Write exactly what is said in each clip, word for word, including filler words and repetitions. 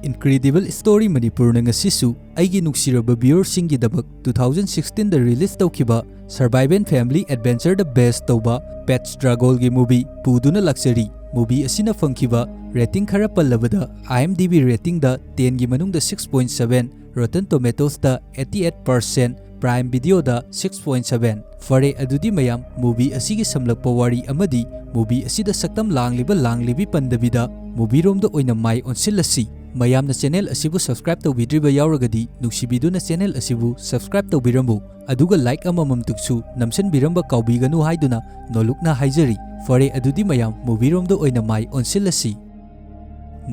Incredible Story Manipurꯅ ꯉꯁꯤꯁꯨ ꯑꯩꯒꯤ ꯅꯨꯡꯁꯤꯔꯕ viewerꯁꯤꯡꯒꯤꯗꯃꯛ two thousand sixteenꯗ release ꯇꯧꯈꯤꯕ Surviving Family Adventureꯗ base ꯇꯧꯕ Pets Dragonꯒꯤ movie ꯄꯨꯗꯨꯅ ꯂꯥꯛꯆꯔꯤ꯫ Movie ꯑꯁꯤꯅ ꯐꯪꯈꯤꯕ rating ꯈꯔ ꯄꯜꯂꯕꯗ, IMDb ratingꯗ tenꯒꯤ ꯃꯅꯨꯡꯗ six point seven, Rotten Tomatoesꯇ eighty eight percent, Prime Videoꯗ six point seven꯫ ꯐꯔꯦ, ꯑꯗꯨꯗꯤ ꯃꯌꯥꯝ, movie ꯑꯁꯤꯒꯤ ꯁꯝꯂꯛꯄ ꯋꯥꯔꯤ ꯑꯃꯗꯤ movie ꯑꯁꯤꯗ ꯁꯛꯇꯝ ꯂꯥꯡꯂꯤꯕ ꯂꯥꯡꯂꯤꯕꯤ ꯄꯟꯗꯕꯤꯗ movieꯔꯣꯝꯗ ꯑꯣꯏꯅ ꯃꯥꯏ ꯑꯣꯟꯁꯤꯜꯂꯁꯤ꯫ ꯃꯌꯥꯝꯅ channel ꯑꯁꯤꯕꯨ subscribe ꯇꯧꯕꯤꯗ꯭ꯔꯤꯕ ꯌꯥꯎꯔꯒꯗꯤ ꯅꯨꯡꯁꯤꯕꯤꯗꯨꯅ channel ꯑꯁꯤꯕꯨ subscribe ꯇꯧꯕꯤꯔꯝꯃꯨ, ꯑꯗꯨꯒ like ꯑꯃꯃꯝꯇꯁꯨ ꯅꯝꯁꯤꯟꯕꯤꯔꯝꯕ ꯀꯥꯎꯕꯤꯒꯅꯨ ꯍꯥꯏꯗꯨꯅ ꯅꯣꯂꯨꯛꯅ ꯍꯥꯏꯖꯔꯤ꯫ ꯐꯔꯦ, ꯑꯗꯨꯗꯤ ꯃꯌꯥꯝ, movieꯔꯣꯝꯗ ꯑꯣꯏꯅ ꯃꯥꯏ ꯑꯣꯟꯁꯤꯜꯂꯁꯤ꯫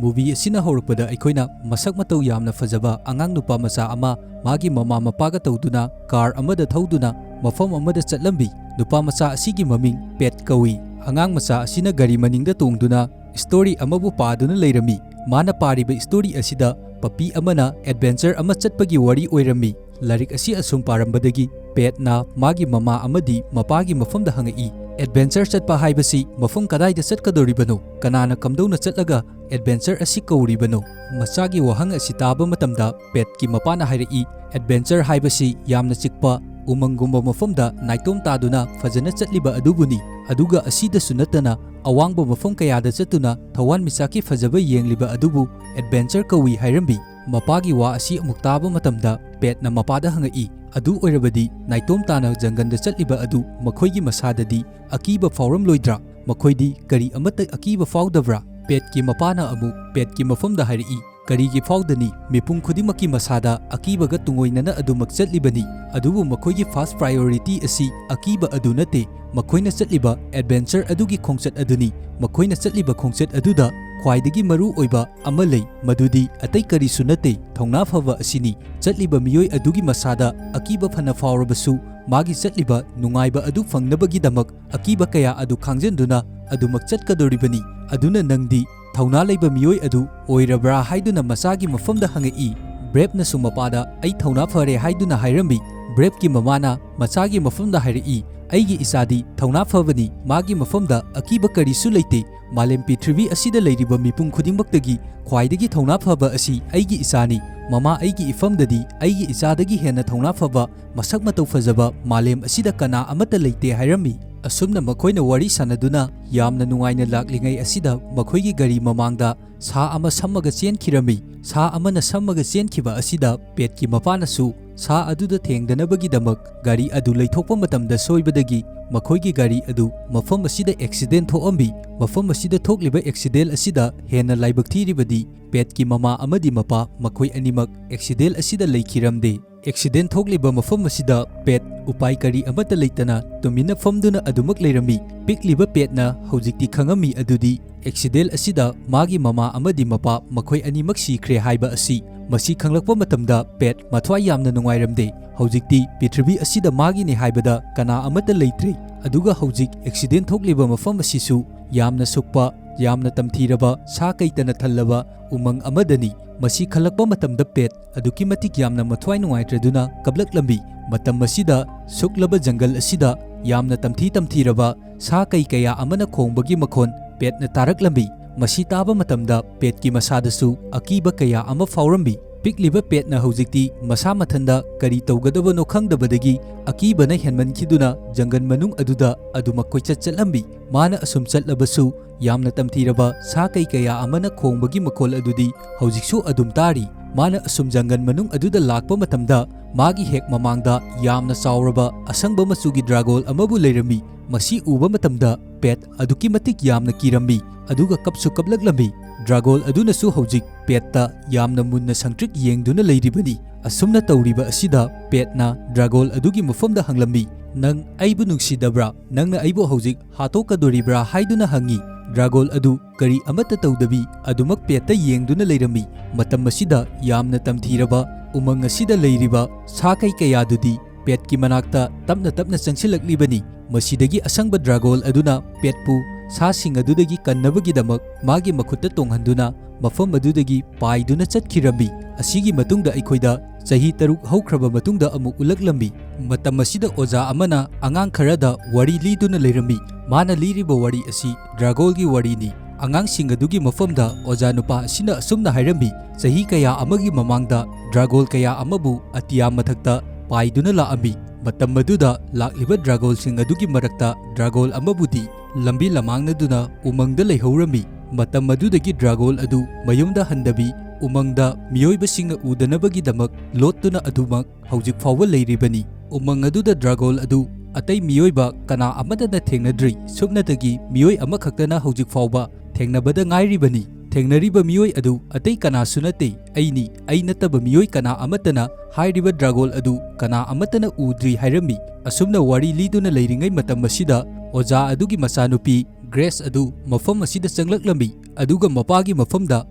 Movie ꯑꯁꯤꯅ ꯍꯧꯔꯛꯄꯗ ꯑꯩꯈꯣꯏꯅ ꯃꯁꯛ ꯃꯇꯧ ꯌꯥꯝꯅ ꯐꯖꯕ ꯑꯉꯥꯡ ꯅꯨꯄꯥ ꯃꯆꯥ ꯑꯃ ꯃꯥꯒꯤ ꯃꯃꯥ ꯃꯄꯥꯒ ꯇꯧꯗꯨꯅ car ꯑꯃꯗ ꯊꯧꯗꯨꯅ ꯃꯐꯝ ꯑꯃꯗ ꯆꯠꯂꯝꯃꯤ꯫ ꯅꯨꯄꯥ ꯃꯆꯥ ꯑꯁꯤꯒꯤ ꯃꯃꯤꯡ Pet ꯀꯧꯏ꯫ ꯑꯉꯥꯡ ꯃꯆꯥ ꯑꯁꯤꯅ ꯒꯥꯔꯤ ꯃꯅꯤꯡꯗ ꯇꯣꯡꯗꯨꯅ story ꯑꯃꯕꯨ ꯄꯥꯗꯨꯅ ꯂꯩꯔꯝꯃꯤ꯫ ꯃꯥꯅ ꯄꯥꯔꯤꯕ story ꯑꯁꯤꯗ puppy ꯑꯃꯅ adventure ꯑꯃ ꯆꯠꯄꯒꯤ ꯋꯥꯔꯤ ꯑꯣꯏꯔꯝꯃꯤ꯫ ꯂꯥꯏꯔꯤꯛ ꯑꯁꯤ ꯑꯁꯨꯝ ꯄꯥꯔꯝꯕꯗꯒꯤ Petꯅ ꯃꯥꯒꯤ ꯃꯃꯥ ꯑꯃꯗꯤ ꯃꯄꯥꯒꯤ ꯃꯐꯝꯗ ꯍꯪꯉꯛꯏ, "Adventure ꯆꯠꯄ ꯍꯥꯏꯕꯁꯤ ꯃꯐꯝ ꯀꯗꯥꯏꯗ ꯆꯠꯀꯗꯧꯔꯤꯕꯅꯣ? ꯀꯅꯥꯅ ꯀꯝꯗꯧꯅ ꯆꯠꯂꯒ adventure ꯑꯁꯤ ꯀꯧꯔꯤꯕꯅꯣ?" ꯃꯆꯥꯒꯤ ꯋꯥꯍꯪ ꯑꯁꯤ ꯇꯥꯕ ꯃꯇꯝꯗ Petꯀꯤ ꯃꯄꯥꯅ ꯍꯥꯏꯔꯛꯏ, "Adventure ꯍꯥꯏꯕꯁꯤ ꯌꯥꯝꯅ ꯆꯤꯛꯄ ꯎꯃꯪꯒꯨꯝꯕ ꯃꯐꯝꯗ ꯅꯥꯏꯇꯣꯝ ꯇꯥꯗꯨꯅ ꯐꯖꯅ ꯆꯠꯂꯤꯕ ꯑꯗꯨꯕꯨꯅꯤ꯫ ꯑꯗꯨꯒ ꯑꯁꯤꯗꯁꯨ ꯅꯠꯇꯅ ꯑꯋꯥꯡꯕ ꯃꯐꯝ ꯀꯌꯥꯗ ꯆꯠꯇꯨꯅ ꯊꯋꯥꯟꯃꯤꯆꯥꯛꯀꯤ ꯐꯖꯕ ꯌꯦꯡꯂꯤꯕ ꯑꯗꯨꯕꯨ adventure ꯀꯧꯏ" ꯍꯥꯏꯔꯝꯃꯤ꯫ ꯃꯄꯥꯒꯤ ꯋꯥ ꯑꯁꯤ ꯑꯃꯨꯛ ꯇꯥꯕ ꯃꯇꯝꯗ Petꯅ ꯃꯄꯥꯗ ꯍꯪꯉꯛꯏ, "ꯑꯗꯨ ꯑꯣꯏꯔꯕꯗꯤ ꯅꯥꯏꯇꯣꯝ ꯇꯥꯅ ꯖꯪꯒꯜꯗ ꯆꯠꯂꯤꯕ ꯑꯗꯨ ꯃꯈꯣꯏꯒꯤ ꯃꯁꯥꯗꯗꯤ ꯑꯀꯤꯕ ꯐꯥꯎꯔꯝꯂꯣꯏꯗ꯭ꯔꯥ? ꯃꯈꯣꯏꯗꯤ ꯀꯔꯤ ꯑꯃꯠꯇ ꯑꯀꯤꯕ ꯐꯥꯎꯗꯕ꯭ꯔꯥ?" Petꯀꯤ ꯃꯄꯥꯅ ꯑꯃꯨꯛ Petꯀꯤ ꯃꯐꯝꯗ ꯍꯥꯏꯔꯛꯏ, "ꯀꯔꯤꯒꯤ ꯐꯥꯎꯗꯅꯤ? ꯃꯤꯄꯨꯝ ꯈꯨꯗꯤꯡꯃꯛꯀꯤ ꯃꯁꯥꯗ ꯑꯀꯤꯕꯒ ꯇꯨꯡꯑꯣꯏꯅꯅ ꯑꯗꯨꯃꯛ ꯆꯠꯂꯤꯕꯅꯤ꯫ ꯑꯗꯨꯕꯨ ꯃꯈꯣꯏꯒꯤ first priority ꯑꯁꯤ ꯑꯀꯤꯕ ꯑꯗꯨ ꯅꯠꯇꯦ꯫ ꯃꯈꯣꯏꯅ ꯆꯠꯂꯤꯕ adventure ꯑꯗꯨꯒꯤ ꯈꯣꯡꯆꯠ ꯑꯗꯨꯅꯤ꯫ ꯃꯈꯣꯏꯅ ꯆꯠꯂꯤꯕ ꯈꯣꯡꯆꯠ ꯑꯗꯨꯗ ꯈ꯭ꯋꯥꯏꯗꯒꯤ ꯃꯔꯨ ꯑꯣꯏꯕ ꯑꯃ ꯂꯩ, ꯃꯗꯨꯗꯤ ꯑꯇꯩ ꯀꯔꯤꯁꯨ ꯅꯠꯇꯦ, ꯊꯧꯅꯥ ꯐꯕ ꯑꯁꯤꯅꯤ꯫ ꯆꯠꯂꯤꯕ ꯃꯤꯑꯣꯏ ꯑꯗꯨꯒꯤ ꯃꯁꯥꯗ ꯑꯀꯤꯕ ꯐꯅ ꯐꯥꯎꯔꯕꯁꯨ, ꯃꯥꯒꯤ ꯆꯠꯂꯤꯕ ꯅꯨꯡꯉꯥꯏꯕ ꯑꯗꯨ ꯐꯪꯅꯕꯒꯤꯗꯃꯛ ꯑꯀꯤꯕ ꯀꯌꯥ ꯑꯗꯨ ꯈꯥꯡꯖꯟꯗꯨꯅ ꯑꯗꯨꯃꯛ ꯆꯠꯀꯗꯧꯔꯤꯕꯅꯤ꯫ ꯑꯗꯨꯅ ꯅꯪꯗꯤ ꯊꯧꯅꯥ ꯂꯩꯕ ꯃꯤꯑꯣꯏ ꯑꯗꯨ ꯑꯣꯏꯔꯕ꯭ꯔꯥ?" ꯍꯥꯏꯗꯨꯅ ꯃꯆꯥꯒꯤ ꯃꯐꯝꯗ ꯍꯪꯉꯛꯏ꯫ ꯕ꯭ꯔꯦꯞꯅꯁꯨ ꯃꯄꯥꯗ "ꯑꯩ ꯊꯧꯅꯥ ꯐꯔꯦ" ꯍꯥꯏꯗꯨꯅ ꯍꯥꯏꯔꯝꯃꯤ꯫ ꯕ꯭ꯔꯦꯞꯀꯤ ꯃꯃꯥꯅ ꯃꯆꯥꯒꯤ ꯃꯐꯝꯗ ꯍꯥꯏꯔꯛꯏ, "ꯑꯩꯒꯤ ꯏꯆꯥꯗꯤ ꯊꯧꯅꯥ ꯐꯕꯅꯤ, ꯃꯥꯒꯤ ꯃꯐꯝꯗ ꯑꯀꯤꯕ ꯀꯔꯤꯁꯨ ꯂꯩꯇꯦ꯫ ꯃꯥꯂꯦꯝ ꯄ꯭ꯔꯤꯊꯤꯕꯤ ꯑꯁꯤꯗ ꯂꯩꯔꯤꯕ ꯃꯤꯄꯨꯝ ꯈꯨꯗꯤꯡꯃꯛꯇꯒꯤ ꯈ꯭ꯋꯥꯏꯗꯒꯤ ꯊꯧꯅꯥ ꯐꯕ ꯑꯁꯤ ꯑꯩꯒꯤ ꯏꯆꯥꯅꯤ꯫ ꯃꯃꯥ, ꯑꯩꯒꯤ ꯏꯐꯝꯗꯗꯤ ꯑꯩꯒꯤ ꯏꯆꯥꯗꯒꯤ ꯍꯦꯟꯅ ꯊꯧꯅꯥ ꯐꯕ, ꯃꯁꯛ ꯃꯇꯧ ꯐꯖꯕ ꯃꯥꯂꯦꯝ ꯑꯁꯤꯗ ꯀꯅꯥ ꯑꯃꯠꯇ ꯂꯩꯇꯦ" ꯍꯥꯏꯔꯝꯃꯤ꯫ ꯑꯁꯨꯝꯅ ꯃꯈꯣꯏꯅ ꯋꯥꯔꯤ ꯁꯥꯟꯅꯗꯨꯅ ꯌꯥꯝꯅ ꯅꯨꯡꯉꯥꯏꯅ ꯂꯥꯛꯂꯤꯉꯩ ꯑꯁꯤꯗ ꯃꯈꯣꯏꯒꯤ ꯒꯥꯔꯤ ꯃꯃꯥꯡꯗ ꯁꯥ ꯑꯃ ꯁꯝꯃꯒ ꯆꯦꯟꯈꯤꯔꯝꯃꯤ꯫ ꯁꯥ ꯑꯃꯅ ꯁꯝꯃꯒ ꯆꯦꯟꯈꯤꯕ ꯑꯁꯤꯗ ꯄꯦꯠꯀꯤ ꯃꯄꯥꯅꯁꯨ ꯁꯥ ꯑꯗꯨꯗ ꯊꯦꯡꯗꯅꯕꯒꯤꯗꯃꯛ ꯒꯥꯔꯤ ꯑꯗꯨ ꯂꯩꯊꯣꯛꯄ ꯃꯇꯝꯗ ꯁꯣꯏꯕꯗꯒꯤ ꯃꯈꯣꯏꯒꯤ ꯒꯥꯔꯤ ꯑꯗꯨ ꯃꯐꯝ ꯑꯁꯤꯗ ꯑꯦꯛꯁꯤꯗꯦꯟ ꯊꯣꯛꯑꯝꯃꯤ꯫ ꯃꯐꯝ ꯑꯁꯤꯗ ꯊꯣꯛꯂꯤꯕ ꯑꯦꯛꯁꯤꯗꯦꯟ ꯑꯁꯤꯗ ꯍꯦꯟꯅ ꯂꯥꯏꯕꯛ ꯊꯤꯔꯤꯕꯗꯤ ꯄꯦꯠꯀꯤ ꯃꯃꯥ ꯑꯃꯗꯤ ꯃꯄꯥ ꯃꯈꯣꯏ ꯑꯅꯤꯃꯛ ꯑꯦꯛꯁꯤꯗꯦꯟ ꯑꯁꯤꯗ ꯂꯩꯈꯤꯔꯝꯗꯦ꯫ ꯑꯦꯛꯁꯤꯗꯦꯟ ꯊꯣꯛꯂꯤꯕ ꯃꯐꯝ ꯑꯁꯤꯗ ꯄꯦꯠ ꯎꯄꯥꯏ ꯀꯔꯤ ꯑꯃꯠꯇ ꯂꯩꯇꯅ ꯇꯨꯃꯤꯟꯅ ꯐꯝꯗꯨꯅ ꯑꯗꯨꯃꯛ ꯂꯩꯔꯝꯃꯤ꯫ ꯄꯤꯛꯂꯤꯕ ꯄꯦꯠꯅ ꯍꯧꯖꯤꯛꯇꯤ ꯈꯪꯉꯝꯃꯤ ꯑꯗꯨꯗꯤ ꯑꯦꯛꯁꯤꯗꯦꯟ ꯑꯁꯤꯗ ꯃꯥꯒꯤ ꯃꯃꯥ ꯑꯃꯗꯤ ꯃꯄꯥ ꯃꯈꯣꯏ ꯑꯅꯤꯃꯛ ꯁꯤꯈ꯭ꯔꯦ ꯍꯥꯏꯕ ꯑꯁꯤ꯫ ꯃꯁꯤ ꯈꯪꯂꯛꯄ ꯃꯇꯝꯗ ꯄꯦꯠ ꯃꯊ꯭ꯋꯥꯏ ꯌꯥꯝꯅ ꯅꯨꯡꯉꯥꯏꯔꯝꯗꯦ꯫ ꯍꯧꯖꯤꯛꯇꯤ ꯄ꯭ꯔꯤꯊꯤꯕꯤ ꯑꯁꯤꯗ ꯃꯥꯒꯤꯅꯤ ꯍꯥꯏꯕꯗ ꯀꯅꯥ ꯑꯃꯠꯇ ꯂꯩꯇ꯭ꯔꯦ꯫ ꯑꯗꯨꯒ ꯍꯧꯖꯤꯛ ꯑꯦꯛꯁꯤꯗꯦꯟ ꯊꯣꯛꯂꯤꯕ ꯃꯐꯝ ꯑꯁꯤꯁꯨ ꯌꯥꯝꯅ ꯁꯨꯛꯄ, ꯌꯥꯝꯅ ꯇꯝꯊꯤꯔꯕ ꯁꯥ ꯀꯩꯇꯅ ꯊꯜꯂꯕ ꯎꯃꯪ ꯑꯃꯗꯅꯤ꯫ ꯃꯁꯤ ꯈꯜꯂꯛꯄ ꯃꯇꯝꯗ ꯄꯦꯠ ꯑꯗꯨꯛꯀꯤ ꯃꯇꯤꯛ ꯌꯥꯝꯅ ꯃꯊ꯭ꯋꯥꯏ ꯅꯨꯡꯉꯥꯏꯇ꯭ꯔꯗꯨꯅ ꯀꯞꯂꯛꯂꯝꯃꯤ꯫ ꯃꯇꯝ ꯑꯁꯤꯗ ꯁꯨꯛꯂꯕ ꯖꯪꯒꯜ ꯑꯁꯤꯗ ꯌꯥꯝꯅ ꯇꯝꯊꯤ ꯇꯝꯊꯤꯔꯕ ꯁꯥ ꯀꯩ ꯀꯌꯥ ꯑꯃꯅ ꯈꯣꯡꯕꯒꯤ ꯃꯈꯣꯟ ꯄꯦꯠꯅ ꯇꯥꯔꯛꯂꯝꯃꯤ꯫ ꯃꯁꯤ ꯇꯥꯕ ꯃꯇꯝꯗ ꯄꯦꯠꯀꯤ ꯃꯁꯥꯗꯁꯨ ꯑꯀꯤꯕ ꯀꯌꯥ ꯑꯃ ꯐꯥꯎꯔꯝꯃꯤ꯫ ꯄꯤꯛꯂꯤꯕ ꯄꯦꯠꯅ ꯍꯧꯖꯤꯛꯇꯤ ꯃꯁꯥ ꯃꯊꯟꯗ ꯀꯔꯤ ꯇꯧꯒꯗꯕꯅꯣ ꯈꯪꯗꯕꯗꯒꯤ ꯑꯀꯤꯕꯅ ꯍꯦꯟꯃꯟꯈꯤꯗꯨꯅ ꯖꯪꯒꯜ ꯃꯅꯨꯡ ꯑꯗꯨꯗ ꯑꯗꯨꯃꯛ ꯀꯣꯏꯆꯠ ꯆꯠꯂꯝꯃꯤ꯫ ꯃꯥꯅ ꯑꯁꯨꯝ ꯆꯠꯂꯕꯁꯨ ꯌꯥꯝꯅ ꯇꯝꯊꯤꯔꯕ ꯁꯥ ꯀꯩ ꯀꯌꯥ ꯑꯃꯅ ꯈꯣꯡꯕꯒꯤ ꯃꯈꯣꯜ ꯑꯗꯨꯗꯤ ꯍꯧꯖꯤꯛꯁꯨ ꯑꯗꯨꯝ ꯇꯥꯔꯤ꯫ ꯃꯥꯅ ꯑꯁꯨꯝ ꯖꯪꯒꯜ ꯃꯅꯨꯡ ꯑꯗꯨꯗ ꯂꯥꯛꯄ ꯃꯇꯝꯗ ꯃꯥꯒꯤ ꯍꯦꯛ ꯃꯃꯥꯡꯗ ꯌꯥꯝꯅ ꯆꯥꯎꯔꯕ ꯑꯁꯪꯕ ꯃꯆꯨꯒꯤ ꯗ꯭ꯔꯥꯒꯣꯟ ꯑꯃꯕꯨ ꯂꯩꯔꯝꯃꯤ꯫ ꯃꯁꯤ ꯎꯕ ꯃꯇꯝꯗ ꯄꯦꯠ ꯑꯗꯨꯛꯀꯤ ꯃꯇꯤꯛ ꯌꯥꯝꯅ ꯀꯤꯔꯝꯃꯤ, ꯑꯗꯨꯒ ꯀꯞꯁꯨ ꯀꯞꯂꯛꯂꯝꯃꯤ꯫ ꯗ꯭ꯔꯥꯒꯣꯟ ꯑꯗꯨꯅꯁꯨ ꯍꯧꯖꯤꯛ ꯄꯦꯠꯇ ꯌꯥꯝꯅ ꯃꯨꯟꯅ ꯁꯪꯇ꯭ꯔꯤꯛ ꯌꯦꯡꯗꯨꯅ ꯂꯩꯔꯤꯕꯅꯤ꯫ ꯑꯁꯨꯝꯅ ꯇꯧꯔꯤꯕ ꯑꯁꯤꯗ ꯄꯦꯠꯅ ꯗ꯭ꯔꯥꯒꯣꯟ ꯑꯗꯨꯒꯤ ꯃꯐꯝꯗ ꯍꯪꯂꯝꯃꯤ, "ꯅꯪ ꯑꯩꯕꯨ ꯅꯨꯡꯁꯤꯗꯕ꯭ꯔꯥ? ꯅꯪꯅ ꯑꯩꯕꯨ ꯍꯧꯖꯤꯛ ꯍꯥꯠꯇꯣꯛꯀꯗꯣꯔꯤꯕ꯭ꯔꯥ?" ꯍꯥꯏꯗꯨꯅ ꯍꯪꯉꯤ꯫ ꯗ꯭ꯔꯥꯒꯣꯟ ꯑꯗꯨ ꯀꯔꯤ ꯑꯃꯠꯇ ꯇꯧꯗꯕꯤ ꯑꯗꯨꯃꯛ ꯄꯦꯠꯇ ꯌꯦꯡꯗꯨꯅ ꯂꯩꯔꯝꯃꯤ꯫ ꯃꯇꯝ ꯑꯁꯤꯗ ꯌꯥꯝꯅ ꯇꯝꯊꯤꯔꯕ ꯎꯃꯪ ꯑꯁꯤꯗ ꯂꯩꯔꯤꯕ ꯁꯥ ꯀꯩ ꯀꯌꯥꯗꯨꯗꯤ ꯄꯦꯠꯀꯤ ꯃꯅꯥꯛꯇ ꯇꯞꯅ ꯇꯞꯅ ꯆꯪꯁꯤꯜꯂꯛꯂꯤꯕꯅꯤ꯫ ꯃꯁꯤꯗꯒꯤ ꯑꯁꯪꯕ ꯗ꯭ꯔꯥꯒꯣꯟ ꯑꯗꯨꯅ ꯄꯦꯠꯄꯨ ꯁꯥꯁꯤꯡ ꯑꯗꯨꯗꯒꯤ ꯀꯟꯅꯕꯒꯤꯗꯃꯛ ꯃꯥꯒꯤ ꯃꯈꯨꯠꯇ ꯇꯣꯡꯍꯟꯗꯨꯅ ꯃꯐꯝ ꯑꯗꯨꯗꯒꯤ ꯄꯥꯏꯗꯨꯅ ꯆꯠꯈꯤꯔꯝꯃꯤ꯫ ꯑꯁꯤꯒꯤ ꯃꯇꯨꯡꯗ ꯑꯩꯈꯣꯏꯗ ꯆꯍꯤ ꯇꯔꯨꯛ ꯍꯧꯈ꯭ꯔꯕ ꯃꯇꯨꯡꯗ ꯑꯃꯨꯛ ꯎꯠꯂꯛꯂꯝꯃꯤ꯫ ꯃꯇꯝ ꯑꯁꯤꯗ ꯑꯣꯖꯥ ꯑꯃꯅ ꯑꯉꯥꯡ ꯈꯔꯗ ꯋꯥꯔꯤ ꯂꯤꯗꯨꯅ ꯂꯩꯔꯝꯃꯤ꯫ ꯃꯥꯅ ꯂꯤꯔꯤꯕ ꯋꯥꯔꯤ ꯑꯁꯤ ꯗ꯭ꯔꯥꯒꯣꯜꯒꯤ ꯋꯥꯔꯤꯅꯤ꯫ ꯑꯉꯥꯡꯁꯤꯡ ꯑꯗꯨꯒꯤ ꯃꯐꯝꯗ ꯑꯣꯖꯥ ꯅꯨꯄꯥ ꯑꯁꯤꯅ ꯑꯁꯨꯝꯅ ꯍꯥꯏꯔꯝꯃꯤ, ꯆꯍꯤ ꯀꯌꯥ ꯑꯃꯒꯤ ꯃꯃꯥꯡꯗ ꯗ꯭ꯔꯥꯒꯣꯜ ꯀꯌꯥ ꯑꯃꯕꯨ ꯑꯇꯤꯌꯥ ꯃꯊꯛꯇ ꯄꯥꯏꯗꯨꯅ ꯂꯥꯛꯑꯝꯃꯤ꯫ ꯃꯇꯝ ꯑꯗꯨꯗ ꯂꯥꯛꯂꯤꯕ ꯗ꯭ꯔꯥꯒꯣꯜꯁꯤꯡ ꯑꯗꯨꯒꯤ ꯃꯔꯛꯇ ꯗ꯭ꯔꯥꯒꯣꯜ ꯑꯃꯕꯨꯗꯤ ꯂꯝꯕꯤ ꯂꯃꯥꯡꯅꯗꯨꯅ ꯎꯃꯪꯗ ꯂꯩꯍꯧꯔꯝꯃꯤ꯫ ꯃꯇꯝ ꯑꯗꯨꯗꯒꯤ ꯗ꯭ꯔꯥꯒꯣꯜ ꯑꯗꯨ ꯃꯌꯨꯝꯗ ꯍꯟꯗꯕꯤ, ꯎꯃꯪꯗ ꯃꯤꯑꯣꯏꯕꯁꯤꯡꯅ ꯎꯗꯅꯕꯒꯤꯗꯃꯛ ꯂꯣꯠꯇꯨꯅ ꯑꯗꯨꯃꯛ ꯍꯧꯖꯤꯛ ꯐꯥꯎꯕ ꯂꯩꯔꯤꯕꯅꯤ꯫ ꯎꯃꯪ ꯑꯗꯨꯗ ꯗ꯭ꯔꯥꯒꯣꯜ ꯑꯗꯨ ꯑꯇꯩ ꯃꯤꯑꯣꯏꯕ ꯀꯅꯥ ꯑꯃꯠꯇꯅ ꯊꯦꯡꯅꯗ꯭ꯔꯤ꯫ ꯁꯨꯞꯅꯇꯒꯤ ꯃꯤꯑꯣꯏ ꯑꯃꯈꯛꯇꯅ ꯍꯧꯖꯤꯛ ꯐꯥꯎꯕ ꯊꯦꯡꯅꯕꯗ ꯉꯥꯏꯔꯤꯕꯅꯤ꯫ ꯊꯦꯡꯅꯔꯤꯕ ꯃꯤꯑꯣꯏ ꯑꯗꯨ ꯑꯇꯩ ꯀꯅꯥꯁꯨ ꯅꯠꯇꯦ, ꯑꯩꯅꯤ꯫ ꯑꯩ ꯅꯠꯇꯕ ꯃꯤꯑꯣꯏ ꯀꯅꯥ ꯑꯃꯠꯇꯅ ꯍꯥꯏꯔꯤꯕ ꯗ꯭ꯔꯥꯒꯣꯜ ꯑꯗꯨ ꯀꯅꯥ ꯑꯃꯠꯇꯅ ꯎꯗ꯭ꯔꯤ ꯍꯥꯏꯔꯝꯃꯤ꯫ ꯑꯁꯨꯝꯅ ꯋꯥꯔꯤ ꯂꯤꯗꯨꯅ ꯂꯩꯔꯤꯉꯩ ꯃꯇꯝ ꯑꯁꯤꯗ ꯑꯣꯖꯥ ꯑꯗꯨꯒꯤ ꯃꯆꯥꯅꯨꯄꯤ ꯒ꯭ꯔꯦꯁ ꯑꯗꯨ ꯃꯐꯝ ꯑꯁꯤꯗ ꯆꯪꯂꯛꯂꯝꯃꯤ, ꯑꯗꯨꯒ ꯃꯄꯥꯒꯤ ꯃꯐꯝꯗ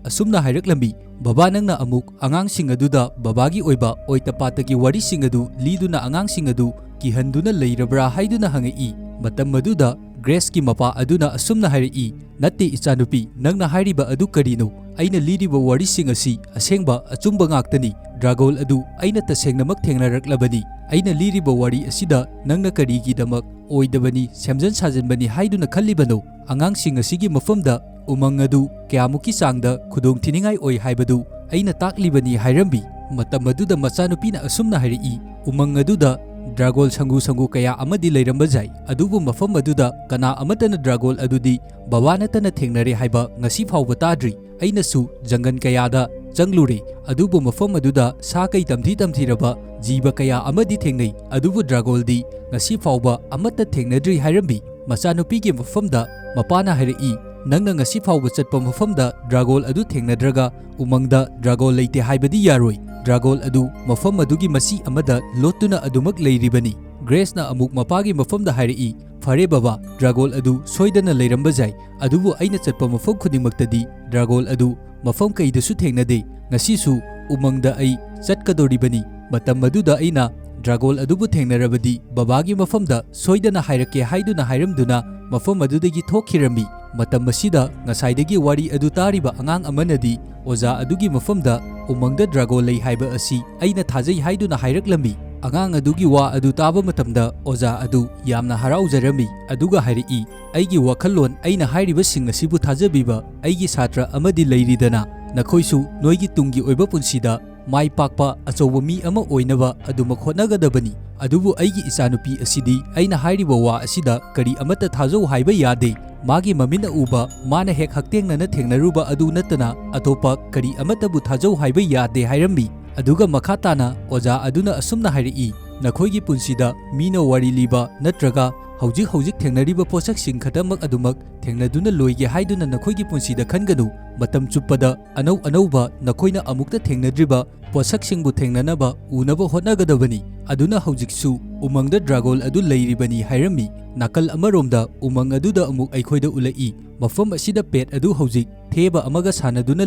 ꯑꯁꯨꯝꯅ ꯍꯥꯏꯔꯛꯂꯝꯃꯤ, "ꯕꯕꯥ, ꯅꯪꯅ ꯑꯃꯨꯛ ꯑꯉꯥꯡꯁꯤꯡ ꯑꯗꯨꯗ ꯕꯕꯥꯒꯤ ꯑꯣꯏꯕ ꯑꯣꯏꯇ ꯄꯥꯇꯒꯤ ꯋꯥꯔꯤꯁꯤꯡ ꯑꯗꯨ ꯂꯤꯗꯨꯅ ꯑꯉꯥꯡꯁꯤꯡ ꯑꯗꯨ ꯀꯤꯍꯟꯗꯨꯅ ꯂꯩꯔꯕ꯭ꯔꯥ?" ꯍꯥꯏꯗꯨꯅ ꯍꯪꯉꯛꯏ꯫ ꯃꯇꯝ ꯑꯗꯨꯗ ꯒ꯭ꯔꯦꯁꯀꯤ ꯃꯄꯥ ꯑꯗꯨꯅ ꯑꯁꯨꯝꯅ ꯍꯥꯏꯔꯛꯏ, "ꯅꯠꯇꯦ ꯏꯆꯥꯅꯨꯄꯤ, ꯅꯪꯅ ꯍꯥꯏꯔꯤꯕ ꯑꯗꯨ ꯀꯔꯤꯅꯣ? ꯑꯩꯅ ꯂꯤꯔꯤꯕ ꯋꯥꯔꯤꯁꯤꯡ ꯑꯁꯤ ꯑꯁꯦꯡꯕ ꯑꯆꯨꯝꯕ ꯉꯥꯛꯇꯅꯤ꯫ ꯗ꯭ꯔꯥꯒꯣꯜ ꯑꯗꯨ ꯑꯩꯅ ꯇꯁꯦꯡꯅꯃꯛ ꯊꯦꯡꯅꯔꯛꯂꯕꯅꯤ꯫ ꯑꯩꯅ ꯂꯤꯔꯤꯕ ꯋꯥꯔꯤ ꯑꯁꯤꯗ ꯅꯪꯅ ꯀꯔꯤꯒꯤꯗꯃꯛ ꯑꯣꯏꯗꯕꯅꯤ, ꯁꯦꯝꯖꯟ ꯁꯥꯖꯟꯕꯅꯤ ꯍꯥꯏꯗꯨꯅ ꯈꯜꯂꯤꯕꯅꯣ? ꯑꯉꯥꯡꯁꯤꯡ ꯑꯁꯤꯒꯤ ꯃꯐꯝꯗ ꯎꯃꯪ ꯑꯗꯨ ꯀꯌꯥꯃꯨꯛꯀꯤ ꯆꯥꯡꯗ ꯈꯨꯗꯣꯡꯊꯤꯅꯤꯡꯉꯥꯏ ꯑꯣꯏ ꯍꯥꯏꯕꯗꯨ ꯑꯩꯅ ꯇꯥꯛꯂꯤꯕꯅꯤ" ꯍꯥꯏꯔꯝꯃꯤ꯫ ꯃꯇꯝ ꯑꯗꯨꯗ ꯃꯆꯥꯅꯨꯄꯤꯅ ꯑꯁꯨꯝꯅ ꯍꯥꯏꯔꯛꯏ, "ꯎꯃꯪ ꯑꯗꯨꯗ ꯗ꯭ꯔꯥꯒꯣꯜ ꯁꯪꯒꯨ ꯁꯪꯒꯨ ꯀꯌꯥ ꯑꯃꯗꯤ ꯂꯩꯔꯝꯕ ꯌꯥꯏ, ꯑꯗꯨꯕꯨ ꯃꯐꯝ ꯑꯗꯨꯗ ꯀꯅꯥ ꯑꯃꯠꯇꯅ ꯗ꯭ꯔꯥꯒꯣꯜ ꯑꯗꯨꯗꯤ ꯕꯕꯥ ꯅꯠꯇꯅ ꯊꯦꯡꯅꯔꯦ ꯍꯥꯏꯕ ꯉꯁꯤ ꯐꯥꯎꯕ ꯇꯥꯗ꯭ꯔꯤ꯫ ꯑꯩꯅꯁꯨ ꯖꯪꯒꯜ ꯀꯌꯥꯗ ꯆꯪꯂꯨꯔꯦ, ꯑꯗꯨꯕꯨ ꯃꯐꯝ ꯑꯗꯨꯗ ꯁꯥ ꯀꯩ ꯇꯝꯊꯤ ꯇꯝꯊꯤꯔꯕ ꯖꯤꯕ ꯀꯌꯥ ꯑꯃꯗꯤ ꯊꯦꯡꯅꯩ, ꯑꯗꯨꯕꯨ ꯗ꯭ꯔꯥꯒꯣꯜꯗꯤ ꯉꯁꯤ ꯐꯥꯎꯕ ꯑꯃꯠꯇ ꯊꯦꯡꯅꯗ꯭ꯔꯤ" ꯍꯥꯏꯔꯝꯃꯤ꯫ ꯃꯆꯥꯅꯨꯄꯤꯒꯤ ꯃꯐꯝꯗ ꯃꯄꯥꯅ ꯍꯥꯏꯔꯛꯏ, "ꯅꯪꯅ ꯉꯁꯤ ꯐꯥꯎꯕ ꯆꯠꯄ ꯃꯐꯝꯗ ꯗ꯭ꯔꯥꯒꯣꯜ ꯑꯗꯨ ꯊꯦꯡꯅꯗ꯭ꯔꯒ ꯎꯃꯪꯗ ꯗ꯭ꯔꯥꯒꯣꯜ ꯂꯩꯇꯦ ꯍꯥꯏꯕꯗꯤ ꯌꯥꯔꯣꯏ꯫ ꯗ꯭ꯔꯥꯒꯣꯜ ꯑꯗꯨ ꯃꯐꯝ ꯑꯗꯨꯒꯤ ꯃꯆꯤ ꯑꯃꯗ ꯂꯣꯠꯇꯨꯅ ꯑꯗꯨꯃꯛ ꯂꯩꯔꯤꯕꯅꯤ"꯫ ꯒ꯭ꯔꯦꯁꯅ ꯑꯃꯨꯛ ꯃꯄꯥꯒꯤ ꯃꯐꯝꯗ ꯍꯥꯏꯔꯛꯏ, "ꯐꯔꯦ ꯕꯕꯥ, ꯗ꯭ꯔꯥꯒꯣꯜ ꯑꯗꯨ ꯁꯣꯏꯗꯅ ꯂꯩꯔꯝꯕ ꯌꯥꯏ, ꯑꯗꯨꯕꯨ ꯑꯩꯅ ꯆꯠꯄ ꯃꯐꯝ ꯈꯨꯗꯤꯡꯃꯛꯇꯗꯤ ꯗ꯭ꯔꯥꯒꯣꯜ ꯑꯗꯨ ꯃꯐꯝ ꯀꯩꯗꯁꯨ ꯊꯦꯡꯅꯗꯦ꯫ ꯉꯁꯤꯁꯨ ꯎꯃꯪꯗ ꯑꯩ ꯆꯠꯀꯗꯧꯔꯤꯕꯅꯤ꯫ ꯃꯇꯝ ꯑꯗꯨꯗ ꯑꯩꯅ ꯗ꯭ꯔꯥꯒꯣꯟ ꯑꯗꯨꯕꯨ ꯊꯦꯡꯅꯔꯕꯗꯤ ꯕꯕꯥꯒꯤ ꯃꯐꯝꯗ ꯁꯣꯏꯗꯅ ꯍꯥꯏꯔꯛꯀꯦ ꯍꯥꯏꯗꯨꯅ ꯍꯥꯏꯔꯝꯗꯨꯅ ꯃꯐꯝ ꯑꯗꯨꯗꯒꯤ ꯊꯣꯛꯈꯤꯔꯝꯃꯤ꯫ ꯃꯇꯝ ꯑꯁꯤꯗ ꯉꯁꯥꯏꯗꯒꯤ ꯋꯥꯔꯤ ꯑꯗꯨ ꯇꯥꯔꯤꯕ ꯑꯉꯥꯡ ꯑꯃꯅꯗꯤ ꯑꯣꯖꯥ ꯑꯗꯨꯒꯤ ꯃꯐꯝꯗ ꯎꯃꯪꯗ ꯗ꯭ꯔꯥꯒꯣꯟ ꯂꯩ ꯍꯥꯏꯕ ꯑꯁꯤ ꯑꯩꯅ ꯊꯥꯖꯩ ꯍꯥꯏꯗꯨꯅ ꯍꯥꯏꯔꯛꯂꯝꯃꯤ꯫ ꯑꯉꯥꯡ ꯑꯗꯨꯒꯤ ꯋꯥ ꯑꯗꯨ ꯇꯥꯕ ꯃꯇꯝꯗ ꯑꯣꯖꯥ ꯑꯗꯨ ꯌꯥꯝꯅ ꯍꯔꯥꯎꯖꯔꯝꯃꯤ, ꯑꯗꯨꯒ ꯍꯥꯏꯔꯛꯏ, "ꯑꯩꯒꯤ ꯋꯥꯈꯜꯂꯣꯟ, ꯑꯩꯅ ꯍꯥꯏꯔꯤꯕꯁꯤꯡ ꯑꯁꯤꯕꯨ ꯊꯥꯖꯕꯤꯕ ꯑꯩꯒꯤ ꯁꯥꯇ꯭ꯔ ꯑꯃꯗꯤ ꯂꯩꯔꯤꯗꯅ, ꯅꯈꯣꯏꯁꯨ ꯅꯣꯏꯒꯤ ꯇꯨꯡꯒꯤ ꯑꯣꯏꯕ ꯄꯨꯟꯁꯤꯗ ꯃꯥꯏ ꯄꯥꯛꯄ ꯑꯆꯧꯕ ꯃꯤ ꯑꯃ ꯑꯣꯏꯅꯕ ꯑꯗꯨꯃꯛ ꯍꯣꯠꯅꯒꯗꯕꯅꯤ꯫ ꯑꯗꯨꯕꯨ ꯑꯩꯒꯤ ꯏꯆꯥꯅꯨꯄꯤ ꯑꯁꯤꯗꯤ ꯑꯩꯅ ꯍꯥꯏꯔꯤꯕ ꯋꯥ ꯑꯁꯤꯗ ꯀꯔꯤ ꯑꯃꯠꯇ ꯊꯥꯖꯧ ꯍꯥꯏꯕ ꯌꯥꯗꯦ꯫ ꯃꯥꯒꯤ ꯃꯃꯤꯠꯅ ꯎꯕ, ꯃꯥꯅ ꯍꯦꯛ ꯍꯛꯊꯦꯡꯅꯅ ꯊꯦꯡꯅꯔꯨꯕ ꯑꯗꯨ ꯅꯠꯇꯅ ꯑꯇꯣꯞꯄ ꯀꯔꯤ ꯑꯃꯠꯇꯕꯨ ꯊꯥꯖꯧ ꯍꯥꯏꯕ ꯌꯥꯗꯦ" ꯍꯥꯏꯔꯝꯃꯤ꯫ ꯑꯗꯨꯒ ꯃꯈꯥ ꯇꯥꯅ ꯑꯣꯖꯥ ꯑꯗꯨꯅ ꯑꯁꯨꯝꯅ ꯍꯥꯏꯔꯛꯏ, "ꯅꯈꯣꯏꯒꯤ ꯄꯨꯟꯁꯤꯗ ꯃꯤꯅ ꯋꯥꯔꯤ ꯂꯤꯕ ꯅꯠꯇ꯭ꯔꯒ ꯍꯧꯖꯤꯛ ꯍꯧꯖꯤꯛ ꯊꯦꯡꯅꯔꯤꯕ ꯄꯣꯠꯁꯛꯁꯤꯡ ꯈꯛꯇꯃꯛ ꯑꯗꯨꯃꯛ ꯊꯦꯡꯅꯗꯨꯅ ꯂꯣꯏꯒꯦ ꯍꯥꯏꯗꯨꯅ ꯅꯈꯣꯏꯒꯤ ꯄꯨꯟꯁꯤꯗ ꯈꯟꯒꯅꯨ꯫ ꯃꯇꯝ ꯆꯨꯞꯄꯗ ꯑꯅꯧ ꯑꯅꯧꯕ ꯅꯈꯣꯏꯅ ꯑꯃꯨꯛꯇ ꯊꯦꯡꯅꯗ꯭ꯔꯤꯕ ꯄꯣꯠꯁꯛꯁꯤꯡꯕꯨ ꯊꯦꯡꯅꯅꯕ, ꯎꯅꯕ ꯍꯣꯠꯅꯒꯗꯕꯅꯤ꯫ ꯑꯗꯨꯅ ꯍꯧꯖꯤꯛꯁꯨ ꯎꯃꯪꯗ ꯗ꯭ꯔꯥꯒꯣꯟ ꯑꯗꯨ ꯂꯩꯔꯤꯕꯅꯤ" ꯍꯥꯏꯔꯝꯃꯤ꯫ ꯅꯥꯀꯜ ꯑꯃꯔꯣꯝꯗ ꯎꯃꯪ ꯑꯗꯨꯗ ꯑꯃꯨꯛ ꯑꯩꯈꯣꯏꯗ ꯎꯠꯂꯛꯏ꯫ ꯃꯐꯝ ꯑꯁꯤꯗ ꯄꯦꯠ ꯑꯗꯨ ꯍꯧꯖꯤꯛ ꯊꯦꯕ ꯑꯃꯒ ꯁꯥꯟꯅꯗꯨꯅ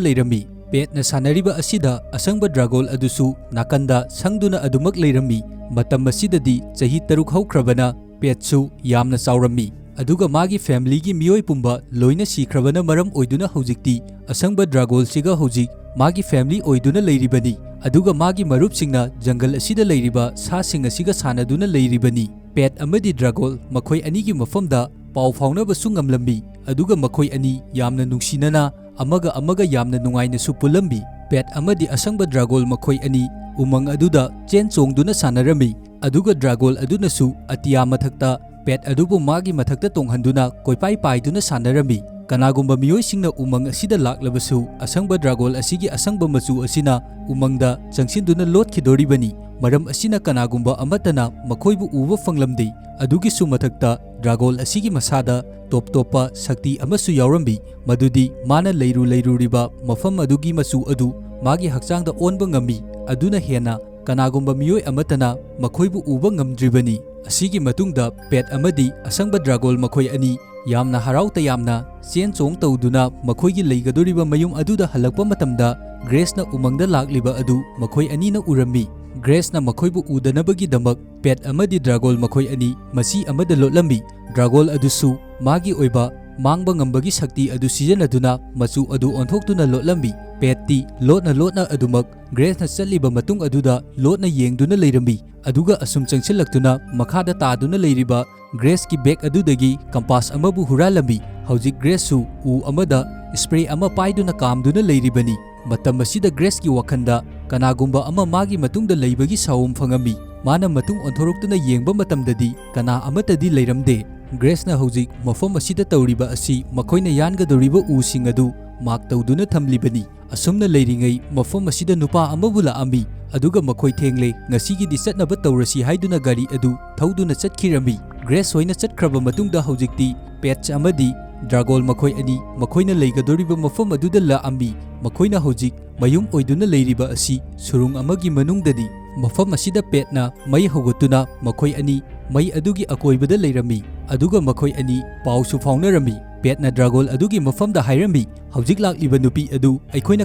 ꯂꯩꯔꯝꯃꯤ꯫ ꯄꯦꯠꯅ ꯁꯥꯟꯅꯔꯤꯕ ꯑꯁꯤꯗ ꯑꯁꯪꯕ ꯗ꯭ꯔꯥꯒꯣꯟ ꯑꯗꯨꯁꯨ ꯅꯥꯀꯟꯗ ꯁꯪꯗꯨꯅ ꯑꯗꯨꯃꯛ ꯂꯩꯔꯝꯃꯤ꯫ ꯃꯇꯝ ꯑꯁꯤꯗꯗꯤ ꯆꯍꯤ ꯇꯔꯨꯛ ꯍꯧꯈ꯭ꯔꯕꯅ ꯄꯦꯠꯁꯨ ꯌꯥꯝꯅ ꯆꯥꯎꯔꯝꯃꯤ꯫ ꯑꯗꯨꯒ ꯃꯥꯒꯤ ꯐꯦꯃꯤꯂꯤꯒꯤ ꯃꯤꯑꯣꯏ ꯄꯨꯝꯕ ꯂꯣꯏꯅ ꯁꯤꯈ꯭ꯔꯕꯅ ꯃꯔꯝ ꯑꯣꯏꯗꯨꯅ ꯍꯧꯖꯤꯛꯇꯤ ꯑꯁꯪꯕ ꯗ꯭ꯔꯥꯒꯣꯟꯁꯤꯒ ꯍꯧꯖꯤꯛ ꯃꯥꯒꯤ ꯐꯦꯃꯤꯂꯤ ꯑꯣꯏꯗꯨꯅ ꯂꯩꯔꯤꯕꯅꯤ꯫ ꯑꯗꯨꯒ ꯃꯥꯒꯤ ꯃꯔꯨꯞꯁꯤꯡꯅ ꯖꯪꯒꯜ ꯑꯁꯤꯗ ꯂꯩꯔꯤꯕ ꯁꯥꯁꯤꯡ ꯑꯁꯤꯒ ꯁꯥꯟꯅꯗꯨꯅ ꯂꯩꯔꯤꯕꯅꯤ꯫ ꯄꯦꯠ ꯑꯃꯗꯤ ꯗ꯭ꯔꯥꯒꯣꯟ ꯃꯈꯣꯏ ꯑꯅꯤꯒꯤ ꯃꯐꯝꯗ ꯄꯥꯎ ꯐꯥꯎꯅꯕꯁꯨ ꯉꯝꯂꯝꯃꯤ꯫ ꯑꯗꯨꯒ ꯃꯈꯣꯏ ꯑꯅꯤ ꯌꯥꯝꯅ ꯅꯨꯡꯁꯤꯅꯅ ꯑꯃꯒ ꯑꯃꯒ ꯌꯥꯝꯅ ꯅꯨꯡꯉꯥꯏꯅꯁꯨ ꯄꯨꯜꯂꯝꯃꯤ꯫ ꯄꯦꯠ ꯑꯃꯗꯤ ꯑꯁꯪꯕ ꯗ꯭ꯔꯥꯒꯣꯟ ꯃꯈꯣꯏ ꯑꯅꯤ ꯎꯃꯪ ꯑꯗꯨꯗ ꯆꯦꯟ ꯆꯣꯡꯗꯨꯅ ꯁꯥꯟꯅꯔꯝꯃꯤ꯫ ꯑꯗꯨꯒ ꯗ꯭ꯔꯥꯒꯣꯟ ꯑꯗꯨꯅꯁꯨ ꯑꯇꯤꯌꯥ ꯃꯊꯛꯇ ꯄꯦꯠ ꯑꯗꯨꯕꯨ ꯃꯥꯒꯤ ꯃꯊꯛꯇ ꯇꯣꯡꯍꯟꯗꯨꯅ ꯀꯣꯏꯄꯥꯏ ꯄꯥꯏꯗꯨꯅ ꯁꯥꯟꯅꯔꯝꯃꯤ꯫ ꯀꯅꯥꯒꯨꯝꯕ ꯃꯤꯑꯣꯏꯁꯤꯡꯅ ꯎꯃꯪ ꯑꯁꯤꯗ ꯂꯥꯛꯂꯕꯁꯨ, ꯑꯁꯪꯕ ꯗ꯭ꯔꯥꯒꯣꯟ ꯑꯁꯤꯒꯤ ꯑꯁꯪꯕ ꯃꯆꯨ ꯑꯁꯤꯅ ꯎꯃꯪꯗ ꯆꯪꯁꯤꯟꯗꯨꯅ ꯂꯣꯠꯈꯤꯗꯣꯔꯤꯕꯅꯤ꯫ ꯃꯔꯝ ꯑꯁꯤꯅ ꯀꯅꯥꯒꯨꯝꯕ ꯑꯃꯠꯇꯅ ꯃꯈꯣꯏꯕꯨ ꯎꯕ ꯐꯪꯂꯝꯗꯦ꯫ ꯑꯗꯨꯒꯤꯁꯨ ꯃꯊꯛꯇ ꯗ꯭ꯔꯥꯒꯣꯟ ꯑꯁꯤꯒꯤ ꯃꯁꯥꯗ ꯇꯣꯞ ꯇꯣꯞꯄ ꯁꯛꯇꯤ ꯑꯃꯁꯨ ꯌꯥꯎꯔꯝꯃꯤ, ꯃꯗꯨꯗꯤ ꯃꯥꯅ ꯂꯩꯔꯨ ꯂꯩꯔꯨꯔꯤꯕ ꯃꯐꯝ ꯑꯗꯨꯒꯤ ꯃꯆꯨ ꯑꯗꯨ ꯃꯥꯒꯤ ꯍꯛꯆꯥꯡꯗ ꯑꯣꯟꯕ ꯉꯝꯃꯤ꯫ ꯑꯗꯨꯅ ꯍꯦꯟꯅ ꯀꯅꯥꯒꯨꯝꯕ ꯃꯤꯑꯣꯏ ꯑꯃꯠꯇꯅ ꯃꯈꯣꯏꯕꯨ ꯎꯕ ꯉꯝꯗ꯭ꯔꯤꯕꯅꯤ꯫ ꯑꯁꯤꯒꯤ ꯃꯇꯨꯡꯗ ꯄꯦꯠ ꯑꯃꯗꯤ ꯑꯁꯪꯕ ꯗ꯭ꯔꯥꯒꯣꯟ ꯃꯈꯣꯏ ꯑꯅꯤ ꯌꯥꯝꯅ ꯍꯔꯥꯎ ꯇꯌꯥꯝꯅ ꯆꯦꯟ ꯆꯣꯡ ꯇꯧꯗꯨꯅ ꯃꯈꯣꯏꯒꯤ ꯂꯩꯒꯗꯧꯔꯤꯕ ꯃꯌꯨꯝ ꯑꯗꯨꯗ ꯍꯜꯂꯛꯄ ꯃꯇꯝꯗ, ꯒ꯭ꯔꯦꯁꯅ ꯎꯃꯪꯗ ꯂꯥꯛꯂꯤꯕ ꯑꯗꯨ ꯃꯈꯣꯏ ꯑꯅꯤꯅ ꯎꯔꯝꯃꯤ꯫ ꯒ꯭ꯔꯦꯁꯅ ꯃꯈꯣꯏꯕꯨ ꯎꯗꯅꯕꯒꯤꯗꯃꯛ ꯄꯦꯠ ꯑꯃꯗꯤ ꯗ꯭ꯔꯥꯒꯣꯜ ꯃꯈꯣꯏ ꯑꯅꯤ ꯃꯆꯤ ꯑꯃꯗ ꯂꯣꯠꯂꯝꯃꯤ꯫ ꯗ꯭ꯔꯥꯒꯣꯜ ꯑꯗꯨꯁꯨ ꯃꯥꯒꯤ ꯑꯣꯏꯕ ꯃꯥꯡꯕ ꯉꯝꯕꯒꯤ ꯁꯛꯇꯤ ꯑꯗꯨ ꯁꯤꯖꯤꯟꯅꯗꯨꯅ ꯃꯆꯨ ꯑꯗꯨ ꯑꯣꯟꯊꯣꯛꯇꯨꯅ ꯂꯣꯠꯂꯝꯃꯤ꯫ ꯄꯦꯠꯇꯤ ꯂꯣꯠꯅ ꯂꯣꯠꯅ ꯑꯗꯨꯃꯛ ꯒ꯭ꯔꯦꯁꯅ ꯆꯠꯂꯤꯕ ꯃꯇꯨꯡ ꯑꯗꯨꯗ ꯂꯣꯠꯅ ꯌꯦꯡꯗꯨꯅ ꯂꯩꯔꯝꯃꯤ, ꯑꯗꯨꯒ ꯑꯁꯨꯝ ꯆꯪꯁꯤꯜꯂꯛꯇꯨꯅ ꯃꯈꯥꯗ ꯇꯥꯗꯨꯅ ꯂꯩꯔꯤꯕ ꯒ꯭ꯔꯦꯁꯀꯤ ꯕꯦꯒ ꯑꯗꯨꯗꯒꯤ ꯀꯝꯄꯥꯁ ꯑꯃꯕꯨ ꯍꯨꯔꯥꯜꯂꯝꯃꯤ꯫ ꯍꯧꯖꯤꯛ ꯒ꯭ꯔꯦꯁꯁꯨ ꯎ ꯑꯃꯗ ꯁ꯭ꯄ꯭ꯔꯦ ꯑꯃ ꯄꯥꯏꯗꯨꯅ ꯀꯥꯝꯗꯨꯅ ꯂꯩꯔꯤꯕꯅꯤ꯫ ꯃꯇꯝ ꯑꯁꯤꯗ ꯒ꯭ꯔꯦꯁꯀꯤ ꯋꯥꯈꯜꯗ ꯀꯅꯥꯒꯨꯝꯕ ꯑꯃ ꯃꯥꯒꯤ ꯃꯇꯨꯡꯗ ꯂꯩꯕꯒꯤ ꯁꯥꯑꯣꯝ ꯐꯪꯉꯝꯃꯤ꯫ ꯃꯥꯅ ꯃꯇꯨꯡ ꯑꯣꯟꯊꯣꯔꯛꯇꯨꯅ ꯌꯦꯡꯕ ꯃꯇꯝꯗꯗꯤ ꯀꯅꯥ ꯑꯃꯠꯇꯗꯤ ꯂꯩꯔꯝꯗꯦ꯫ ꯒ꯭ꯔꯦꯁꯅ ꯍꯧꯖꯤꯛ ꯃꯐꯝ ꯑꯁꯤꯗ ꯇꯧꯔꯤꯕ ꯑꯁꯤ ꯃꯈꯣꯏꯅ ꯌꯥꯟꯒꯗꯧꯔꯤꯕ ꯎꯁꯤꯡ ꯑꯗꯨ ꯃꯥꯔꯛ ꯇꯧꯗꯨꯅ ꯊꯝꯂꯤꯕꯅꯤ꯫ ꯑꯁꯨꯝꯅ ꯂꯩꯔꯤꯉꯩ ꯃꯐꯝ ꯑꯁꯤꯗ ꯅꯨꯄꯥ ꯑꯃꯕꯨ ꯂꯥꯛꯑꯝꯃꯤ, ꯑꯗꯨꯒ ꯃꯈꯣꯏ ꯊꯦꯡꯂꯦ, ꯉꯁꯤꯒꯤꯗꯤ ꯆꯠꯅꯕ ꯇꯧꯔꯁꯤ ꯍꯥꯏꯗꯨꯅ ꯒꯥꯔꯤ ꯑꯗꯨ ꯊꯧꯗꯨꯅ ꯆꯠꯈꯤꯔꯝꯃꯤ꯫ ꯒ꯭ꯔꯦꯁ ꯍꯣꯏꯅ ꯆꯠꯈ꯭ꯔꯕ ꯃꯇꯨꯡꯗ ꯍꯧꯖꯤꯛꯇꯤ ꯄꯦꯠꯁ ꯑꯃꯗꯤ ꯗ꯭ꯔꯥꯒꯣꯜ ꯃꯈꯣꯏ ꯑꯅꯤ ꯃꯈꯣꯏꯅ ꯂꯩꯒꯗꯧꯔꯤꯕ ꯃꯐꯝ ꯑꯗꯨꯗ ꯂꯥꯛꯑꯝꯃꯤ꯫ ꯃꯈꯣꯏꯅ ꯍꯧꯖꯤꯛ ꯃꯌꯨꯝ ꯑꯣꯏꯗꯨꯅ ꯂꯩꯔꯤꯕ ꯑꯁꯤ ꯁꯨꯔꯨꯡ ꯑꯃꯒꯤ ꯃꯅꯨꯡꯗꯅꯤ꯫ ꯃꯐꯝ ꯑꯁꯤꯗ ꯄꯦꯠꯅ ꯃꯩ ꯍꯧꯒꯠꯇꯨꯅ ꯃꯈꯣꯏ ꯑꯅꯤ ꯃꯩ ꯑꯗꯨꯒꯤ ꯑꯀꯣꯏꯕꯗ ꯂꯩꯔꯝꯃꯤ, ꯑꯗꯨꯒ ꯃꯈꯣꯏ ꯑꯅꯤ ꯄꯥꯎꯁꯨ ꯐꯥꯎꯅꯔꯝꯃꯤ꯫ ꯄꯦꯠꯅ ꯗ꯭ꯔꯥꯒꯣꯜ ꯑꯗꯨꯒꯤ ꯃꯐꯝꯗ ꯍꯥꯏꯔꯝꯃꯤ, "ꯍꯧꯖꯤꯛ ꯂꯥꯛꯂꯤꯕ ꯅꯨꯄꯤ ꯑꯗꯨ ꯑꯩꯈꯣꯏꯅ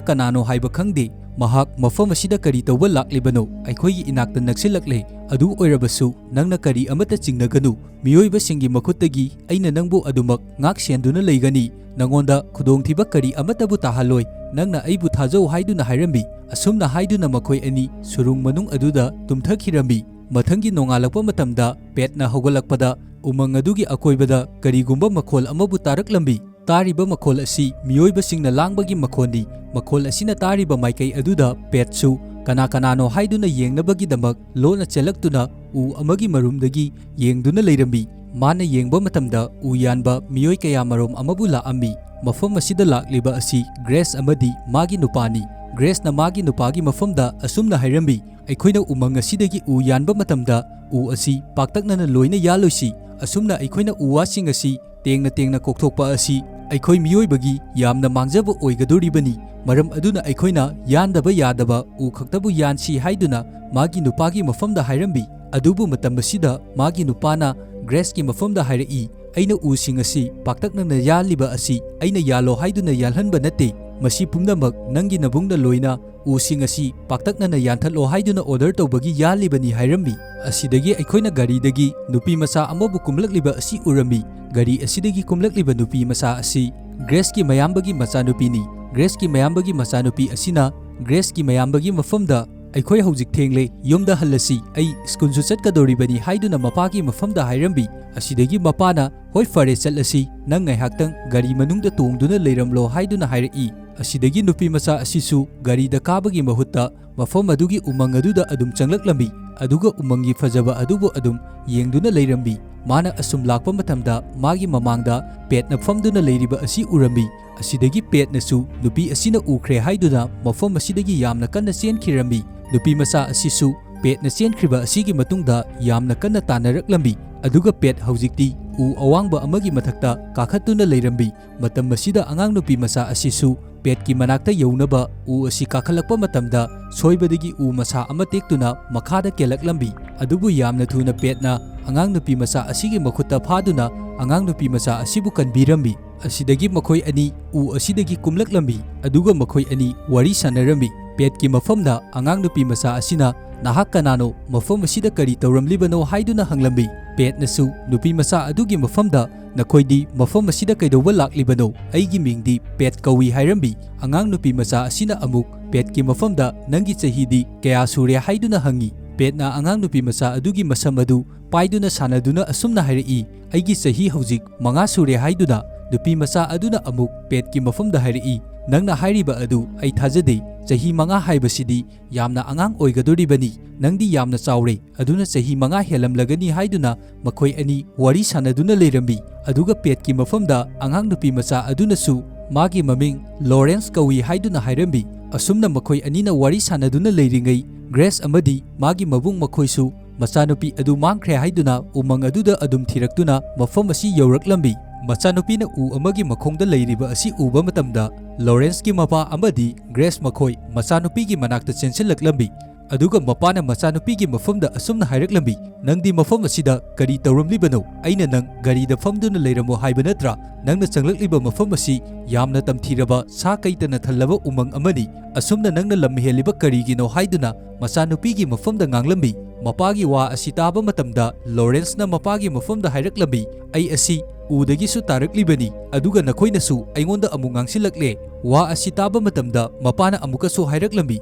ꯀꯅꯥꯅꯣ ꯍꯥꯏꯕ ꯈꯪꯗꯦ꯫ ꯃꯍꯥꯛ ꯃꯐꯝ ꯑꯁꯤꯗ ꯀꯔꯤ ꯇꯧꯕ ꯂꯥꯛꯂꯤꯕꯅꯣ? ꯑꯩꯈꯣꯏꯒꯤ ꯏꯅꯥꯛꯇ ꯅꯛꯁꯤꯜꯂꯛꯂꯦ꯫ ꯑꯗꯨ ꯑꯣꯏꯔꯕꯁꯨ ꯅꯪꯅ ꯀꯔꯤ ꯑꯃꯠꯇ ꯆꯤꯡꯅꯒꯅꯨ꯫ ꯃꯤꯑꯣꯏꯕꯁꯤꯡꯒꯤ ꯃꯈꯨꯠꯇꯒꯤ ꯑꯩꯅ ꯅꯪꯕꯨ ꯑꯗꯨꯃꯛ ꯉꯥꯛ ꯁꯦꯟꯗꯨꯅ ꯂꯩꯒꯅꯤ꯫ ꯅꯉꯣꯟꯗ ꯈꯨꯗꯣꯡꯊꯤꯕ ꯀꯔꯤ ꯑꯃꯠꯇꯕꯨ ꯇꯥꯍꯜꯂꯣꯏ꯫ ꯅꯪꯅ ꯑꯩꯕꯨ ꯊꯥꯖꯧ" ꯍꯥꯏꯗꯨꯅ ꯍꯥꯏꯔꯝꯃꯤ꯫ ꯑꯁꯨꯝꯅ ꯍꯥꯏꯗꯨꯅ ꯃꯈꯣꯏ ꯑꯅꯤ ꯁꯨꯔꯨꯡ ꯃꯅꯨꯡ ꯑꯗꯨꯗ ꯇꯨꯝꯊꯈꯤꯔꯝꯃꯤ꯫ ꯃꯊꯪꯒꯤ ꯅꯣꯡꯉꯥꯜꯂꯛꯄ ꯃꯇꯝꯗ ꯄꯦꯠꯅ ꯍꯧꯒꯠꯂꯛꯄꯗ ꯎꯃꯪ ꯑꯗꯨꯒꯤ ꯑꯀꯣꯏꯕꯗ ꯀꯔꯤꯒꯨꯝꯕ ꯃꯈꯣꯜ ꯑꯃꯕꯨ ꯇꯥꯔꯛꯂꯝꯃꯤ꯫ ꯇꯥꯔꯤꯕ ꯃꯈꯣꯜ ꯑꯁꯤ ꯃꯤꯑꯣꯏꯕꯁꯤꯡꯅ ꯂꯥꯡꯕꯒꯤ ꯃꯈꯣꯜꯅꯤ꯫ ꯃꯈꯣꯜ ꯑꯁꯤꯅ ꯇꯥꯔꯤꯕ ꯃꯥꯏꯀꯩ ꯑꯗꯨꯗ ꯄꯦꯠꯁꯨ ꯀꯅꯥ ꯀꯅꯥꯅꯣ ꯍꯥꯏꯗꯨꯅ ꯌꯦꯡꯅꯕꯒꯤꯗꯃꯛ ꯂꯣꯟꯅ ꯆꯦꯜꯂꯛꯇꯨꯅ ꯎ ꯑꯃꯒꯤ ꯃꯔꯨꯝꯗꯒꯤ ꯌꯦꯡꯗꯨꯅ ꯂꯩꯔꯝꯃꯤ꯫ ꯃꯥꯅ ꯌꯦꯡꯕ ꯃꯇꯝꯗ ꯎ ꯌꯥꯟꯕ ꯃꯤꯑꯣꯏ ꯀꯌꯥ ꯃꯔꯨꯝ ꯑꯃꯕꯨ ꯂꯥꯛꯑꯝꯃꯤ꯫ ꯃꯐꯝ ꯑꯁꯤꯗ ꯂꯥꯛꯂꯤꯕ ꯑꯁꯤ ꯒ꯭ꯔꯦꯁ ꯑꯃꯗꯤ ꯃꯥꯒꯤ ꯅꯨꯄꯥꯅꯤ꯫ ꯒ꯭ꯔꯦꯁꯅ ꯃꯥꯒꯤ ꯅꯨꯄꯥꯒꯤ ꯃꯐꯝꯗ ꯑꯁꯨꯝꯅ ꯍꯥꯏꯔꯝꯃꯤ, "ꯑꯩꯈꯣꯏꯅ ꯎꯃꯪ ꯑꯁꯤꯗꯒꯤ ꯎ ꯌꯥꯟꯕ ꯃꯇꯝꯗ ꯎ ꯑꯁꯤ ꯄꯥꯛꯇꯛꯅꯅ ꯂꯣꯏꯅ ꯌꯥꯜꯂꯣꯏꯁꯤ꯫ ꯑꯁꯨꯝꯅ ꯑꯩꯈꯣꯏꯅ ꯎ ꯋꯥꯁꯤꯡ ꯑꯁꯤ ꯇꯦꯡꯅ ꯇꯦꯡꯅ ꯀꯣꯛꯊꯣꯛꯄ ꯑꯁꯤ ꯑꯩꯈꯣꯏ ꯃꯤꯑꯣꯏꯕꯒꯤ ꯌꯥꯝꯅ ꯃꯥꯡꯖꯕ ꯑꯣꯏꯒꯗꯧꯔꯤꯕꯅꯤ꯫ ꯃꯔꯝ ꯑꯗꯨꯅ ꯑꯩꯈꯣꯏꯅ ꯌꯥꯟꯗꯕ ꯌꯥꯗꯕ ꯎ ꯈꯛꯇꯕꯨ ꯌꯥꯟꯁꯤ" ꯍꯥꯏꯗꯨꯅ ꯃꯥꯒꯤ ꯅꯨꯄꯥꯒꯤ ꯃꯐꯝꯗ ꯍꯥꯏꯔꯝꯃꯤ꯫ ꯑꯗꯨꯕꯨ ꯃꯇꯝ ꯑꯁꯤꯗ ꯃꯥꯒꯤ ꯅꯨꯄꯥꯅ ꯒ꯭ꯔꯦꯁꯀꯤ ꯃꯐꯝꯗ ꯍꯥꯏꯔꯛꯏ, "ꯑꯩꯅ ꯎꯁꯤꯡ ꯑꯁꯤ ꯄꯥꯛꯇꯛꯅꯅ ꯌꯥꯜꯂꯤꯕ ꯑꯁꯤ ꯑꯩꯅ ꯌꯥꯜꯂꯣ ꯍꯥꯏꯗꯨꯅ ꯌꯥꯜꯍꯟꯕ ꯅꯠꯇꯦ꯫ ꯃꯁꯤ ꯄꯨꯝꯅꯃꯛ ꯅꯪꯒꯤ ꯅꯕꯨꯡꯅ ꯂꯣꯏꯅ "ꯎꯁꯤꯡ ꯑꯁꯤ ꯄꯥꯛꯇꯛꯅꯅ ꯌꯥꯟꯊꯠꯂꯣ" ꯍꯥꯏꯗꯨꯅ order ꯇꯧꯕꯒꯤ ꯌꯥꯜꯂꯤꯕꯅꯤ ꯍꯥꯏꯔꯝꯃꯤ꯫ ꯑꯁꯤꯗꯒꯤ ꯑꯩꯈꯣꯏꯅ ꯒꯥꯔꯤꯗꯒꯤ ꯅꯨꯄꯤ ꯃꯆꯥ ꯑꯃꯕꯨ ꯀꯨꯝꯂꯛꯂꯤꯕ ꯑꯁꯤ ꯎꯔꯝꯃꯤ꯫ ꯒꯥꯔꯤ ꯑꯁꯤꯗꯒꯤ ꯀꯨꯝꯂꯛꯂꯤꯕ ꯅꯨꯄꯤ ꯃꯆꯥ ꯑꯁꯤ ꯒ꯭ꯔꯦꯁꯀꯤ ꯃꯌꯥꯝꯕꯒꯤ ꯃꯆꯥꯅꯨꯄꯤꯅꯤ꯫ ꯒ꯭ꯔꯦꯁꯀꯤ ꯃꯌꯥꯝꯕꯒꯤ ꯃꯆꯥꯅꯨꯄꯤ ꯑꯁꯤꯅ ꯒ꯭ꯔꯦꯁꯀꯤ ꯃꯌꯥꯝꯕꯒꯤ ꯃꯐꯝꯗ, "ꯑꯩꯈꯣꯏ ꯍꯧꯖꯤꯛ ꯊꯦꯡꯂꯦ, ꯌꯨꯝꯗ ꯍꯜꯂꯁꯤ, ꯑꯩ ꯁ꯭ꯀꯨꯜꯁꯨ ꯆꯠꯀꯗꯧꯔꯤꯕꯅꯤ" ꯍꯥꯏꯗꯨꯅ ꯃꯄꯥꯒꯤ ꯃꯐꯝꯗ ꯍꯥꯏꯔꯝꯃꯤ꯫ ꯑꯁꯤꯗꯒꯤ ꯃꯄꯥꯅ, "ꯍꯣꯏ, ꯐꯔꯦ, ꯆꯠꯂꯁꯤ, ꯅꯪ ꯉꯥꯏꯍꯥꯛꯇꯪ ꯒꯥꯔꯤ ꯃꯅꯨꯡꯗ ꯇꯣꯡꯗꯨꯅ ꯂꯩꯔꯝꯂꯣ" ꯍꯥꯏꯗꯨꯅ ꯍꯥꯏꯔꯛꯏ꯫ ꯑꯁꯤꯗꯒꯤ ꯅꯨꯄꯤ ꯃꯆꯥ ꯑꯁꯤꯁꯨ ꯒꯥꯔꯤꯗ ꯀꯥꯕꯒꯤ ꯃꯍꯨꯠꯇ ꯃꯐꯝ ꯑꯗꯨꯒꯤ ꯎꯃꯪ ꯑꯗꯨꯗ ꯑꯗꯨꯝ ꯆꯪꯂꯛꯂꯝꯃꯤ, ꯑꯗꯨꯒ ꯎꯃꯪꯒꯤ ꯐꯖꯕ ꯑꯗꯨꯕꯨ ꯑꯗꯨꯝ ꯌꯦꯡꯗꯨꯅ ꯂꯩꯔꯝꯃꯤ꯫ ꯃꯥꯅ ꯑꯁꯨꯝ ꯂꯥꯛꯄ ꯃꯇꯝꯗ ꯃꯥꯒꯤ ꯃꯃꯥꯡꯗ ꯄꯦꯠꯅ ꯐꯝꯗꯨꯅ ꯂꯩꯔꯤꯕ ꯑꯁꯤ ꯎꯔꯝꯃꯤ꯫ ꯑꯁꯤꯗꯒꯤ ꯄꯦꯠꯅꯁꯨ ꯅꯨꯄꯤ ꯑꯁꯤꯅ ꯎꯈ꯭ꯔꯦ ꯍꯥꯏꯗꯨꯅ ꯃꯐꯝ ꯑꯁꯤꯗꯒꯤ ꯌꯥꯝꯅ ꯀꯟꯅ ꯆꯦꯟꯈꯤꯔꯝꯃꯤ꯫ ꯅꯨꯄꯤ ꯃꯆꯥ ꯑꯁꯤꯁꯨ ꯄꯦꯠꯅ ꯆꯦꯟꯈ꯭ꯔꯤꯕ ꯑꯁꯤꯒꯤ ꯃꯇꯨꯡꯗ ꯌꯥꯝꯅ ꯀꯟꯅ ꯇꯥꯟꯅꯔꯛꯂꯝꯃꯤ, ꯑꯗꯨꯒ ꯄꯦꯠ ꯍꯧꯖꯤꯛꯇꯤ ꯎ ꯑꯋꯥꯡꯕ ꯑꯃꯒꯤ ꯃꯊꯛꯇ ꯀꯥꯈꯠꯇꯨꯅ ꯂꯩꯔꯝꯃꯤ꯫ ꯃꯇꯝ ꯑꯁꯤꯗ ꯑꯉꯥꯡ ꯅꯨꯄꯤ ꯃꯆꯥ ꯑꯁꯤꯁꯨ ꯄꯦꯠꯀꯤ ꯃꯅꯥꯛꯇ ꯌꯧꯅꯕ ꯎ ꯑꯁꯤ ꯀꯥꯈꯠꯂꯛꯄ ꯃꯇꯝꯗ ꯁꯣꯏꯕꯗꯒꯤ ꯎ ꯃꯁꯥ ꯑꯃ ꯇꯦꯛꯇꯨꯅ ꯃꯈꯥꯗ ꯀꯦꯜꯂꯛꯂꯝꯃꯤ꯫ ꯑꯗꯨꯕꯨ ꯌꯥꯝꯅ ꯊꯨꯅ ꯄꯦꯠꯅ ꯑꯉꯥꯡ ꯅꯨꯄꯤ ꯃꯆꯥ ꯑꯁꯤꯒꯤ ꯃꯈꯨꯠꯇ ꯐꯥꯗꯨꯅ ꯑꯉꯥꯡ ꯅꯨꯄꯤ ꯃꯆꯥ ꯑꯁꯤꯕꯨ ꯀꯟꯕꯤꯔꯝꯃꯤ꯫ ꯑꯁꯤꯗꯒꯤ ꯃꯈꯣꯏ ꯑꯅꯤ ꯎ ꯑꯁꯤꯗꯒꯤ ꯀꯨꯝꯂꯛꯂꯝꯃꯤ, ꯑꯗꯨꯒ ꯃꯈꯣꯏ ꯑꯅꯤ ꯋꯥꯔꯤ ꯁꯥꯟꯅꯔꯝꯃꯤ꯫ ꯄꯦꯠꯀꯤ ꯃꯐꯝꯗ ꯑꯉꯥꯡ ꯅꯨꯄꯤ ꯃꯆꯥ ꯑꯁꯤꯅ, "ꯅꯍꯥꯛ ꯀꯅꯥꯅꯣ? ꯃꯐꯝ ꯑꯁꯤꯗ ꯀꯔꯤ ꯇꯧꯔꯝꯂꯤꯕꯅꯣ?" ꯍꯥꯏꯗꯨꯅ ꯍꯪꯂꯝꯃꯤ꯫ ꯄꯦꯠꯅꯁꯨ ꯅꯨꯄꯤ ꯃꯆꯥ ꯑꯗꯨꯒꯤ ꯃꯐꯝꯗ, "ꯅꯈꯣꯏꯗꯤ ꯃꯐꯝ ꯑꯁꯤꯗ ꯀꯩꯗꯧꯕ ꯂꯥꯛꯂꯤꯕꯅꯣ? ꯑꯩꯒꯤ ꯃꯤꯡꯗꯤ ꯄꯦꯠ ꯀꯧꯏ" ꯍꯥꯏꯔꯝꯃꯤ꯫ ꯑꯉꯥꯡ ꯅꯨꯄꯤ ꯃꯆꯥ ꯑꯁꯤꯅ ꯑꯃꯨꯛ ꯄꯦꯠꯀꯤ ꯃꯐꯝꯗ, "ꯅꯪꯒꯤ ꯆꯍꯤꯗꯤ ꯀꯌꯥ ꯁꯨꯔꯦ?" ꯍꯥꯏꯗꯨꯅ ꯍꯪꯉꯤ꯫ ꯄꯦꯠꯅ ꯑꯉꯥꯡ ꯅꯨꯄꯤ ꯃꯆꯥ ꯑꯗꯨꯒꯤ ꯃꯁꯝ ꯑꯗꯨ ꯄꯥꯏꯗꯨꯅ ꯁꯥꯟꯅꯗꯨꯅ ꯑꯁꯨꯝꯅ ꯍꯥꯏꯔꯛꯏ, "ꯑꯩꯒꯤ ꯆꯍꯤ ꯍꯧꯖꯤꯛ ꯃꯉꯥ ꯁꯨꯔꯦ" ꯍꯥꯏꯗꯨꯅ꯫ ꯅꯨꯄꯤ ꯃꯆꯥ ꯑꯗꯨꯅ ꯑꯃꯨꯛ ꯄꯦꯠꯀꯤ ꯃꯐꯝꯗ ꯍꯥꯏꯔꯛꯏ, "ꯅꯪꯅ ꯍꯥꯏꯔꯤꯕ ꯑꯗꯨ ꯑꯩ ꯊꯥꯖꯗꯦ꯫ ꯆꯍꯤ ꯃꯉꯥ ꯍꯥꯏꯕꯁꯤꯗꯤ ꯌꯥꯝꯅ ꯑꯉꯥꯡ ꯑꯣꯏꯒꯗꯧꯔꯤꯕꯅꯤ꯫ ꯅꯪꯗꯤ ꯌꯥꯝꯅ ꯆꯥꯎꯔꯦ, ꯑꯗꯨꯅ ꯆꯍꯤ ꯃꯉꯥ ꯍꯦꯜꯂꯝꯂꯒꯅꯤ" ꯍꯥꯏꯗꯨꯅ ꯃꯈꯣꯏ ꯑꯅꯤ ꯋꯥꯔꯤ ꯁꯥꯟꯅꯗꯨꯅ ꯂꯩꯔꯝꯃꯤ꯫ ꯑꯗꯨꯒ ꯄꯦꯠꯀꯤ ꯃꯐꯝꯗ ꯑꯉꯥꯡ ꯅꯨꯄꯤ ꯃꯆꯥ ꯑꯗꯨꯅꯁꯨ ꯃꯥꯒꯤ ꯃꯃꯤꯡ ꯂꯣꯔꯦꯟꯁ ꯀꯧꯏ ꯍꯥꯏꯗꯨꯅ ꯍꯥꯏꯔꯝꯃꯤ꯫ ꯑꯁꯨꯝꯅ ꯃꯈꯣꯏ ꯑꯅꯤꯅ ꯋꯥꯔꯤ ꯁꯥꯟꯅꯗꯨꯅ ꯂꯩꯔꯤꯉꯩ, ꯒ꯭ꯔꯦꯁ ꯑꯃꯗꯤ ꯃꯥꯒꯤ ꯃꯕꯨꯡ ꯃꯈꯣꯏꯁꯨ ꯃꯆꯥꯅꯨꯄꯤ ꯑꯗꯨ ꯃꯥꯡꯈ꯭ꯔꯦ ꯍꯥꯏꯗꯨꯅ ꯎꯃꯪ ꯑꯗꯨꯗ ꯑꯗꯨꯝ ꯊꯤꯔꯛꯇꯨꯅ ꯃꯐꯝ ꯑꯁꯤ ꯌꯧꯔꯛꯂꯝꯃꯤ꯫ ꯃꯆꯥꯅꯨꯄꯤꯅ ꯎ ꯑꯃꯒꯤ ꯃꯈꯣꯡꯗ ꯂꯩꯔꯤꯕ ꯑꯁꯤ ꯎꯕ ꯃꯇꯝꯗ, ꯂꯣꯔꯦꯟꯁꯀꯤ ꯃꯄꯥ ꯑꯃꯗꯤ ꯒ꯭ꯔꯦꯁ ꯃꯈꯣꯏ ꯃꯆꯥꯅꯨꯄꯤꯒꯤ ꯃꯅꯥꯛꯇ ꯆꯦꯟꯁꯤꯜꯂꯛꯂꯝꯃꯤ꯫ ꯑꯗꯨꯒ ꯃꯄꯥꯅ ꯃꯆꯥꯅꯨꯄꯤꯒꯤ ꯃꯐꯝꯗ ꯑꯁꯨꯝꯅ ꯍꯥꯏꯔꯛꯂꯝꯃꯤ, "ꯅꯪꯗꯤ ꯃꯐꯝ ꯑꯁꯤꯗ ꯀꯔꯤ ꯇꯧꯔꯝꯂꯤꯕꯅꯣ? ꯑꯩꯅ ꯅꯪ ꯒꯥꯔꯤꯗ ꯐꯝꯗꯨꯅ ꯂꯩꯔꯝꯃꯣ ꯍꯥꯏꯕ ꯅꯠꯇ꯭ꯔꯥ? ꯅꯪꯅ ꯆꯪꯂꯛꯂꯤꯕ ꯃꯐꯝ ꯑꯁꯤ ꯌꯥꯝꯅ ꯇꯝꯊꯤꯔꯕ ꯁꯥ ꯀꯩꯇꯅ ꯊꯜꯂꯕ ꯎꯃꯪ ꯑꯃꯅꯤ꯫ ꯑꯁꯨꯝꯅ ꯅꯪꯅ ꯂꯝ ꯍꯦꯜꯂꯤꯕ ꯀꯔꯤꯒꯤꯅꯣ?" ꯍꯥꯏꯗꯨꯅ ꯃꯆꯥꯅꯨꯄꯤꯒꯤ ꯃꯐꯝꯗ ꯉꯥꯡꯂꯝꯃꯤ꯫ ꯃꯄꯥꯒꯤ ꯋꯥ ꯑꯁꯤ ꯇꯥꯕ ꯃꯇꯝꯗ ꯂꯣꯔꯦꯟꯁꯅ ꯃꯄꯥꯒꯤ ꯃꯐꯝꯗ ꯍꯥꯏꯔꯛꯂꯝꯃꯤ, "ꯑꯩ ꯑꯁꯤ ꯎꯗꯒꯤꯁꯨ ꯇꯥꯔꯛꯂꯤꯕꯅꯤ, ꯑꯗꯨꯒ ꯅꯈꯣꯏꯅꯁꯨ ꯑꯩꯉꯣꯟꯗ ꯑꯃꯨꯛ ꯉꯥꯡꯁꯤꯜꯂꯛꯂꯦ꯫" ꯋꯥ ꯑꯁꯤ ꯇꯥꯕ ꯃꯇꯝꯗ ꯃꯄꯥꯅ ꯑꯃꯨꯛꯀꯁꯨ ꯍꯥꯏꯔꯛꯂꯝꯃꯤ,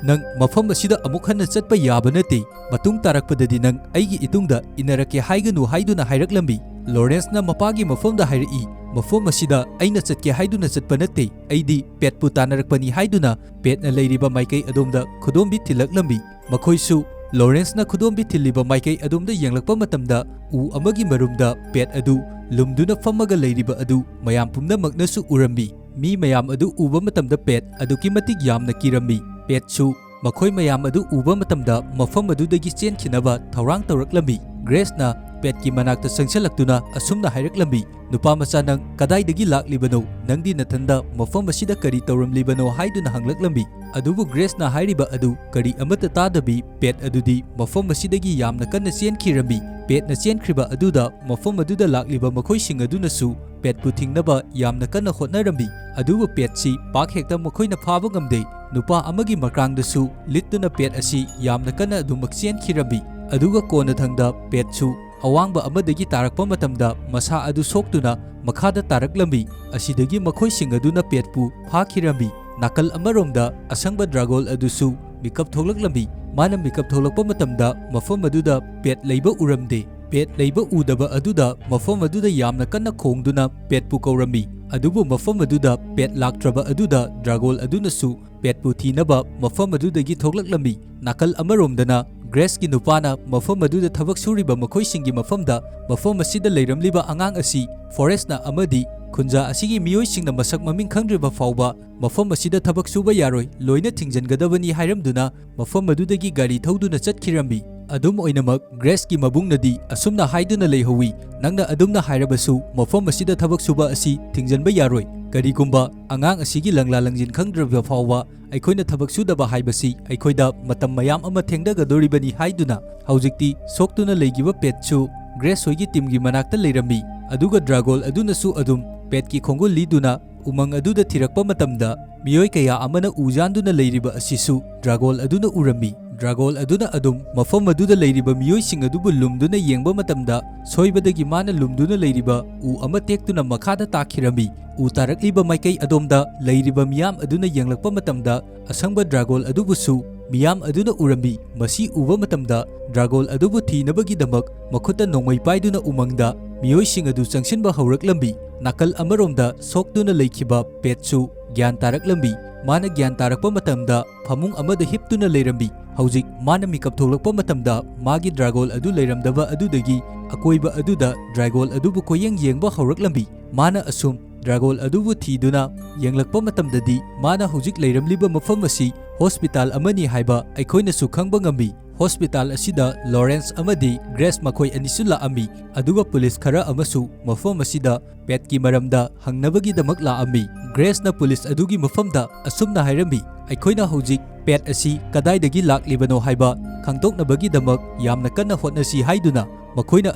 "ꯅꯪ ꯃꯐꯝ ꯑꯁꯤꯗ ꯑꯃꯨꯛ ꯍꯟꯅ ꯆꯠꯄ ꯌꯥꯕ ꯅꯠꯇꯦ꯫ ꯃꯇꯨꯡ ꯇꯥꯔꯛꯄꯗꯗꯤ ꯅꯪ ꯑꯩꯒꯤ ꯏꯇꯨꯡꯗ ꯏꯟꯅꯔꯛꯀꯦ ꯍꯥꯏꯒꯅꯨ" ꯍꯥꯏꯗꯨꯅ ꯍꯥꯏꯔꯛꯂꯝꯃꯤ꯫ ꯂꯣꯔꯦꯟꯁꯅ ꯃꯄꯥꯒꯤ ꯃꯐꯝꯗ ꯍꯥꯏꯔꯛꯏ, "ꯃꯐꯝ ꯑꯁꯤꯗ ꯑꯩꯅ ꯆꯠꯀꯦ ꯍꯥꯏꯗꯨꯅ ꯆꯠꯄ ꯅꯠꯇꯦ, ꯑꯩꯗꯤ ꯄꯦꯠꯄꯨ ꯇꯥꯟꯅꯔꯛꯄꯅꯤ" ꯍꯥꯏꯗꯨꯅ ꯄꯦꯠꯅ ꯂꯩꯔꯤꯕ ꯃꯥꯏꯀꯩ ꯑꯗꯣꯝꯗ ꯈꯨꯗꯣꯝꯕꯤ ꯊꯤꯜꯂꯛꯂꯝꯃꯤ꯫ ꯃꯈꯣꯏꯁꯨ ꯂꯣꯔꯦꯟꯁꯅ ꯈꯨꯗꯣꯝꯕꯤ ꯊꯤꯜꯂꯤꯕ ꯃꯥꯏꯀꯩ ꯑꯗꯣꯝꯗ ꯌꯦꯡꯂꯛꯄ ꯃꯇꯝꯗ ꯎ ꯑꯃꯒꯤ ꯃꯔꯨꯝꯗ ꯄꯦꯠ ꯑꯗꯨ ꯂꯨꯝꯗꯨꯅ ꯐꯝꯃꯒ ꯂꯩꯔꯤꯕ ꯑꯗꯨ ꯃꯌꯥꯝ ꯄꯨꯝꯅꯃꯛꯅꯁꯨ ꯎꯔꯝꯃꯤ꯫ ꯃꯤ ꯃꯌꯥꯝ ꯑꯗꯨ ꯎꯕ ꯃꯇꯝꯗ ꯄꯦꯠ ꯑꯗꯨꯛꯀꯤ ꯃꯇꯤꯛ ꯌꯥꯝꯅ ꯀꯤꯔꯝꯃꯤ꯫ ꯄꯦꯠꯁꯨ ꯃꯈꯣꯏ ꯃꯌꯥꯝ ꯑꯗꯨ ꯎꯕ ꯃꯇꯝꯗ ꯃꯐꯝ ꯑꯗꯨꯗꯒꯤ ꯆꯦꯟꯈꯤꯅꯕ ꯊꯧꯔꯥꯡ ꯇꯧꯔꯛꯂꯝꯃꯤ꯫ ꯒ꯭ꯔꯦꯁꯅ ꯄꯦꯠꯀꯤ ꯃꯅꯥꯛꯇ ꯆꯪꯁꯤꯜꯂꯛꯇꯨꯅ ꯑꯁꯨꯝꯅ ꯍꯥꯏꯔꯛꯂꯝꯃꯤ, "ꯅꯨꯄꯥ ꯃꯆꯥ, ꯅꯪ ꯀꯗꯥꯏꯗꯒꯤ ꯂꯥꯛꯂꯤꯕꯅꯣ? ꯅꯪꯗꯤ ꯅꯊꯟꯗ ꯃꯐꯝ ꯑꯁꯤꯗ ꯀꯔꯤ ꯇꯧꯔꯝꯂꯤꯕꯅꯣ?" ꯍꯥꯏꯗꯨꯅ ꯍꯪꯂꯛꯂꯝꯃꯤ꯫ ꯑꯗꯨꯕꯨ ꯒ꯭ꯔꯦꯁꯅ ꯍꯥꯏꯔꯤꯕ ꯑꯗꯨ ꯀꯔꯤ ꯑꯃꯠꯇ ꯇꯥꯗꯕꯤ ꯄꯦꯠ ꯑꯗꯨꯗꯤ ꯃꯐꯝ ꯑꯁꯤꯗꯒꯤ ꯌꯥꯝꯅ ꯀꯟꯅ ꯆꯦꯟꯈꯤꯔꯝꯃꯤ꯫ ꯄꯦꯠꯅ ꯆꯦꯟꯈ꯭ꯔꯤꯕ ꯑꯗꯨꯗ ꯃꯐꯝ ꯑꯗꯨꯗ ꯂꯥꯛꯂꯤꯕ ꯃꯈꯣꯏꯁꯤꯡ ꯑꯗꯨꯅꯁꯨ ꯄꯦꯠꯄꯨ ꯊꯤꯡꯅꯕ ꯌꯥꯝꯅ ꯀꯟꯅ ꯍꯣꯠꯅꯔꯝꯃꯤ꯫ ꯑꯗꯨꯕꯨ ꯄꯦꯠꯁꯤ ꯄꯥꯛ ꯍꯦꯛꯇ ꯃꯈꯣꯏꯅ ꯐꯥꯕ ꯉꯝꯗꯦ꯫ ꯅꯨꯄꯥ ꯑꯃꯒꯤ ꯃꯀ꯭ꯔꯥꯡꯗꯁꯨ ꯂꯤꯠꯇꯨꯅ ꯄꯦꯠ ꯑꯁꯤ ꯌꯥꯝꯅ ꯀꯟꯅ ꯑꯗꯨꯃꯛ ꯆꯦꯟꯈꯤꯔꯝꯃꯤ꯫ ꯑꯗꯨꯒ ꯀꯣꯟꯅꯊꯪꯗ ꯄꯦꯠꯁꯨ ꯑꯋꯥꯡꯕ ꯑꯃꯗꯒꯤ ꯇꯥꯔꯛꯄ ꯃꯇꯝꯗ ꯃꯁꯥ ꯑꯗꯨ ꯁꯣꯛꯇꯨꯅ ꯃꯈꯥꯗ ꯇꯥꯔꯛꯂꯝꯃꯤ꯫ ꯑꯁꯤꯗꯒꯤ ꯃꯈꯣꯏꯁꯤꯡ ꯑꯗꯨꯅ ꯄꯦꯠꯄꯨ ꯐꯥꯈꯤꯔꯝꯃꯤ꯫ ꯅꯥꯀꯜ ꯑꯃꯔꯣꯝꯗ ꯑꯁꯪꯕ ꯗ꯭ꯔꯥꯒꯣꯟ ꯑꯗꯨꯁꯨ ꯃꯤꯀꯞ ꯊꯣꯛꯂꯛꯂꯝꯃꯤ꯫ ꯃꯥꯅ ꯃꯤꯀꯞ ꯊꯣꯛꯂꯛꯄ ꯃꯇꯝꯗ ꯃꯐꯝ ꯑꯗꯨꯗ ꯄꯦꯠ ꯂꯩꯕ ꯎꯔꯝꯗꯦ꯫ ꯄꯦꯠ ꯂꯩꯕ ꯎꯗꯕ ꯑꯗꯨꯗ ꯃꯐꯝ ꯑꯗꯨꯗ ꯌꯥꯝꯅ ꯀꯟꯅ ꯈꯣꯡꯗꯨꯅ ꯄꯦꯠꯄꯨ ꯀꯧꯔꯝꯃꯤ꯫ ꯑꯗꯨꯕꯨ ꯃꯐꯝ ꯑꯗꯨꯗ ꯄꯦꯠ ꯂꯥꯛꯇ꯭ꯔꯕ ꯑꯗꯨꯗ ꯗ꯭ꯔꯥꯒꯣꯟ ꯑꯗꯨꯅꯁꯨ ꯄꯦꯠꯄꯨ ꯊꯤꯅꯕ ꯃꯐꯝ ꯑꯗꯨꯗꯒꯤ ꯊꯣꯛꯂꯛꯂꯝꯃꯤ꯫ ꯅꯥꯀꯜ ꯑꯃꯔꯣꯝꯗꯅ ꯒ꯭ꯔꯦꯁꯀꯤ ꯅꯨꯄꯥꯅ ꯃꯐꯝ ꯑꯗꯨꯗ ꯊꯕꯛ ꯁꯨꯔꯤꯕ ꯃꯈꯣꯏꯁꯤꯡꯒꯤ ꯃꯐꯝꯗ ꯃꯐꯝ ꯑꯁꯤꯗ ꯂꯩꯔꯝꯂꯤꯕ ꯑꯉꯥꯡ ꯑꯁꯤ ꯐꯣꯔꯦꯁꯅ ꯑꯃꯗꯤ ꯈꯨꯟꯖꯥ ꯑꯁꯤꯒꯤ ꯃꯤꯑꯣꯏꯁꯤꯡꯅ ꯃꯁꯛ ꯃꯃꯤꯡ ꯈꯪꯗ꯭ꯔꯤꯕ ꯐꯥꯎꯕ ꯃꯐꯝ ꯑꯁꯤꯗ ꯊꯕꯛ ꯁꯨꯕ ꯌꯥꯔꯣꯏ, ꯂꯣꯏꯅ ꯊꯤꯡꯖꯤꯟꯒꯗꯕꯅꯤ ꯍꯥꯏꯔꯝꯗꯨꯅ ꯃꯐꯝ ꯑꯗꯨꯗꯒꯤ ꯒꯥꯔꯤ ꯊꯧꯗꯨꯅ ꯆꯠꯈꯤꯔꯝꯃꯤ꯫ ꯑꯗꯨꯝ ꯑꯣꯏꯅꯃꯛ, ꯒ꯭ꯔꯦꯁꯀꯤ ꯃꯕꯨꯡꯅꯗꯤ ꯑꯁꯨꯝꯅ ꯍꯥꯏꯗꯨꯅ ꯂꯩꯍꯧꯋꯤ, "ꯅꯪꯅ ꯑꯗꯨꯝꯅ ꯍꯥꯏꯔꯕꯁꯨ, ꯃꯐꯝ ꯑꯁꯤꯗ ꯊꯕꯛ ꯁꯨꯕ ꯑꯁꯤ ꯊꯤꯡꯖꯤꯟꯕ ꯌꯥꯔꯣꯏ꯫ ꯀꯔꯤꯒꯨꯝꯕ ꯑꯉꯥꯡ ꯑꯁꯤꯒꯤ ꯂꯪꯂꯥ ꯂꯪꯖꯤꯟ ꯈꯪꯗ꯭ꯔꯕ ꯐꯥꯎꯕ ꯑꯩꯈꯣꯏꯅ ꯊꯕꯛ ꯁꯨꯗꯕ ꯍꯥꯏꯕꯁꯤ ꯑꯩꯈꯣꯏꯗ ꯃꯇꯝ ꯃꯌꯥꯝ ꯑꯃ ꯊꯦꯡꯊꯒꯗꯧꯔꯤꯕꯅꯤ" ꯍꯥꯏꯗꯨꯅ꯫ ꯍꯧꯖꯤꯛꯇꯤ ꯁꯣꯛꯇꯨꯅ ꯂꯩꯈꯤꯕ ꯄꯦꯠꯁꯨ ꯒ꯭ꯔꯦꯁ ꯍꯣꯏꯒꯤ ꯇꯤꯝꯒꯤ ꯃꯅꯥꯛꯇ ꯂꯩꯔꯝꯃꯤ, ꯑꯗꯨꯒ ꯗ꯭ꯔꯥꯒꯣꯜ ꯑꯗꯨꯅꯁꯨ ꯑꯗꯨꯝ ꯄꯦꯠꯀꯤ ꯈꯣꯡꯒꯨꯜ ꯂꯤꯗꯨꯅ ꯎꯃꯪ ꯑꯗꯨꯗ ꯊꯤꯔꯛꯄ ꯃꯇꯝꯗ, ꯃꯤꯑꯣꯏ ꯀꯌꯥ ꯑꯃꯅ ꯎ ꯌꯥꯟꯗꯨꯅ ꯂꯩꯔꯤꯕ ꯑꯁꯤꯁꯨ ꯗ꯭ꯔꯥꯒꯣꯜ ꯑꯗꯨꯅ ꯎꯔꯝꯃꯤ꯫ ꯗ꯭ꯔꯥꯒꯣꯜ ꯑꯗꯨꯅ ꯑꯗꯨꯝ ꯃꯐꯝ ꯑꯗꯨꯗ ꯂꯩꯔꯤꯕ ꯃꯤꯑꯣꯏꯁꯤꯡ ꯑꯗꯨꯕꯨ ꯂꯨꯝꯗꯨꯅ ꯌꯦꯡꯕ ꯃꯇꯝꯗ, ꯁꯣꯏꯕꯗꯒꯤ ꯃꯥꯅ ꯂꯨꯝꯗꯨꯅ ꯂꯩꯔꯤꯕ ꯎ ꯑꯃ ꯇꯦꯛꯇꯨꯅ ꯃꯈꯥꯗ ꯇꯥꯈꯤꯔꯝꯃꯤ꯫ ꯎ ꯇꯥꯔꯛꯂꯤꯕ ꯃꯥꯏꯀꯩ ꯑꯗꯣꯝꯗ ꯂꯩꯔꯤꯕ ꯃꯤꯌꯥꯝ ꯑꯗꯨꯅ ꯌꯦꯡꯂꯛꯄ ꯃꯇꯝꯗ, ꯑꯁꯪꯕ ꯗ꯭ꯔꯥꯒꯣꯜ ꯑꯗꯨꯕꯨꯁꯨ ꯃꯤꯌꯥꯝ ꯑꯗꯨꯅ ꯎꯔꯝꯃꯤ꯫ ꯃꯁꯤ ꯎꯕ ꯃꯇꯝꯗ, ꯗ꯭ꯔꯥꯒꯣꯜ ꯑꯗꯨꯕꯨ ꯊꯤꯅꯕꯒꯤꯗꯃꯛ ꯃꯈꯨꯠꯇ ꯅꯣꯡꯃꯩ ꯄꯥꯏꯗꯨꯅ ꯎꯃꯪꯗ ꯃꯤꯑꯣꯏꯁꯤꯡ ꯑꯗꯨ ꯆꯪꯁꯤꯟꯕ ꯍꯧꯔꯛꯂꯝꯃꯤ꯫ ꯅꯥꯀꯜ ꯑꯃꯔꯣꯝꯗ ꯁꯣꯛꯇꯨꯅ ꯂꯩꯈꯤꯕ ꯄꯦꯠꯁꯨ ꯒ꯭ꯌꯥꯟ ꯇꯥꯔꯛꯂꯝꯃꯤ꯫ ꯃꯥꯅ ꯒ꯭ꯌꯥꯟ ꯇꯥꯔꯛꯄ ꯃꯇꯝꯗ, ꯐꯃꯨꯡ ꯑꯃꯗ ꯍꯤꯞꯇꯨꯅ ꯂꯩꯔꯝꯃꯤ꯫ ꯍꯧꯖꯤꯛ ꯃꯥꯅ ꯃꯤꯀꯞ ꯊꯣꯛꯂꯛꯄ ꯃꯇꯝꯗ, ꯃꯥꯒꯤ ꯗ꯭ꯔꯥꯒꯣꯜ ꯑꯗꯨ ꯂꯩꯔꯝꯗꯕ ꯑꯗꯨꯗꯒꯤ ꯑꯀꯣꯏꯕ ꯑꯗꯨꯗ ꯗ꯭ꯔꯥꯒꯣꯜ ꯑꯗꯨꯕꯨ ꯀꯣꯏꯌꯦꯡ ꯌꯦꯡꯕ ꯍꯧꯔꯛꯂꯝꯃꯤ꯫ ꯃꯥꯅ ꯑꯁꯨꯝ ꯗ꯭ꯔꯥꯒꯣꯜ ꯑꯗꯨꯕꯨ ꯊꯤꯗꯨꯅ ꯌꯦꯡꯂꯛꯄ ꯃꯇꯝꯗꯗꯤ, ꯃꯥꯅ ꯍꯧꯖꯤꯛ ꯂꯩꯔꯝꯂꯤꯕ ꯃꯐꯝ ꯑꯁꯤ ꯍꯣꯁꯄꯤꯇꯥꯜ ꯑꯃꯅꯤ ꯍꯥꯏꯕ ꯑꯩꯈꯣꯏꯅꯁꯨ ꯈꯪꯕ ꯉꯝꯃꯤ꯫ ꯍꯣꯁꯄꯤꯇꯥꯜ ꯑꯁꯤꯗ ꯂꯣꯔꯦꯟꯁ ꯑꯃꯗꯤ ꯒ꯭ꯔꯦꯁ ꯃꯈꯣꯏ ꯑꯅꯤꯁꯨ ꯂꯥꯛꯑꯝꯃꯤ, ꯑꯗꯨꯒ ꯄꯨꯂꯤꯁ ꯈꯔ ꯑꯃꯁꯨ ꯃꯐꯝ ꯑꯁꯤꯗ ꯄꯦꯠꯀꯤ ꯃꯔꯝꯗ ꯍꯪꯅꯕꯒꯤꯗꯃꯛ ꯂꯥꯛꯑꯝꯃꯤ꯫ ꯒ꯭ꯔꯦꯁꯅ ꯄꯨꯂꯤꯁ ꯑꯗꯨꯒꯤ ꯃꯐꯝꯗ ꯑꯁꯨꯝꯅ ꯍꯥꯏꯔꯝꯃꯤ, "ꯑꯩꯈꯣꯏꯅ ꯍꯧꯖꯤꯛ ꯄꯦꯠ ꯑꯁꯤ ꯀꯗꯥꯏꯗꯒꯤ ꯂꯥꯛꯂꯤꯕꯅꯣ ꯍꯥꯏꯕ ꯈꯪꯗꯣꯛꯅꯕꯒꯤꯗꯃꯛ ꯌꯥꯝꯅ ꯀꯟꯅ ꯍꯣꯠꯅꯁꯤ" ꯍꯥꯏꯗꯨꯅ꯫ ꯃꯈꯣꯏꯅ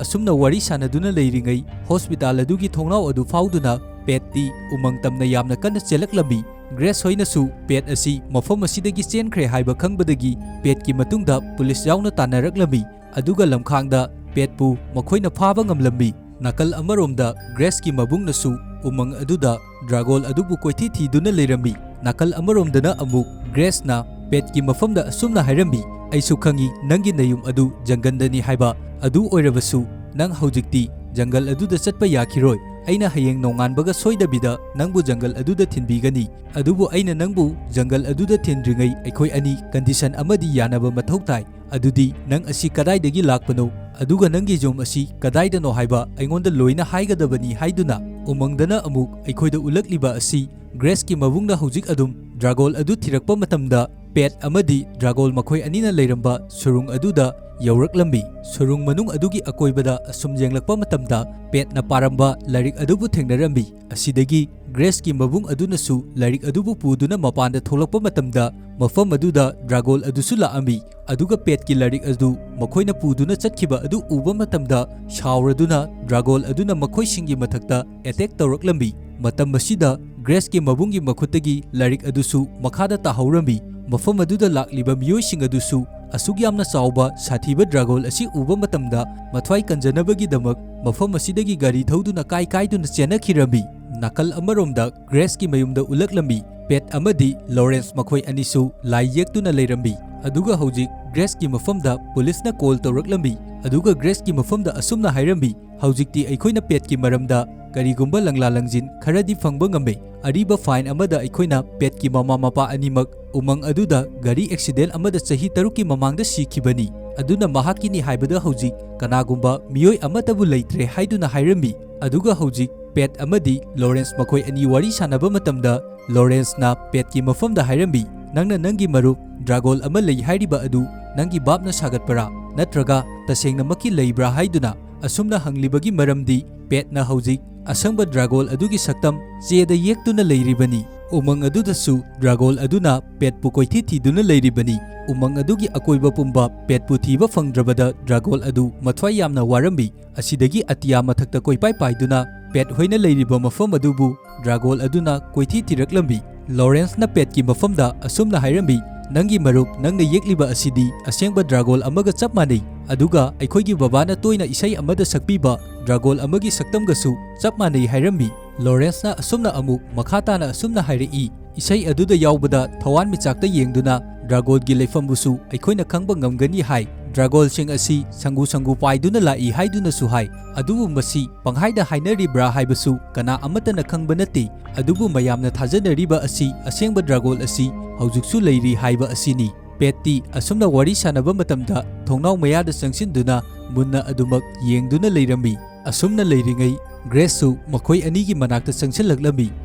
ꯑꯁꯨꯝꯅ ꯋꯥꯔꯤ ꯁꯥꯟꯅꯗꯨꯅ ꯂꯩꯔꯤꯉꯩ, ꯍꯣꯁꯄꯤꯇꯥꯜ ꯑꯗꯨꯒꯤ ꯊꯣꯡꯅꯥꯎ ꯑꯗꯨ ꯐꯥꯎꯗꯨꯅ ꯄꯦꯠꯇꯤ ꯎꯃꯪ ꯇꯝꯅ ꯌꯥꯝꯅ ꯀꯟꯅ ꯆꯦꯜꯂꯛꯂꯝꯃꯤ꯫ ꯒ꯭ꯔꯦꯁ ꯍꯣꯏꯅꯁꯨ ꯄꯦꯠ ꯑꯁꯤ ꯃꯐꯝ ꯑꯁꯤꯗꯒꯤ ꯆꯦꯟꯈ꯭ꯔꯦ ꯍꯥꯏꯕ ꯈꯪꯕꯗꯒꯤ, ꯄꯦꯠꯀꯤ ꯃꯇꯨꯡꯗ ꯄꯨꯂꯤꯁ ꯌꯥꯎꯅ ꯇꯥꯟꯅꯔꯛꯂꯝꯃꯤ, ꯑꯗꯨꯒ ꯂꯝꯈꯥꯡꯗ ꯄꯦꯠꯄꯨ ꯃꯈꯣꯏꯅ ꯐꯥꯕ ꯉꯝꯂꯝꯃꯤ꯫ ꯅꯥꯀꯜ ꯑꯃꯔꯣꯝꯗ, ꯒ꯭ꯔꯦꯁꯀꯤ ꯃꯕꯨꯡꯅꯁꯨ ꯎꯃꯪ ꯑꯗꯨꯗ ꯗ꯭ꯔꯥꯒꯣꯜ ꯑꯗꯨꯕꯨ ꯀꯣꯏꯊꯤ ꯊꯤꯗꯨꯅ ꯂꯩꯔꯝꯃꯤ꯫ ꯅꯥꯀꯜ ꯑꯃꯔꯣꯝꯗꯅ ꯑꯃꯨꯛ ꯒ꯭ꯔꯦꯁꯅ ꯄꯦꯠꯀꯤ ꯃꯐꯝꯗ ꯑꯁꯨꯝꯅ ꯍꯥꯏꯔꯝꯃꯤ, "ꯑꯩꯁꯨ ꯈꯪꯏ, ꯅꯪꯒꯤ ꯅꯌꯨꯝ ꯑꯗꯨ ꯖꯪꯒꯜꯗꯅꯤ ꯍꯥꯏꯕ꯫ ꯑꯗꯨ ꯑꯣꯏꯔꯕꯁꯨ, ꯅꯪ ꯍꯧꯖꯤꯛꯇꯤ ꯖꯪꯒꯜ ꯑꯗꯨꯗ ꯆꯠꯄ ꯌꯥꯈꯤꯔꯣꯏ꯫ ꯑꯩꯅ ꯍꯌꯦꯡ ꯅꯣꯡꯉꯥꯟꯕꯒ ꯁꯣꯏꯗꯕꯤꯗ ꯅꯪꯕꯨ ꯖꯪꯒꯜ ꯑꯗꯨꯗ ꯊꯤꯟꯕꯤꯒꯅꯤ꯫ ꯑꯗꯨꯕꯨ ꯑꯩꯅ ꯅꯪꯕꯨ ꯖꯪꯒꯜ ꯑꯗꯨꯗ ꯊꯤꯟꯗ꯭ꯔꯤꯉꯩ ꯑꯩꯈꯣꯏ ꯑꯅꯤ ꯀꯟꯗꯤꯁꯟ ꯑꯃꯗꯤ ꯌꯥꯅꯕ ꯃꯊꯧ ꯇꯥꯏ꯫ ꯑꯗꯨꯗꯤ ꯅꯪ ꯑꯁꯤ ꯀꯗꯥꯏꯗꯒꯤ ꯂꯥꯛꯄꯅꯣ, ꯑꯗꯨꯒ ꯅꯪꯒꯤ ꯌꯨꯝ ꯑꯁꯤ ꯀꯗꯥꯏꯗꯅꯣ ꯍꯥꯏꯕ ꯑꯩꯉꯣꯟꯗ ꯂꯣꯏꯅ ꯍꯥꯏꯒꯗꯕꯅꯤ" ꯍꯥꯏꯗꯨꯅ꯫ ꯎꯃꯪꯗꯅ ꯑꯃꯨꯛ ꯑꯩꯈꯣꯏꯗ ꯎꯠꯂꯛꯂꯤꯕ ꯑꯁꯤ, ꯒ꯭ꯔꯦꯁꯀꯤ ꯃꯕꯨꯡꯅ ꯍꯧꯖꯤꯛ ꯑꯗꯨꯝ ꯗ꯭ꯔꯥꯒꯣꯜ ꯑꯗꯨ ꯊꯤꯔꯛꯄ ꯃꯇꯝꯗ, ꯄꯦꯠ ꯑꯃꯗꯤ ꯗ꯭ꯔꯥꯒꯣꯜ ꯃꯈꯣꯏ ꯑꯅꯤꯅ ꯂꯩꯔꯝꯕ ꯁꯨꯔꯨꯡ ꯑꯗꯨꯗ ꯌꯧꯔꯛꯂꯝꯃꯤ꯫ ꯁꯨꯔꯨꯡ ꯃꯅꯨꯡ ꯑꯗꯨꯒꯤ ꯑꯀꯣꯏꯕꯗ ꯑꯁꯨꯝ ꯌꯦꯡꯂꯛꯄ ꯃꯇꯝꯗ, ꯄꯦꯠꯅ ꯄꯥꯔꯝꯕ ꯂꯥꯏꯔꯤꯛ ꯑꯗꯨꯕꯨ ꯊꯦꯡꯅꯔꯝꯃꯤ꯫ ꯑꯁꯤꯗꯒꯤ ꯒ꯭ꯔꯦꯁꯀꯤ ꯃꯕꯨꯡ ꯑꯗꯨꯅꯁꯨ ꯂꯥꯏꯔꯤꯛ ꯑꯗꯨꯕꯨ ꯄꯨꯗꯨꯅ ꯃꯄꯥꯟꯗ ꯊꯣꯛꯂꯛꯄ ꯃꯇꯝꯗ, ꯃꯐꯝ ꯑꯗꯨꯗ ꯗ꯭ꯔꯥꯒꯣꯟ ꯑꯗꯨꯁꯨ ꯂꯥꯛꯑꯝꯃꯤ꯫ ꯑꯗꯨꯒ ꯄꯦꯠꯀꯤ ꯂꯥꯏꯔꯤꯛ ꯑꯗꯨ ꯃꯈꯣꯏꯅ ꯄꯨꯗꯨꯅ ꯆꯠꯈꯤꯕ ꯑꯗꯨ ꯎꯕ ꯃꯇꯝꯗ, ꯁꯥꯎꯔꯗꯨꯅ ꯗ꯭ꯔꯥꯒꯣꯟ ꯑꯗꯨꯅ ꯃꯈꯣꯏꯁꯤꯡꯒꯤ ꯃꯊꯛꯇ ꯑꯦꯇꯦꯛ ꯇꯧꯔꯛꯂꯝꯃꯤ꯫ ꯃꯇꯝ ꯑꯁꯤꯗ ꯒ꯭ꯔꯦꯁꯀꯤ ꯃꯕꯨꯡꯒꯤ ꯃꯈꯨꯠꯇꯒꯤ ꯂꯥꯏꯔꯤꯛ ꯑꯗꯨꯁꯨ ꯃꯈꯥꯗ ꯇꯥꯍꯧꯔꯝꯃꯤ꯫ ꯃꯐꯝ ꯑꯗꯨꯗ ꯂꯥꯛꯂꯤꯕ ꯃꯤꯑꯣꯏꯁꯤꯡ ꯑꯗꯨꯁꯨ ꯑꯁꯨꯛ ꯌꯥꯝꯅ ꯆꯥꯎꯕ ꯁꯥꯊꯤꯕ ꯗ꯭ꯔꯥꯒꯣꯟ ꯑꯁꯤ ꯎꯕ ꯃꯇꯝꯗ, ꯃꯊ꯭ꯋꯥꯏ ꯀꯟꯖꯅꯕꯒꯤꯗꯃꯛ ꯃꯐꯝ ꯑꯁꯤꯗꯒꯤ ꯒꯥꯔꯤ ꯊꯧꯗꯨꯅ ꯀꯥꯏ ꯀꯥꯏꯗꯨꯅ ꯆꯦꯟꯅꯈꯤꯔꯝꯃꯤ꯫ ꯅꯥꯀꯜ ꯑꯃꯔꯣꯝꯗ ꯒ꯭ꯔꯦꯁꯀꯤ ꯃꯌꯨꯝꯗ ꯎꯠꯂꯛꯂꯝꯃꯤ꯫ ꯄꯦꯠ ꯑꯃꯗꯤ ꯂꯣꯔꯦꯟꯁ ꯃꯈꯣꯏ ꯑꯅꯤꯁꯨ ꯂꯥꯏ ꯌꯦꯛꯇꯨꯅ ꯂꯩꯔꯝꯃꯤ꯫ ꯑꯗꯨꯒ ꯍꯧꯖꯤꯛ ꯒ꯭ꯔꯦꯁꯀꯤ ꯃꯐꯝꯗ ꯄꯨꯂꯤꯁꯅ ꯀꯣꯜ ꯇꯧꯔꯛꯂꯝꯃꯤ꯫ ꯑꯗꯨꯒ ꯒ꯭ꯔꯦꯁꯀꯤ ꯃꯐꯝꯗ ꯑꯁꯨꯝꯅ ꯍꯥꯏꯔꯝꯃꯤ, "ꯍꯧꯖꯤꯛꯇꯤ ꯑꯩꯈꯣꯏꯅ ꯄꯦꯠꯀꯤ ꯃꯔꯝꯗ ꯀꯔꯤꯒꯨꯝꯕ ꯂꯪꯂꯥ ꯂꯪꯖꯤꯟ ꯈꯔꯗꯤ ꯐꯪꯕ ꯉꯝꯃꯦ꯫ ꯑꯔꯤꯕ ꯐꯥꯏꯟ ꯑꯃꯗ ꯑꯩꯈꯣꯏꯅ ꯄꯦꯠꯀꯤ ꯃꯃꯥ ꯃꯄꯥ ꯑꯅꯤꯃꯛ ꯎꯃꯪ ꯑꯗꯨꯗ ꯒꯥꯔꯤ ꯑꯦꯛꯁꯤꯗꯦꯟ ꯑꯃꯗ ꯆꯍꯤ ꯇꯔꯨꯛꯀꯤ ꯃꯃꯥꯡꯗ ꯁꯤꯈꯤꯕꯅꯤ꯫ ꯑꯗꯨꯅ ꯃꯍꯥꯛꯀꯤꯅꯤ ꯍꯥꯏꯕꯗ ꯍꯧꯖꯤꯛ ꯀꯅꯥꯒꯨꯝꯕ ꯃꯤꯑꯣꯏ ꯑꯃꯠꯇꯕꯨ ꯂꯩꯇ꯭ꯔꯦ" ꯍꯥꯏꯗꯨꯅ ꯍꯥꯏꯔꯝꯃꯤ꯫ ꯑꯗꯨꯒ ꯍꯧꯖꯤꯛ ꯄꯦꯠ ꯑꯃꯗꯤ ꯂꯣꯔꯦꯟꯁ ꯃꯈꯣꯏ ꯑꯅꯤ ꯋꯥꯔꯤ ꯁꯥꯟꯅꯕ ꯃꯇꯝꯗ, ꯂꯣꯔꯦꯟꯁꯅ ꯄꯦꯠꯀꯤ ꯃꯐꯝꯗ ꯍꯥꯏꯔꯝꯃꯤ, "ꯅꯪꯅ ꯅꯪꯒꯤ ꯃꯔꯨꯞ ꯗ꯭ꯔꯥꯒꯣꯟ ꯑꯃ ꯂꯩ ꯍꯥꯏꯔꯤꯕ ꯑꯗꯨ ꯅꯪꯒꯤ ꯚꯥꯞꯅ ꯁꯥꯒꯠꯄꯔꯥ, ꯅꯠꯇ꯭ꯔꯒ ꯇꯁꯦꯡꯅꯃꯛꯀꯤ ꯂꯩꯕ꯭ꯔꯥ?" ꯍꯥꯏꯗꯨꯅ꯫ ꯑꯁꯨꯝꯅ ꯍꯪꯂꯤꯕꯒꯤ ꯃꯔꯝꯗꯤ, ꯄꯦꯠꯅ ꯍꯧꯖꯤꯛ ꯑꯁꯪꯕ ꯗ꯭ꯔꯥꯒꯣꯟ ꯑꯗꯨꯒꯤ ꯁꯛꯇꯝ ꯆꯦꯗ ꯌꯦꯛꯇꯨꯅ ꯂꯩꯔꯤꯕꯅꯤ꯫ ꯎꯃꯪ ꯑꯗꯨꯗꯁꯨ ꯗ꯭ꯔꯥꯒꯣꯟ ꯑꯗꯨꯅ ꯄꯦꯠꯄꯨ ꯀꯣꯏꯊꯤ ꯊꯤꯗꯨꯅ ꯂꯩꯔꯤꯕꯅꯤ꯫ ꯎꯃꯪ ꯑꯗꯨꯒꯤ ꯑꯀꯣꯏꯕ ꯄꯨꯝꯕ ꯄꯦꯠꯄꯨ ꯊꯤꯕ ꯐꯪꯗ꯭ꯔꯕꯗ, ꯗ꯭ꯔꯥꯒꯣꯟ ꯑꯗꯨ ꯃꯊ꯭ꯋꯥꯏ ꯌꯥꯝꯅ ꯋꯥꯔꯝꯃꯤ꯫ ꯑꯁꯤꯗꯒꯤ ꯑꯇꯤꯌꯥ ꯃꯊꯛꯇ ꯀꯣꯏꯄꯥꯏ ꯄꯥꯏꯗꯨꯅ ꯄꯦꯠ ꯍꯣꯏꯅ ꯂꯩꯔꯤꯕ ꯃꯐꯝ ꯑꯗꯨꯕꯨ ꯗ꯭ꯔꯥꯒꯣꯟ ꯑꯗꯨꯅ ꯀꯣꯏꯊꯤ ꯊꯤꯔꯛꯂꯝꯃꯤ꯫ ꯂꯣꯔꯦꯟꯁꯅ ꯄꯦꯠꯀꯤ ꯃꯐꯝꯗ ꯑꯁꯨꯝꯅ ꯍꯥꯏꯔꯝꯃꯤ, "ꯅꯪꯒꯤ ꯃꯔꯨꯞ ꯅꯪꯅ ꯌꯦꯛꯂꯤꯕ ꯑꯁꯤꯗꯤ ꯑꯁꯦꯡꯕ ꯗ꯭ꯔꯥꯒꯣꯟ ꯑꯃꯒ ꯆꯞ ꯃꯥꯟꯅꯩ, ꯑꯗꯨꯒ ꯑꯩꯈꯣꯏꯒꯤ ꯕꯕꯥꯅ ꯇꯣꯏꯅ ꯏꯁꯩ ꯑꯃꯗ ꯁꯛꯄꯤꯕ ꯗ꯭ꯔꯥꯒꯣꯟ ꯑꯃꯒꯤ ꯁꯛꯇꯝꯒꯁꯨ ꯆꯞ ꯃꯥꯟꯅꯩ" ꯍꯥꯏꯔꯝꯃꯤ꯫ ꯂꯣꯔꯦꯟꯁꯅ ꯑꯁꯨꯝꯅ ꯑꯃꯨꯛ ꯃꯈꯥ ꯇꯥꯅ ꯑꯁꯨꯝꯅ ꯍꯥꯏꯔꯛꯏ, "ꯏꯁꯩ ꯑꯗꯨꯗ ꯌꯥꯎꯕꯗ ꯊꯋꯥꯟꯃꯤꯆꯥꯛꯇ ꯌꯦꯡꯗꯨꯅ ꯗ꯭ꯔꯥꯒꯣꯟꯒꯤ ꯂꯩꯐꯝꯕꯨꯁꯨ ꯑꯩꯈꯣꯏꯅ ꯈꯪꯕ ꯉꯝꯒꯅꯤ ꯍꯥꯏ꯫ ꯗ꯭ꯔꯥꯒꯣꯟꯁꯤꯡ ꯑꯁꯤ ꯁꯪꯒꯨ ꯁꯪꯒꯨ ꯄꯥꯏꯗꯨꯅ ꯂꯥꯛꯏ ꯍꯥꯏꯗꯨꯅꯁꯨ ꯍꯥꯏ꯫ ꯑꯗꯨꯕꯨ ꯃꯁꯤ ꯄꯪꯍꯥꯏꯗ ꯍꯥꯏꯅꯔꯤꯕ꯭ꯔꯥ ꯍꯥꯏꯕꯁꯨ ꯀꯅꯥ ꯑꯃꯠꯇꯅ ꯈꯪꯕ ꯅꯠꯇꯦ꯫ ꯑꯗꯨꯕꯨ ꯃꯌꯥꯝꯅ ꯊꯥꯖꯅꯔꯤꯕ ꯑꯁꯤ ꯑꯁꯦꯡꯕ ꯗ꯭ꯔꯥꯒꯣꯟ ꯑꯁꯤ ꯍꯧꯖꯤꯛꯁꯨ ꯂꯩꯔꯤ ꯍꯥꯏꯕ ꯑꯁꯤꯅꯤ"꯫ ꯄꯦꯠꯇꯤ ꯑꯁꯨꯝꯅ ꯋꯥꯔꯤ ꯁꯥꯟꯅꯕ ꯃꯇꯝꯗ ꯊꯣꯡꯅꯥꯎ ꯃꯌꯥꯗ ꯆꯪꯁꯤꯟꯗꯨꯅ ꯃꯨꯟꯅ ꯑꯗꯨꯃꯛ ꯌꯦꯡꯗꯨꯅ ꯂꯩꯔꯝꯃꯤ꯫ ꯑꯁꯨꯝꯅ ꯂꯩꯔꯤꯉꯩ, ꯒ꯭ꯔꯦꯁꯁꯨ ꯃꯈꯣꯏ ꯑꯅꯤꯒꯤ ꯃꯅꯥꯛꯇ ꯆꯪꯁꯤꯜꯂꯛꯂꯝꯃꯤ꯫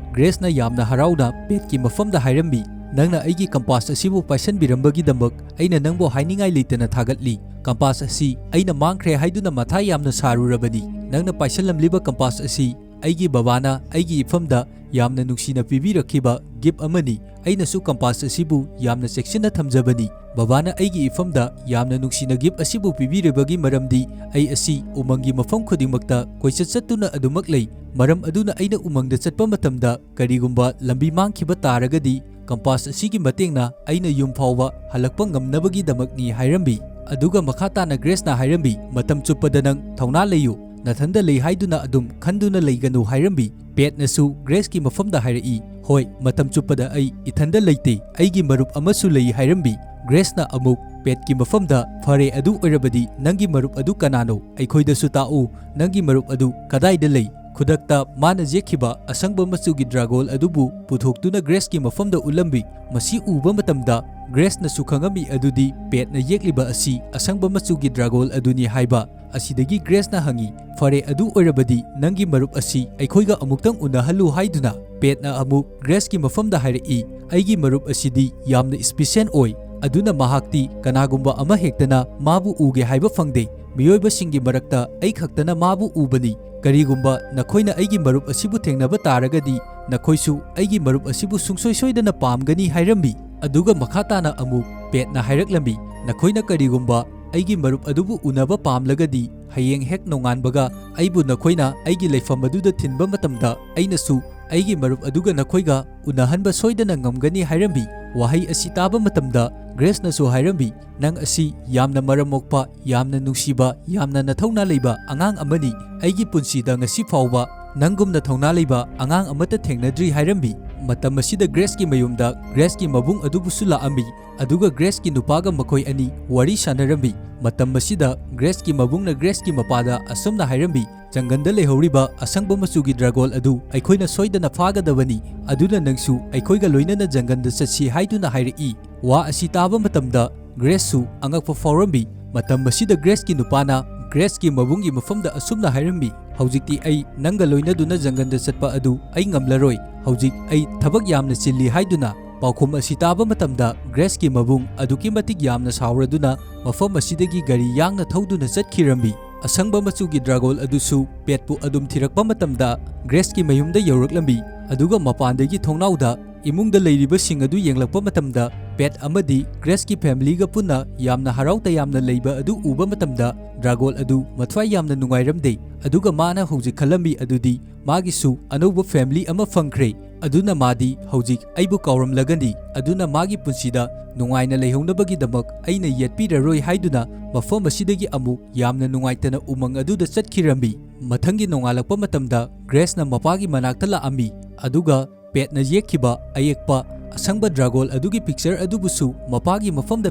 ꯒ꯭ꯔꯦꯁꯅ ꯌꯥꯝꯅ ꯍꯔꯥꯎꯅ ꯄꯦꯠꯀꯤ ꯃꯐꯝꯗ ꯍꯥꯏꯔꯝꯃꯤ, ꯅꯪꯅ ꯑꯩꯒꯤ ꯀꯝꯄꯥꯁ ꯑꯁꯤꯕꯨ ꯄꯥꯏꯁꯟꯕꯤꯔꯝꯕꯒꯤꯗꯃꯛ ꯑꯩꯅ ꯅꯪꯕꯨ ꯍꯥꯏꯅꯤꯡꯉꯥꯏ ꯂꯩꯇꯅ ꯊꯥꯒꯠꯂꯤ꯫ ꯀꯝꯄꯥꯁ ꯑꯁꯤ ꯑꯩꯅ ꯃꯥꯡꯈ꯭ꯔꯦ ꯍꯥꯏꯗꯨꯅ ꯃꯊꯥ ꯌꯥꯝꯅ ꯁꯥꯔꯨꯔꯕꯅꯤ꯫ ꯅꯪꯅ ꯄꯥꯏꯁꯜꯂꯝꯂꯤꯕ ꯀꯝꯄꯥꯁ ꯑꯁꯤ ꯑꯩꯒꯤ ꯕꯕꯥꯅ ꯑꯩꯒꯤ ꯏꯐꯝꯗ ꯌꯥꯝꯅ ꯅꯨꯡꯁꯤꯅ ꯄꯤꯕꯤꯔꯛꯈꯤꯕ ꯒꯤꯐ ꯑꯃꯅꯤ꯫ ꯑꯩꯅꯁꯨ ꯀꯝꯄꯥꯁ ꯑꯁꯤꯕꯨ ꯌꯥꯝꯅ ꯆꯦꯛꯁꯤꯟꯅ ꯊꯝꯖꯕꯅꯤ꯫ ꯕꯕꯥꯅ ꯑꯩꯒꯤ ꯏꯐꯝꯗ ꯌꯥꯝꯅ ꯅꯨꯡꯁꯤꯅ ꯒꯤꯐ ꯑꯁꯤꯕꯨ ꯄꯤꯕꯤꯔꯤꯕꯒꯤ ꯃꯔꯝꯗꯤ ꯑꯩ ꯑꯁꯤ ꯎꯃꯪꯒꯤ ꯃꯐꯝ ꯈꯨꯗꯤꯡꯃꯛꯇ ꯀꯣꯏꯆꯠ ꯆꯠꯇꯨꯅ ꯑꯗꯨꯃꯛ ꯂꯩ꯫ ꯃꯔꯝ ꯑꯗꯨꯅ ꯑꯩꯅ ꯎꯃꯪꯗ ꯆꯠꯄ ꯃꯇꯝꯗ ꯀꯔꯤꯒꯨꯝꯕ ꯂꯝꯕꯤ ꯃꯥꯡꯈꯤꯕ ꯇꯥꯔꯒꯗꯤ ꯀꯝꯄꯥꯁ ꯑꯁꯤꯒꯤ ꯃꯇꯦꯡꯅ ꯑꯩꯅ ꯌꯨꯝ ꯐꯥꯎꯕ ꯍꯜꯂꯛꯄ ꯉꯝꯅꯕꯒꯤꯗꯃꯛꯅꯤ ꯍꯥꯏꯔꯝꯃꯤ꯫ ꯑꯗꯨꯒ ꯃꯈꯥ ꯇꯥꯅ ꯒ꯭ꯔꯦꯁꯅ ꯍꯥꯏꯔꯝꯃꯤ, "ꯃꯇꯝ ꯆꯨꯞꯄꯗ ꯅꯪ ꯊꯧꯅꯥ ꯂꯩꯌꯨ꯫ ꯅꯊꯟꯗ ꯂꯩ ꯍꯥꯏꯗꯨꯅ ꯑꯗꯨꯝ ꯈꯟꯗꯨꯅ ꯂꯩꯒꯅꯨ" ꯍꯥꯏꯔꯝꯃꯤ꯫ ꯄꯦꯠꯅꯁꯨ ꯒ꯭ꯔꯦꯁꯀꯤ ꯃꯐꯝꯗ ꯍꯥꯏꯔꯛꯏ, "ꯍꯣꯏ, ꯃꯇꯝ ꯆꯨꯞꯄꯗ ꯑꯩ ꯏꯊꯟꯗ ꯂꯩꯇꯦ, ꯑꯩꯒꯤ ꯃꯔꯨꯞ ꯑꯃꯁꯨ ꯂꯩ" ꯍꯥꯏꯔꯝꯃꯤ꯫ ꯒ꯭ꯔꯦꯁꯅ ꯑꯃꯨꯛ ꯄꯦꯠꯀꯤ ꯃꯐꯝꯗ, "ꯐꯔꯦ, ꯑꯗꯨ ꯑꯣꯏꯔꯕꯗꯤ ꯅꯪꯒꯤ ꯃꯔꯨꯞ ꯑꯗꯨ ꯀꯅꯥꯅꯣ? ꯑꯩꯈꯣꯏꯗꯁꯨ ꯇꯥꯛꯎ, ꯅꯪꯒꯤ ꯃꯔꯨꯞ ꯑꯗꯨ ꯀꯗꯥꯏꯗ ꯂꯩ?" ꯈꯨꯗꯛꯇ ꯃꯥꯅ ꯌꯦꯛꯈꯤꯕ ꯑꯁꯪꯕ ꯃꯆꯨꯒꯤ ꯗ꯭ꯔꯥꯒꯣꯟ ꯑꯗꯨꯕꯨ ꯄꯨꯊꯣꯛꯇꯨꯅ ꯒ꯭ꯔꯦꯁꯀꯤ ꯃꯐꯝꯗ ꯎꯠꯂꯝꯃꯤ꯫ ꯃꯁꯤ ꯎꯕ ꯃꯇꯝꯗ ꯒ꯭ꯔꯦꯁꯅꯁꯨ ꯈꯪꯉꯝꯃꯤ ꯑꯗꯨꯗꯤ ꯄꯦꯠꯅ ꯌꯦꯛꯂꯤꯕ ꯑꯁꯤ ꯑꯁꯪꯕ ꯃꯆꯨꯒꯤ ꯗ꯭ꯔꯥꯒꯣꯟ ꯑꯗꯨꯅꯤ ꯍꯥꯏꯕ꯫ ꯑꯁꯤꯗꯒꯤ ꯒ꯭ꯔꯦꯁꯅ ꯍꯪꯉꯤ, "ꯐꯔꯦ, ꯑꯗꯨ ꯑꯣꯏꯔꯕꯗꯤ ꯅꯪꯒꯤ ꯃꯔꯨꯞ ꯑꯁꯤ ꯑꯩꯈꯣꯏꯒ ꯑꯃꯨꯛꯇꯪ ꯎꯅꯍꯜꯂꯨ" ꯍꯥꯏꯗꯨꯅ꯫ ꯄꯦꯠꯅ ꯑꯃꯨꯛ ꯒ꯭ꯔꯦꯁꯀꯤ ꯃꯐꯝꯗ ꯍꯥꯏꯔꯛꯏ, "ꯑꯩꯒꯤ ꯃꯔꯨꯞ ꯑꯁꯤꯗꯤ ꯌꯥꯝꯅ ꯏꯁꯄꯤꯁꯦꯜ ꯑꯣꯏ, ꯑꯗꯨꯅ ꯃꯍꯥꯛꯇꯤ ꯀꯅꯥꯒꯨꯝꯕ ꯑꯃ ꯍꯦꯛꯇꯅ ꯃꯥꯕꯨ ꯎꯒꯦ ꯍꯥꯏꯕ ꯐꯪꯗꯦ꯫ ꯃꯤꯑꯣꯏꯕꯁꯤꯡꯒꯤ ꯃꯔꯛꯇ ꯑꯩ ꯈꯛꯇꯅ ꯃꯥꯕꯨ ꯎꯕꯅꯤ꯫ ꯀꯔꯤꯒꯨꯝꯕ ꯅꯈꯣꯏꯅ ꯑꯩꯒꯤ ꯃꯔꯨꯞ ꯑꯁꯤꯕꯨ ꯊꯦꯡꯅꯕ ꯇꯥꯔꯒꯗꯤ ꯅꯈꯣꯏꯁꯨ ꯑꯩꯒꯤ ꯃꯔꯨꯞ ꯑꯁꯤꯕꯨ ꯁꯨꯡꯁꯣꯏ ꯁꯣꯏꯗꯅ ꯄꯥꯝꯒꯅꯤ" ꯍꯥꯏꯔꯝꯃꯤ꯫ ꯑꯗꯨꯒ ꯃꯈꯥ ꯇꯥꯅ ꯑꯃꯨꯛ ꯄꯦꯠꯅ ꯍꯥꯏꯔꯛꯂꯝꯃꯤ, "ꯅꯈꯣꯏꯅ ꯀꯔꯤꯒꯨꯝꯕ ꯑꯩꯒꯤ ꯃꯔꯨꯞ ꯑꯗꯨꯕꯨ ꯎꯅꯕ ꯄꯥꯝꯂꯒꯗꯤ ꯍꯌꯦꯡ ꯍꯦꯛ ꯅꯣꯡꯉꯥꯟꯕꯒ ꯑꯩꯕꯨ ꯅꯈꯣꯏꯅ ꯑꯩꯒꯤ ꯂꯩꯐꯝ ꯑꯗꯨꯗ ꯊꯤꯟꯕ ꯃꯇꯝꯗ ꯑꯩꯅꯁꯨ ꯑꯩꯒꯤ ꯃꯔꯨꯞ ꯑꯗꯨꯒ ꯅꯈꯣꯏꯒ ꯎꯅꯍꯟꯕ ꯁꯣꯏꯗꯅ ꯉꯝꯒꯅꯤ" ꯍꯥꯏꯔꯝꯃꯤ꯫ ꯋꯥꯍꯩ ꯑꯁꯤ ꯇꯥꯕ ꯃꯇꯝꯗ ꯒ꯭ꯔꯦꯁꯅꯁꯨ ꯍꯥꯏꯔꯝꯃꯤ, "ꯅꯪ ꯑꯁꯤ ꯌꯥꯝꯅ ꯃꯔꯝ ꯃꯣꯛꯄ, ꯌꯥꯝꯅ ꯅꯨꯡꯁꯤꯕ, ꯌꯥꯝꯅ ꯅꯊꯧꯅꯥ ꯂꯩꯕ ꯑꯉꯥꯡ ꯑꯃꯅꯤ꯫ ꯑꯩꯒꯤ ꯄꯨꯟꯁꯤꯗ ꯉꯁꯤ ꯐꯥꯎꯕ ꯅꯪꯒꯨꯝꯅ ꯊꯧꯅꯥ ꯂꯩꯕ ꯑꯉꯥꯡ ꯑꯃꯠꯇ ꯊꯦꯡꯅꯗ꯭ꯔꯤ" ꯍꯥꯏꯔꯝꯃꯤ꯫ ꯃꯇꯝ ꯑꯁꯤꯗ ꯒ꯭ꯔꯦꯁꯀꯤ ꯃꯌꯨꯝꯗ ꯒ꯭ꯔꯦꯁꯀꯤ ꯃꯕꯨꯡ ꯑꯗꯨꯕꯨꯁꯨ ꯂꯥꯛꯑꯝꯃꯤ꯫ ꯑꯗꯨꯒ ꯒ꯭ꯔꯦꯁꯀꯤ ꯅꯨꯄꯥꯒ ꯃꯈꯣꯏ ꯑꯅꯤ ꯋꯥꯔꯤ ꯁꯥꯟꯅꯔꯝꯃꯤ꯫ ꯃꯇꯝ ꯑꯁꯤꯗ ꯒ꯭ꯔꯦꯁꯀꯤ ꯃꯕꯨꯡꯅ ꯒ꯭ꯔꯦꯁꯀꯤ ꯃꯄꯥꯗ ꯑꯁꯨꯝꯅ ꯍꯥꯏꯔꯝꯃꯤ, "ꯖꯪꯒꯜꯗ ꯂꯩꯍꯧꯔꯤꯕ ꯑꯁꯪꯕ ꯃꯆꯨꯒꯤ ꯗ꯭ꯔꯥꯒꯣꯟ ꯑꯗꯨ ꯑꯩꯈꯣꯏꯅ ꯁꯣꯏꯗꯅ ꯐꯥꯒꯗꯕꯅꯤ, ꯑꯗꯨꯅ ꯅꯪꯁꯨ ꯑꯩꯈꯣꯏꯒ ꯂꯣꯏꯅꯅ ꯖꯪꯒꯜꯗ ꯆꯠꯁꯤ" ꯍꯥꯏꯗꯨꯅ ꯍꯥꯏꯔꯛꯏ꯫ ꯋꯥ ꯑꯁꯤ ꯇꯥꯕ ꯃꯇꯝꯗ ꯒ꯭ꯔꯦꯁꯁꯨ ꯑꯉꯛꯄ ꯐꯥꯎꯔꯝꯃꯤ꯫ ꯃꯇꯝ ꯑꯁꯤꯗ ꯒ꯭ꯔꯦꯁꯀꯤ ꯅꯨꯄꯥꯅ ꯒ꯭ꯔꯦꯁꯀꯤ ꯃꯕꯨꯡꯒꯤ ꯃꯐꯝꯗ ꯑꯁꯨꯝꯅ ꯍꯥꯏꯔꯝꯃꯤ, "ꯍꯧꯖꯤꯛꯇꯤ ꯑꯩ ꯅꯪꯒ ꯂꯣꯏꯅꯗꯨꯅ ꯖꯪꯒꯜꯗ ꯆꯠꯄ ꯑꯗꯨ ꯑꯩ ꯉꯝꯂꯔꯣꯏ꯫ ꯍꯧꯖꯤꯛ ꯑꯩ ꯊꯕꯛ ꯌꯥꯝꯅ ꯆꯤꯜꯂꯤ" ꯍꯥꯏꯗꯨꯅ ꯄꯥꯎꯈꯨꯝ ꯑꯁꯤ ꯇꯥꯕ ꯃꯇꯝꯗ ꯒ꯭ꯔꯦꯁꯀꯤ ꯃꯕꯨꯡ ꯑꯗꯨꯛꯀꯤ ꯃꯇꯤꯛ ꯌꯥꯝꯅ ꯁꯥꯎꯔꯗꯨꯅ ꯃꯐꯝ ꯑꯁꯤꯗꯒꯤ ꯒꯥꯔꯤ ꯌꯥꯡꯅ ꯊꯧꯗꯨꯅ ꯆꯠꯈꯤꯔꯝꯃꯤ꯫ ꯑꯁꯪꯕ ꯃꯆꯨꯒꯤ ꯗ꯭ꯔꯥꯒꯣꯜ ꯑꯗꯨꯁꯨ ꯄꯦꯠꯄꯨ ꯑꯗꯨꯝ ꯊꯤꯔꯛꯄ ꯃꯇꯝꯗ ꯒ꯭ꯔꯦꯁꯀꯤ ꯃꯌꯨꯝꯗ ꯌꯧꯔꯛꯂꯝꯃꯤ꯫ ꯑꯗꯨꯒ ꯃꯄꯥꯟꯗꯒꯤ ꯊꯣꯡꯅꯥꯎꯗ ꯏꯃꯨꯡꯗ ꯂꯩꯔꯤꯕꯁꯤꯡ ꯑꯗꯨ ꯌꯦꯡꯂꯛꯄ ꯃꯇꯝꯗ ꯄꯦꯠ ꯑꯃꯗꯤ ꯒ꯭ꯔꯦꯁꯀꯤ ꯐꯦꯃꯤꯂꯤꯒ ꯄꯨꯟꯅ ꯌꯥꯝꯅ ꯍꯔꯥꯎ ꯇꯌꯥꯝꯅ ꯂꯩꯕ ꯑꯗꯨ ꯎꯕ ꯃꯇꯝꯗ ꯗ꯭ꯔꯥꯒꯣꯜ ꯑꯗꯨ ꯃꯊ꯭ꯋꯥꯏ ꯌꯥꯝꯅ ꯅꯨꯡꯉꯥꯏꯔꯝꯗꯦ꯫ ꯑꯗꯨꯒ ꯃꯥꯅ ꯍꯧꯖꯤꯛ ꯈꯜꯂꯝꯃꯤ ꯑꯗꯨꯗꯤ ꯃꯥꯒꯤꯁꯨ ꯑꯅꯧꯕ ꯐꯦꯃꯤꯂꯤ ꯑꯃ ꯐꯪꯈ꯭ꯔꯦ꯫ ꯑꯗꯨꯅ ꯃꯥꯗꯤ ꯍꯧꯖꯤꯛ ꯑꯩꯕꯨ ꯀꯥꯎꯔꯝꯂꯒꯅꯤ꯫ ꯑꯗꯨꯅ ꯃꯥꯒꯤ ꯄꯨꯟꯁꯤꯗ ꯅꯨꯡꯉꯥꯏꯅ ꯂꯩꯍꯧꯅꯕꯒꯤꯗꯃꯛ ꯑꯩꯅ ꯌꯦꯠꯄꯤꯔꯔꯣꯏ ꯍꯥꯏꯗꯨꯅ ꯃꯐꯝ ꯑꯁꯤꯗꯒꯤ ꯑꯃꯨꯛ ꯌꯥꯝꯅ ꯅꯨꯡꯉꯥꯏꯇꯅ ꯎꯃꯪ ꯑꯗꯨꯗ ꯆꯠꯈꯤꯔꯝꯃꯤ꯫ ꯃꯊꯪꯒꯤ ꯅꯣꯡꯉꯥꯜꯂꯛꯄ ꯃꯇꯝꯗ ꯒ꯭ꯔꯦꯁꯅ ꯃꯄꯥꯒꯤ ꯃꯅꯥꯛꯇ ꯂꯥꯛꯑꯝꯃꯤ꯫ ꯑꯗꯨꯒ ꯄꯦꯠꯅ ꯌꯦꯛꯈꯤꯕ ꯑꯌꯦꯛꯄ ꯑꯁꯪꯕ ꯗ꯭ꯔꯥꯒꯣꯜ ꯑꯗꯨꯒꯤ ꯄꯤꯛꯆꯔ ꯑꯗꯨꯕꯨꯁꯨ ꯃꯄꯥꯒꯤ ꯃꯐꯝꯗ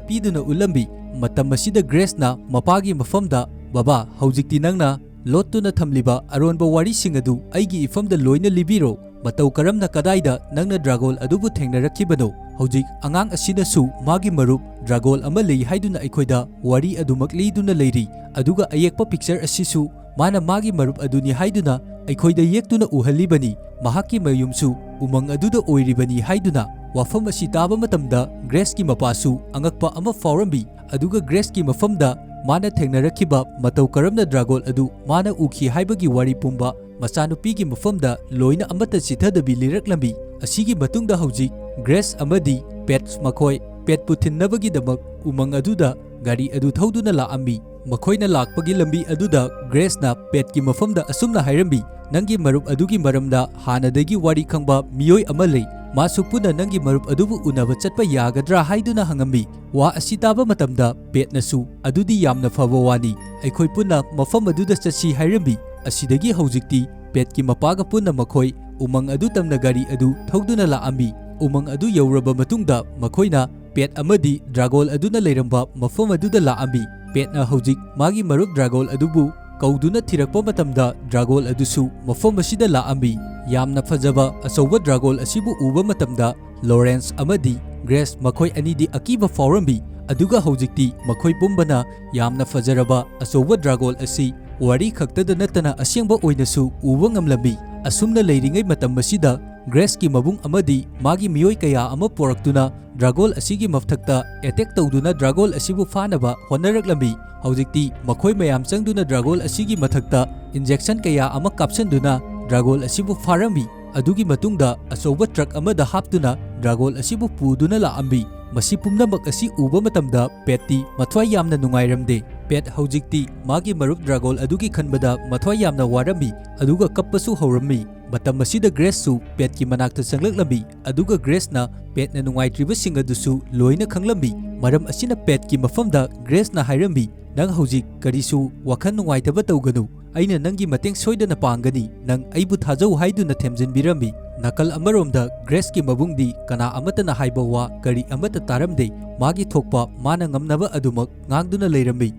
ꯄꯤꯗꯨꯅ ꯎꯠꯂꯝꯃꯤ꯫ ꯃꯇꯝ ꯑꯁꯤꯗ ꯒ꯭ꯔꯦꯁꯅ ꯃꯄꯥꯒꯤ ꯃꯐꯝꯗ, "ꯕꯕꯥ, ꯍꯧꯖꯤꯛꯇꯤ ꯅꯪꯅ ꯂꯣꯠꯇꯨꯅ ꯊꯝꯂꯤꯕ ꯑꯔꯣꯟꯕ ꯋꯥꯔꯤꯁꯤꯡ ꯑꯗꯨ ꯑꯩꯒꯤ ꯏꯐꯝꯗ ꯂꯣꯏꯅ ꯂꯤꯕꯤꯔꯣ꯫ ꯃꯇꯧ ꯀꯔꯝꯅ ꯀꯗꯥꯏꯗ ꯅꯪꯅ ꯗ꯭ꯔꯥꯒꯣꯜ ꯑꯗꯨꯕꯨ ꯊꯦꯡꯅꯔꯛꯈꯤꯕꯅꯣ? ꯍꯧꯖꯤꯛ ꯑꯉꯥꯡ ꯑꯁꯤꯅꯁꯨ ꯃꯥꯒꯤ ꯃꯔꯨꯞ ꯗ꯭ꯔꯥꯒꯣꯜ ꯑꯃ ꯂꯩ ꯍꯥꯏꯗꯨꯅ ꯑꯩꯈꯣꯏꯗ ꯋꯥꯔꯤ ꯑꯗꯨꯃꯛ ꯂꯤꯗꯨꯅ ꯂꯩꯔꯤ꯫ ꯑꯗꯨꯒ ꯑꯌꯦꯛꯄ ꯄꯤꯛꯆꯔ ꯑꯁꯤꯁꯨ ꯃꯥꯅ ꯃꯥꯒꯤ ꯃꯔꯨꯞ ꯑꯗꯨꯅꯤ ꯍꯥꯏꯗꯨꯅ ꯑꯩꯈꯣꯏꯗ ꯌꯦꯛꯇꯨꯅ ꯎꯍꯜꯂꯤꯕꯅꯤ꯫ ꯃꯍꯥꯛꯀꯤ ꯃꯌꯨꯝꯁꯨ ꯎꯃꯪ ꯑꯗꯨꯗ ꯑꯣꯏꯔꯤꯕꯅꯤ" ꯍꯥꯏꯗꯨꯅ꯫ ꯋꯥꯐꯝ ꯑꯁꯤ ꯇꯥꯕ ꯃꯇꯝꯗ ꯒ꯭ꯔꯦꯁꯀꯤ ꯃꯄꯥꯁꯨ ꯑꯉꯛꯄ ꯑꯃ ꯐꯥꯎꯔꯝꯃꯤ꯫ ꯑꯗꯨꯒ ꯒ꯭ꯔꯦꯁꯀꯤ ꯃꯐꯝꯗ ꯃꯥꯅ ꯊꯦꯡꯅꯔꯛꯈꯤꯕ ꯃꯇꯧ ꯀꯔꯝꯅ ꯗ꯭ꯔꯥꯒꯣꯜ ꯑꯗꯨ ꯃꯥꯅ ꯎꯈꯤ ꯍꯥꯏꯕꯒꯤ ꯋꯥꯔꯤ ꯄꯨꯝꯕ ꯃꯆꯥꯅꯨꯄꯤꯒꯤ ꯃꯐꯝꯗ ꯂꯣꯏꯅ ꯑꯃꯠꯇ ꯆꯤꯊꯗꯕꯤ ꯂꯤꯔꯛꯂꯝꯃꯤ꯫ ꯑꯁꯤꯒꯤ ꯃꯇꯨꯡꯗ ꯍꯧꯖꯤꯛ ꯒ꯭ꯔꯦꯁ ꯑꯃꯗꯤ ꯄꯦꯠꯁ ꯃꯈꯣꯏ ꯄꯦꯠꯄꯨ ꯊꯤꯟꯅꯕꯒꯤꯗꯃꯛ ꯎꯃꯪ ꯑꯗꯨꯗ ꯒꯥꯔꯤ ꯑꯗꯨ ꯊꯧꯗꯨꯅ ꯂꯥꯛꯑꯝꯃꯤ꯫ ꯃꯈꯣꯏꯅ ꯂꯥꯛꯄꯒꯤ ꯂꯝꯕꯤ ꯑꯗꯨꯗ ꯒ꯭ꯔꯦꯁꯅ ꯄꯦꯠꯀꯤ ꯃꯐꯝꯗ ꯑꯁꯨꯝꯅ ꯍꯥꯏꯔꯝꯃꯤ, "ꯅꯪꯒꯤ ꯃꯔꯨꯞ ꯑꯗꯨꯒꯤ ꯃꯔꯝꯗ ꯍꯥꯟꯅꯗꯒꯤ ꯋꯥꯔꯤ ꯈꯪꯕ ꯃꯤꯑꯣꯏ ꯑꯃ ꯂꯩ꯫ ꯃꯥꯁꯨ ꯄꯨꯟꯅ ꯅꯪꯒꯤ ꯃꯔꯨꯞ ꯑꯗꯨꯕꯨ ꯎꯅꯕ ꯆꯠꯄ ꯌꯥꯒꯗ꯭ꯔꯥ?" ꯍꯥꯏꯗꯨꯅ ꯍꯪꯉꯝꯃꯤ꯫ ꯋꯥ ꯑꯁꯤ ꯇꯥꯕ ꯃꯇꯝꯗ ꯄꯦꯠꯅꯁꯨ, "ꯑꯗꯨꯗꯤ ꯌꯥꯝꯅ ꯐꯕ ꯋꯥꯅꯤ, ꯑꯩꯈꯣꯏ ꯄꯨꯟꯅ ꯃꯐꯝ ꯑꯗꯨꯗ ꯆꯠꯁꯤ" ꯍꯥꯏꯔꯝꯃꯤ꯫ ꯑꯁꯤꯗꯒꯤ ꯍꯧꯖꯤꯛꯇꯤ ꯄꯦꯠꯀꯤ ꯃꯄꯥꯒ ꯄꯨꯟꯅ ꯃꯈꯣꯏ ꯎꯃꯪ ꯑꯗꯨ ꯇꯝꯅ ꯒꯥꯔꯤ ꯑꯗꯨ ꯊꯧꯗꯨꯅ ꯂꯥꯛꯑꯝꯃꯤ꯫ ꯎꯃꯪ ꯑꯗꯨ ꯌꯧꯔꯕ ꯃꯇꯨꯡꯗ ꯃꯈꯣꯏꯅ ꯄꯦꯠ ꯑꯃꯗꯤ ꯗ꯭ꯔꯥꯒꯣꯜ ꯑꯗꯨꯅ ꯂꯩꯔꯝꯕ ꯃꯐꯝ ꯑꯗꯨꯗ ꯂꯥꯛꯑꯝꯃꯤ꯫ ꯄꯦꯠꯅ ꯍꯧꯖꯤꯛ ꯃꯥꯒꯤ ꯃꯔꯨꯞ ꯗ꯭ꯔꯥꯒꯣꯜ ꯑꯗꯨꯕꯨ ꯀꯧꯗꯨꯅ ꯊꯤꯔꯛꯄ ꯃꯇꯝꯗ ꯗ꯭ꯔꯥꯒꯣꯜ ꯑꯗꯨꯁꯨ ꯃꯐꯝ ꯑꯁꯤꯗ ꯂꯥꯛꯑꯝꯃꯤ꯫ ꯌꯥꯝꯅ ꯐꯖꯕ ꯑꯆꯧꯕ ꯗ꯭ꯔꯥꯒꯣꯜ ꯑꯁꯤꯕꯨ ꯎꯕ ꯃꯇꯝꯗ ꯂꯣꯔꯦꯟꯁ ꯑꯃꯗꯤ ꯒ꯭ꯔꯦꯁ ꯃꯈꯣꯏ ꯑꯅꯤꯗꯤ ꯑꯀꯤꯕ ꯐꯥꯎꯔꯝꯃꯤ꯫ ꯑꯗꯨꯒ ꯍꯧꯖꯤꯛꯇꯤ ꯃꯈꯣꯏ ꯄꯨꯝꯕꯅ ꯌꯥꯝꯅ ꯐꯖꯔꯕ ꯑꯆꯧꯕ ꯗ꯭ꯔꯥꯒꯣꯜ ꯑꯁꯤ ꯋꯥꯔꯤ ꯈꯛꯇꯗ ꯅꯠꯇꯅ ꯑꯁꯦꯡꯕ ꯑꯣꯏꯅꯁꯨ ꯎꯕ ꯉꯝꯂꯝꯃꯤ꯫ ꯑꯁꯨꯝꯅ ꯂꯩꯔꯤꯉꯩ ꯃꯇꯝ ꯑꯁꯤꯗ ꯒ꯭ꯔꯦꯁꯀꯤ ꯃꯕꯨꯡ ꯑꯃꯗꯤ ꯃꯥꯒꯤ ꯃꯤꯑꯣꯏ ꯀꯌꯥ ꯑꯃ ꯄꯣꯔꯛꯇꯨꯅ ꯗ꯭ꯔꯥꯒꯣꯜ ꯑꯁꯤꯒꯤ ꯃꯊꯛꯇ ꯑꯦꯇꯦꯛ ꯇꯧꯗꯨꯅ ꯗ꯭ꯔꯥꯒꯣꯜ ꯑꯁꯤꯕꯨ ꯐꯥꯅꯕ ꯍꯣꯠꯅꯔꯛꯂꯝꯃꯤ꯫ ꯍꯧꯖꯤꯛꯇꯤ ꯃꯈꯣꯏ ꯃꯌꯥꯝ ꯆꯪꯗꯨꯅ ꯗ꯭ꯔꯥꯒꯣꯜ ꯑꯁꯤꯒꯤ ꯃꯊꯛꯇ ꯏꯟꯖꯦꯛꯁꯟ ꯀꯌꯥ ꯑꯃ ꯀꯥꯞꯁꯤꯟꯗꯨꯅ ꯗ꯭ꯔꯥꯒꯣꯜ ꯑꯁꯤꯕꯨ ꯐꯥꯔꯝꯃꯤ꯫ ꯑꯗꯨꯒꯤ ꯃꯇꯨꯡꯗ ꯑꯆꯧꯕ ꯇ꯭ꯔꯛ ꯑꯃꯗ ꯍꯥꯞꯇꯨꯅ ꯗ꯭ꯔꯥꯒꯣꯜ ꯑꯁꯤꯕꯨ ꯄꯨꯗꯨꯅ ꯂꯥꯛꯑꯝꯃꯤ꯫ ꯃꯁꯤ ꯄꯨꯝꯅꯃꯛ ꯑꯁꯤ ꯎꯕ ꯃꯇꯝꯗ ꯄꯦꯠꯇꯤ ꯃꯊ꯭ꯋꯥꯏ ꯌꯥꯝꯅ ꯅꯨꯡꯉꯥꯏꯔꯝꯗꯦ꯫ ꯄꯦꯠ ꯍꯧꯖꯤꯛꯇꯤ ꯃꯥꯒꯤ ꯃꯔꯨꯞ ꯗ꯭ꯔꯥꯒꯣꯜ ꯑꯗꯨꯒꯤ ꯈꯟꯕꯗ ꯃꯊ꯭ꯋꯥꯏ ꯌꯥꯝꯅ ꯋꯥꯔꯝꯃꯤ, ꯑꯗꯨꯒ ꯀꯞꯄꯁꯨ ꯍꯧꯔꯝꯃꯤ꯫ ꯃꯇꯝ ꯑꯁꯤꯗ ꯒ꯭ꯔꯦꯁꯁꯨ ꯄꯦꯠꯀꯤ ꯃꯅꯥꯛꯇ ꯆꯪꯂꯛꯂꯝꯃꯤ, ꯑꯗꯨꯒ ꯒ꯭ꯔꯦꯁꯅ ꯄꯦꯠꯅ ꯅꯨꯡꯉꯥꯏꯇ꯭ꯔꯤꯕꯁꯤꯡ ꯑꯗꯨꯁꯨ ꯂꯣꯏꯅ ꯈꯪꯂꯝꯃꯤ꯫ ꯃꯔꯝ ꯑꯁꯤꯅ ꯄꯦꯠꯀꯤ ꯃꯐꯝꯗ ꯒ꯭ꯔꯦꯁꯅ ꯍꯥꯏꯔꯝꯃꯤ, "ꯅꯪ ꯍꯧꯖꯤꯛ ꯀꯔꯤꯁꯨ ꯋꯥꯈꯜ ꯅꯨꯡꯉꯥꯏꯇꯕ ꯇꯧꯒꯅꯨ꯫ ꯑꯩꯅ ꯅꯪꯒꯤ ꯃꯇꯦꯡ ꯁꯣꯏꯗꯅ ꯄꯥꯡꯒꯅꯤ꯫ ꯅꯪ ꯑꯩꯕꯨ ꯊꯥꯖꯧ" ꯍꯥꯏꯗꯨꯅ ꯊꯦꯝꯖꯤꯟꯕꯤꯔꯝꯃꯤ꯫ ꯅꯥꯀꯜ ꯑꯃꯔꯣꯝꯗ ꯒ꯭ꯔꯦꯁꯀꯤ ꯃꯕꯨꯡꯗꯤ ꯀꯅꯥ ꯑꯃꯠꯇꯅ ꯍꯥꯏꯕ ꯋꯥ ꯀꯔꯤ ꯑꯃꯠꯇ ꯇꯥꯔꯝꯗꯦ꯫ ꯃꯥꯒꯤ ꯊꯣꯛꯄ ꯃꯥꯅ ꯉꯝꯅꯕ ꯑꯗꯨꯃꯛ ꯉꯥꯡꯗꯨꯅ ꯂꯩꯔꯝꯃꯤ꯫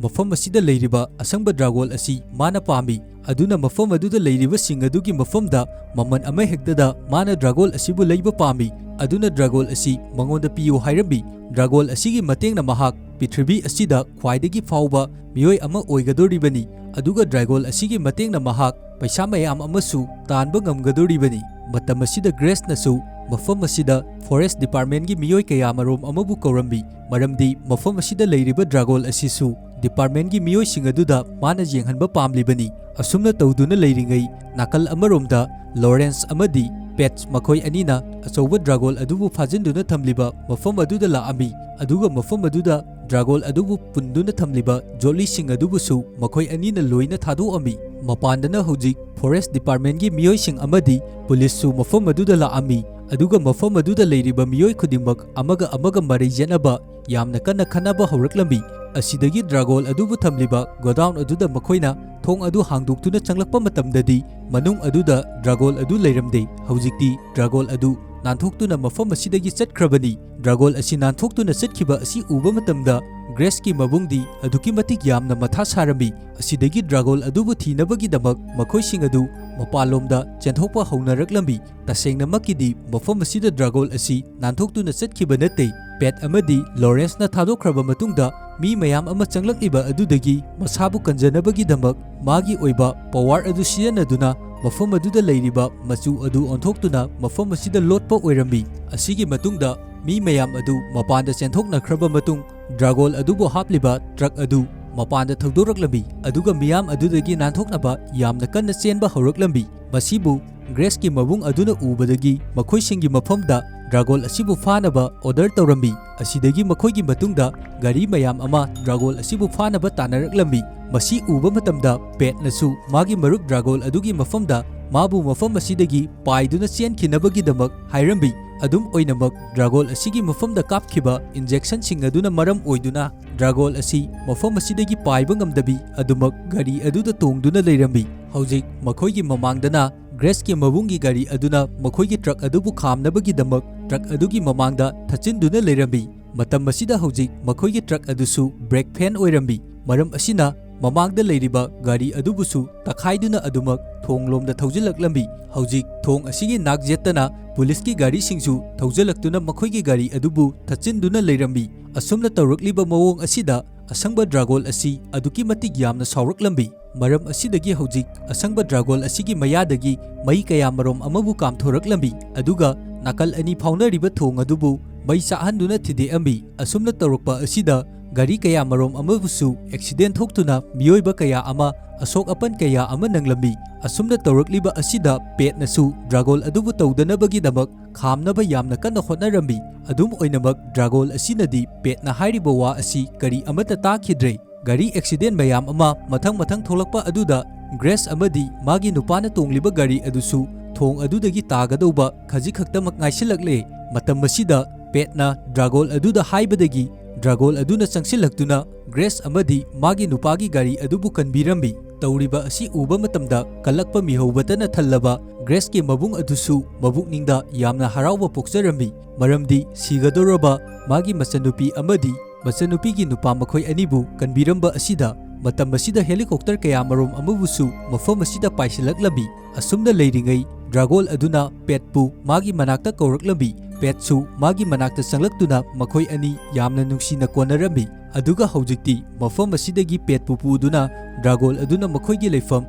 ꯃꯐꯝ ꯑꯁꯤꯗ ꯂꯩꯔꯤꯕ ꯑꯁꯪꯕ ꯗ꯭ꯔꯥꯒꯣꯜ ꯑꯁꯤ ꯃꯥꯅ ꯄꯥꯝꯃꯤ꯫ ꯑꯗꯨꯅ ꯃꯐꯝ ꯑꯗꯨꯗ ꯂꯩꯔꯤꯕꯁꯤꯡ ꯑꯗꯨꯒꯤ ꯃꯐꯝꯗ ꯃꯃꯜ ꯑꯃꯍꯦꯛꯇꯗ ꯃꯥꯅ ꯗ꯭ꯔꯥꯒꯣꯜ ꯑꯁꯤꯕꯨ ꯂꯩꯕ ꯄꯥꯝꯃꯤ꯫ ꯑꯗꯨꯅ ꯗ꯭ꯔꯥꯒꯣꯜ ꯑꯁꯤ ꯃꯉꯣꯟꯗ ꯄꯤꯌꯨ ꯍꯥꯏꯔꯝꯃꯤ꯫ ꯗ꯭ꯔꯥꯒꯣꯜ ꯑꯁꯤꯒꯤ ꯃꯇꯦꯡꯅ ꯃꯍꯥꯛ ꯄ꯭ꯔꯤꯊꯤꯕꯤ ꯑꯁꯤꯗ ꯈ꯭ꯋꯥꯏꯗꯒꯤ ꯐꯥꯎꯕ ꯃꯤꯑꯣꯏ ꯑꯃ ꯑꯣꯏꯒꯗꯧꯔꯤꯕꯅꯤ꯫ ꯑꯗꯨꯒ ꯗ꯭ꯔꯥꯒꯣꯜ ꯑꯁꯤꯒꯤ ꯃꯇꯦꯡꯅ ꯃꯍꯥꯛ ꯄꯩꯁꯥ ꯃꯌꯥꯝ ꯑꯃꯁꯨ ꯇꯥꯟꯕ ꯉꯝꯒꯗꯧꯔꯤꯕꯅꯤ꯫ ꯃꯇꯝ ꯑꯁꯤꯗ ꯒ꯭ꯔꯦꯁꯅꯁꯨ ꯃꯐꯝ ꯑꯁꯤꯗ ꯐꯣꯔꯦꯁ ꯗꯤꯄꯥꯔꯠꯃꯦꯟꯒꯤ ꯃꯤꯑꯣꯏ ꯀꯌꯥꯃꯔꯣꯝ ꯑꯃꯕꯨ ꯀꯧꯔꯝꯃꯤ, ꯃꯔꯝꯗꯤ ꯃꯐꯝ ꯑꯁꯤꯗ ꯂꯩꯔꯤꯕ ꯗ꯭ꯔꯥꯒꯣꯜ ꯑꯁꯤꯁꯨ ꯗꯤꯄꯥꯔꯠꯃꯦꯟꯒꯤ ꯃꯤꯑꯣꯏꯁꯤꯡ ꯑꯗꯨꯗ ꯃꯥꯅ ꯌꯦꯡꯍꯟꯕ ꯄꯥꯝꯂꯤꯕꯅꯤ꯫ ꯑꯁꯨꯝꯅ ꯇꯧꯗꯨꯅ ꯂꯩꯔꯤꯉꯩ, ꯅꯥꯀꯜ ꯑꯃꯔꯣꯝꯗ ꯂꯣꯔꯦꯟꯁ ꯑꯃꯗꯤ ꯄꯦꯠꯁ ꯃꯈꯣꯏ ꯑꯅꯤꯅ ꯑꯆꯧꯕ ꯗ꯭ꯔꯥꯒꯣꯜ ꯑꯗꯨꯕꯨ ꯐꯥꯖꯤꯟꯗꯨꯅ ꯊꯝꯂꯤꯕ ꯃꯐꯝ ꯑꯗꯨꯗ ꯂꯥꯛꯑꯝꯃꯤ, ꯑꯗꯨꯒ ꯃꯐꯝ ꯑꯗꯨꯗ ꯗ꯭ꯔꯥꯒꯣꯜ ꯑꯗꯨꯕꯨ ꯄꯨꯟꯗꯨꯅ ꯊꯝꯂꯤꯕ ꯖꯣꯂꯤꯁꯤꯡ ꯑꯗꯨꯕꯨꯁꯨ ꯃꯈꯣꯏ ꯑꯅꯤꯅ ꯂꯣꯏꯅ ꯊꯥꯗꯣꯛꯑꯝꯃꯤ꯫ ꯃꯄꯥꯟꯗꯅ ꯍꯧꯖꯤꯛ ꯐꯣꯔꯦꯁ ꯗꯤꯄꯥꯔꯠꯃꯦꯟꯒꯤ ꯃꯤꯑꯣꯏꯁꯤꯡ ꯑꯃꯗꯤ ꯄꯨꯂꯤꯁꯁꯨ ꯃꯐꯝ ꯑꯗꯨꯗ ꯂꯥꯛꯑꯝꯃꯤ, ꯑꯗꯨꯒ ꯃꯐꯝ ꯑꯗꯨꯗ ꯂꯩꯔꯤꯕ ꯃꯤꯑꯣꯏ ꯈꯨꯗꯤꯡꯃꯛ ꯑꯃꯒ ꯑꯃꯒ ꯃꯔꯩ ꯌꯦꯠꯅꯕ ꯌꯥꯝꯅ ꯀꯟꯅ ꯈꯟꯅꯕ ꯍꯧꯔꯛꯂꯝꯃꯤ꯫ ꯑꯁꯤꯗꯒꯤ ꯗ꯭ꯔꯥꯒꯣꯜ ꯑꯗꯨꯕꯨ ꯊꯝꯂꯤꯕ ꯒꯣꯗꯥꯎꯟ ꯑꯗꯨꯗ ꯃꯈꯣꯏꯅ ꯊꯣꯡ ꯑꯗꯨ ꯍꯥꯡꯗꯣꯛꯇꯨꯅ ꯆꯪꯂꯛꯄ ꯃꯇꯝꯗꯗꯤ ꯃꯅꯨꯡ ꯑꯗꯨꯗ ꯗ꯭ꯔꯥꯒꯣꯜ ꯑꯗꯨ ꯂꯩꯔꯝꯗꯦ꯫ ꯍꯧꯖꯤꯛꯇꯤ ꯗ꯭ꯔꯥꯒꯣꯜ ꯑꯗꯨ ꯅꯥꯟꯊꯣꯛꯇꯨꯅ ꯃꯐꯝ ꯑꯁꯤꯗꯒꯤ ꯆꯠꯈ꯭ꯔꯕꯅꯤ꯫ ꯗ꯭ꯔꯥꯒꯣꯜ ꯑꯁꯤ ꯅꯥꯟꯊꯣꯛꯇꯨꯅ ꯆꯠꯈꯤꯕ ꯑꯁꯤ ꯎꯕ ꯃꯇꯝꯗ ꯒ꯭ꯔꯦꯁꯀꯤ ꯃꯕꯨꯡꯗꯤ ꯑꯗꯨꯛꯀꯤ ꯃꯇꯤꯛ ꯌꯥꯝꯅ ꯃꯊꯥ ꯁꯥꯔꯝꯃꯤ꯫ ꯑꯁꯤꯗꯒꯤ ꯗ꯭ꯔꯥꯒꯣꯜ ꯑꯗꯨꯕꯨ ꯊꯤꯅꯕꯒꯤꯗꯃꯛ ꯃꯈꯣꯏꯁꯤꯡ ꯑꯗꯨ ꯃꯄꯥꯟꯂꯣꯝꯗ ꯆꯦꯟꯊꯣꯛꯄ ꯍꯧꯅꯔꯛꯂꯝꯃꯤ꯫ ꯇꯁꯦꯡꯅꯃꯛꯀꯤꯗꯤ ꯃꯐꯝ ꯑꯁꯤꯗ ꯗ꯭ꯔꯥꯒꯣꯜ ꯑꯁꯤ ꯅꯥꯟꯊꯣꯛꯇꯨꯅ ꯆꯠꯈꯤꯕ ꯅꯠꯇꯦ꯫ ꯄꯦꯠ ꯑꯃꯗꯤ ꯂꯣꯔꯦꯟꯁꯅ ꯊꯥꯗꯣꯛꯈ꯭ꯔꯕ ꯃꯇꯨꯡꯗ ꯃꯤ ꯃꯌꯥꯝ ꯑꯃ ꯆꯪꯂꯛꯂꯤꯕ ꯑꯗꯨꯗꯒꯤ ꯃꯁꯥꯕꯨ ꯀꯟꯖꯅꯕꯒꯤꯗꯃꯛ ꯃꯥꯒꯤ ꯑꯣꯏꯕ ꯄꯋꯥꯔ ꯑꯗꯨ ꯁꯤꯖꯤꯟꯅꯗꯨꯅ ꯃꯐꯝ ꯑꯗꯨꯗ ꯂꯩꯔꯤꯕ ꯃꯆꯨ ꯑꯗꯨ ꯑꯣꯟꯊꯣꯛꯇꯨꯅ ꯃꯐꯝ ꯑꯁꯤꯗ ꯂꯣꯠꯄ ꯑꯣꯏꯔꯝꯃꯤ꯫ ꯑꯁꯤꯒꯤ ꯃꯇꯨꯡꯗ ꯃꯤ ꯃꯌꯥꯝ ꯑꯗꯨ ꯃꯄꯥꯟꯗ ꯆꯦꯟꯊꯣꯛꯅꯈ꯭ꯔꯕ ꯃꯇꯨꯡ, ꯗ꯭ꯔꯥꯒꯣꯜ ꯑꯗꯨꯕꯨ ꯍꯥꯞꯂꯤꯕ ꯇ꯭ꯔꯛ ꯑꯗꯨ ꯃꯄꯥꯟꯗ ꯊꯧꯗꯣꯔꯛꯂꯝꯃꯤ, ꯑꯗꯨꯒ ꯃꯤꯌꯥꯝ ꯑꯗꯨꯗꯒꯤ ꯅꯥꯟꯊꯣꯛꯅꯕ ꯌꯥꯝꯅ ꯀꯟꯅ ꯆꯦꯟꯕ ꯍꯧꯔꯛꯂꯝꯃꯤ꯫ ꯃꯁꯤꯕꯨ ꯒ꯭ꯔꯦꯁꯀꯤ ꯃꯕꯨꯡ ꯑꯗꯨꯅ ꯎꯕꯗꯒꯤ ꯃꯈꯣꯏꯁꯤꯡꯒꯤ ꯃꯐꯝꯗ ꯗ꯭ꯔꯥꯒꯣꯜ ꯑꯁꯤꯕꯨ ꯐꯥꯅꯕ ꯑꯣꯔꯗꯔ ꯇꯧꯔꯝꯃꯤ꯫ ꯑꯁꯤꯗꯒꯤ ꯃꯈꯣꯏꯒꯤ ꯃꯇꯨꯡꯗ ꯒꯥꯔꯤ ꯃꯌꯥꯝ ꯑꯃ ꯗ꯭ꯔꯥꯒꯣꯜ ꯑꯁꯤꯕꯨ ꯐꯥꯅꯕ ꯇꯥꯟꯅꯔꯛꯂꯝꯃꯤ꯫ ꯃꯁꯤ ꯎꯕ ꯃꯇꯝꯗ ꯄꯦꯠꯅꯁꯨ ꯃꯥꯒꯤ ꯃꯔꯨꯞ ꯗ꯭ꯔꯥꯒꯣꯜ ꯑꯗꯨꯒꯤ ꯃꯐꯝꯗ ꯃꯥꯕꯨ ꯃꯐꯝ ꯑꯁꯤꯗꯒꯤ ꯄꯥꯏꯗꯨꯅ ꯆꯦꯟꯈꯤꯅꯕꯒꯤꯗꯃꯛ ꯍꯥꯏꯔꯝꯃꯤ꯫ ꯑꯗꯨꯝ ꯑꯣꯏꯅꯃꯛ, ꯗ꯭ꯔꯥꯒꯣꯜ ꯑꯁꯤꯒꯤ ꯃꯐꯝꯗ ꯀꯥꯞꯈꯤꯕ ꯏꯟꯖꯦꯛꯁꯟꯁꯤꯡ ꯑꯗꯨꯅ ꯃꯔꯝ ꯑꯣꯏꯗꯨꯅ ꯗ꯭ꯔꯥꯒꯣꯜ ꯑꯁꯤ ꯃꯐꯝ ꯑꯁꯤꯗꯒꯤ ꯄꯥꯏꯕ ꯉꯝꯗꯕꯤ ꯑꯗꯨꯃꯛ ꯒꯥꯔꯤ ꯑꯗꯨꯗ ꯇꯣꯡꯗꯨꯅ ꯂꯩꯔꯝꯃꯤ꯫ ꯍꯧꯖꯤꯛ ꯃꯈꯣꯏꯒꯤ ꯃꯃꯥꯡꯗꯅ ꯒ꯭ꯔꯦꯁꯀꯤ ꯃꯕꯨꯡꯒꯤ ꯒꯥꯔꯤ ꯑꯗꯨꯅ ꯃꯈꯣꯏꯒꯤ ꯇ꯭ꯔꯛ ꯑꯗꯨꯕꯨ ꯈꯥꯝꯅꯕꯒꯤꯗꯃꯛ ꯇ꯭ꯔꯛ ꯑꯗꯨꯒꯤ ꯃꯃꯥꯡꯗ ꯊꯠꯆꯤꯟꯗꯨꯅ ꯂꯩꯔꯝꯃꯤ꯫ ꯃꯇꯝ ꯑꯁꯤꯗ ꯍꯧꯖꯤꯛ ꯃꯈꯣꯏꯒꯤ ꯇ꯭ꯔꯛ ꯑꯗꯨꯁꯨ ꯕ꯭ꯔꯦꯛ ꯐꯦꯟ ꯑꯣꯏꯔꯝꯃꯤ꯫ ꯃꯔꯝ ꯑꯁꯤꯅ ꯃꯃꯥꯡꯗ ꯂꯩꯔꯤꯕ ꯒꯥꯔꯤ ꯑꯗꯨꯕꯨꯁꯨ ꯇꯛꯈꯥꯏꯗꯨꯅ ꯑꯗꯨꯃꯛ ꯊꯣꯡꯂꯣꯝꯗ ꯊꯧꯖꯤꯜꯂꯛꯂꯝꯃꯤ꯫ ꯍꯧꯖꯤꯛ ꯊꯣꯡ ꯑꯁꯤꯒꯤ ꯅꯥꯛ ꯌꯦꯠꯇꯅ ꯄꯨꯂꯤꯁꯀꯤ ꯒꯥꯔꯤꯁꯤꯡꯁꯨ ꯊꯧꯖꯤꯜꯂꯛꯇꯨꯅ ꯃꯈꯣꯏꯒꯤ ꯒꯥꯔꯤ ꯑꯗꯨꯕꯨ ꯊꯠꯆꯤꯟꯗꯨꯅ ꯂꯩꯔꯝꯃꯤ꯫ ꯑꯁꯨꯝꯅ ꯇꯧꯔꯛꯂꯤꯕ ꯃꯑꯣꯡ ꯑꯁꯤꯗ ꯑꯁꯪꯕ ꯗ꯭ꯔꯥꯒꯣꯜ ꯑꯁꯤ ꯑꯗꯨꯛꯀꯤ ꯃꯇꯤꯛ ꯌꯥꯝꯅ ꯁꯥꯎꯔꯛꯂꯝꯃꯤ꯫ ꯃꯔꯝ ꯑꯁꯤꯗꯒꯤ ꯍꯧꯖꯤꯛ ꯑꯁꯪꯕ ꯗ꯭ꯔꯥꯒꯣꯜ ꯑꯁꯤꯒꯤ ꯃꯌꯥꯗꯒꯤ ꯃꯩ ꯀꯌꯥ ꯃꯔꯣꯝ ꯑꯃꯕꯨ ꯀꯥꯝꯊꯣꯔꯛꯂꯝꯃꯤ, ꯑꯗꯨꯒ ꯅꯥꯀꯜ ꯑꯅꯤ ꯐꯥꯎꯅꯔꯤꯕ ꯊꯣꯡ ꯑꯗꯨꯕꯨ ꯃꯩ ꯆꯥꯛꯍꯟꯗꯨꯅ ꯊꯤꯗꯦꯛꯑꯝꯃꯤ꯫ ꯑꯁꯨꯝꯅ ꯇꯧꯔꯛꯄ ꯑꯁꯤꯗ ꯒꯥꯔꯤ ꯀꯌꯥ ꯃꯔꯣꯝ ꯑꯃꯕꯨꯁꯨ ꯑꯦꯛꯁꯤꯗꯦꯟ ꯊꯣꯛꯇꯨꯅ ꯃꯤꯑꯣꯏꯕ ꯀꯌꯥ ꯑꯃ ꯑꯁꯣꯛ ꯑꯄꯟ ꯀꯌꯥ ꯑꯃ ꯅꯪꯂꯝꯃꯤ꯫ ꯑꯁꯨꯝꯅ ꯇꯧꯔꯛꯂꯤꯕ ꯑꯁꯤꯗ ꯄꯦꯠꯅꯁꯨ ꯗ꯭ꯔꯥꯒꯣꯜ ꯑꯗꯨꯕꯨ ꯇꯧꯗꯅꯕꯒꯤꯗꯃꯛ ꯈꯥꯝꯅꯕ ꯌꯥꯝꯅ ꯀꯟꯅ ꯍꯣꯠꯅꯔꯝꯃꯤ꯫ ꯑꯗꯨꯝ ꯑꯣꯏꯅꯃꯛ, ꯗ꯭ꯔꯥꯒꯣꯜ ꯑꯁꯤꯅꯗꯤ ꯄꯦꯠꯅ ꯍꯥꯏꯔꯤꯕ ꯋꯥ ꯑꯁꯤ ꯀꯔꯤ ꯑꯃꯠꯇ ꯇꯥꯈꯤꯗ꯭ꯔꯦ꯫ ꯒꯥꯔꯤ ꯑꯦꯛꯁꯤꯗꯦꯟ ꯃꯌꯥꯝ ꯑꯃ ꯃꯊꯪ ꯃꯊꯪ ꯊꯣꯛꯂꯛꯄ ꯑꯗꯨꯗ ꯒ꯭ꯔꯦꯁ ꯑꯃꯗꯤ ꯃꯥꯒꯤ ꯅꯨꯄꯥꯅ ꯇꯣꯡꯂꯤꯕ ꯒꯥꯔꯤ ꯑꯗꯨꯁꯨ ꯊꯣꯡ ꯑꯗꯨꯗꯒꯤ ꯇꯥꯒꯗꯧꯕ ꯈꯖꯤꯛ ꯈꯛꯇꯃꯛ ꯉꯥꯏꯁꯤꯜꯂꯛꯂꯦ꯫ ꯃꯇꯝ ꯑꯁꯤꯗ ꯄꯦꯠꯅ ꯗ꯭ꯔꯥꯒꯣꯜ ꯑꯗꯨꯗ ꯍꯥꯏꯕꯗꯒꯤ ꯗ꯭ꯔꯥꯒꯣꯜ ꯑꯗꯨꯅ ꯆꯪꯁꯤꯜꯂꯛꯇꯨꯅ ꯒ꯭ꯔꯦꯁ ꯑꯃꯗꯤ ꯃꯥꯒꯤ ꯅꯨꯄꯥꯒꯤ ꯒꯥꯔꯤ ꯑꯗꯨꯕꯨ ꯀꯟꯕꯤꯔꯝꯃꯤ꯫ ꯇꯧꯔꯤꯕ ꯑꯁꯤ ꯎꯕ ꯃꯇꯝꯗ ꯀꯜꯂꯛꯄ ꯃꯤꯍꯧꯕꯇꯅ ꯊꯜꯂꯕ ꯒ꯭ꯔꯦꯁꯀꯤ ꯃꯕꯨꯡ ꯑꯗꯨꯁꯨ ꯃꯕꯨꯛꯅꯤꯡꯗ ꯌꯥꯝꯅ ꯍꯔꯥꯎꯕ ꯄꯣꯛꯆꯔꯝꯃꯤ, ꯃꯔꯝꯗꯤ ꯁꯤꯒꯗꯧꯔꯕ ꯃꯥꯒꯤ ꯃꯆꯟꯅꯨꯄꯤ ꯑꯃꯗꯤ ꯃꯆꯟꯅꯨꯄꯤꯒꯤ ꯅꯨꯄꯥ ꯃꯈꯣꯏ ꯑꯅꯤꯕꯨ ꯀꯟꯕꯤꯔꯝꯕ ꯑꯁꯤꯗ꯫ ꯃꯇꯝ ꯑꯁꯤꯗ ꯍꯦꯂꯤꯀꯣꯞꯇꯔ ꯀꯌꯥ ꯃꯔꯨꯝ ꯑꯃꯕꯨꯁꯨ ꯃꯐꯝ ꯑꯁꯤꯗ ꯄꯥꯏꯁꯤꯜꯂꯛꯂꯝꯃꯤ꯫ ꯑꯁꯨꯝꯅ ꯂꯩꯔꯤꯉꯩ, ꯗ꯭ꯔꯥꯒꯣꯜ ꯑꯗꯨꯅ ꯄꯦꯠꯄꯨ ꯃꯥꯒꯤ ꯃꯅꯥꯛꯇ ꯀꯧꯔꯛꯂꯝꯃꯤ꯫ ꯄꯦꯠꯁꯨ ꯃꯥꯒꯤ ꯃꯅꯥꯛꯇ ꯆꯪꯂꯛꯇꯨꯅ ꯃꯈꯣꯏ ꯑꯅꯤ ꯌꯥꯝꯅ ꯅꯨꯡꯁꯤꯅ ꯀꯣꯟꯅꯔꯝꯃꯤ꯫ ꯑꯗꯨꯒ ꯍꯧꯖꯤꯛꯇꯤ ꯃꯐꯝ ꯑꯁꯤꯗꯒꯤ ꯄꯦꯠꯄꯨ ꯄꯨꯗꯨꯅ ꯗ꯭ꯔꯥꯒꯣꯜ ꯑꯗꯨꯅ ꯃꯈꯣꯏꯒꯤ ꯂꯩꯐꯝ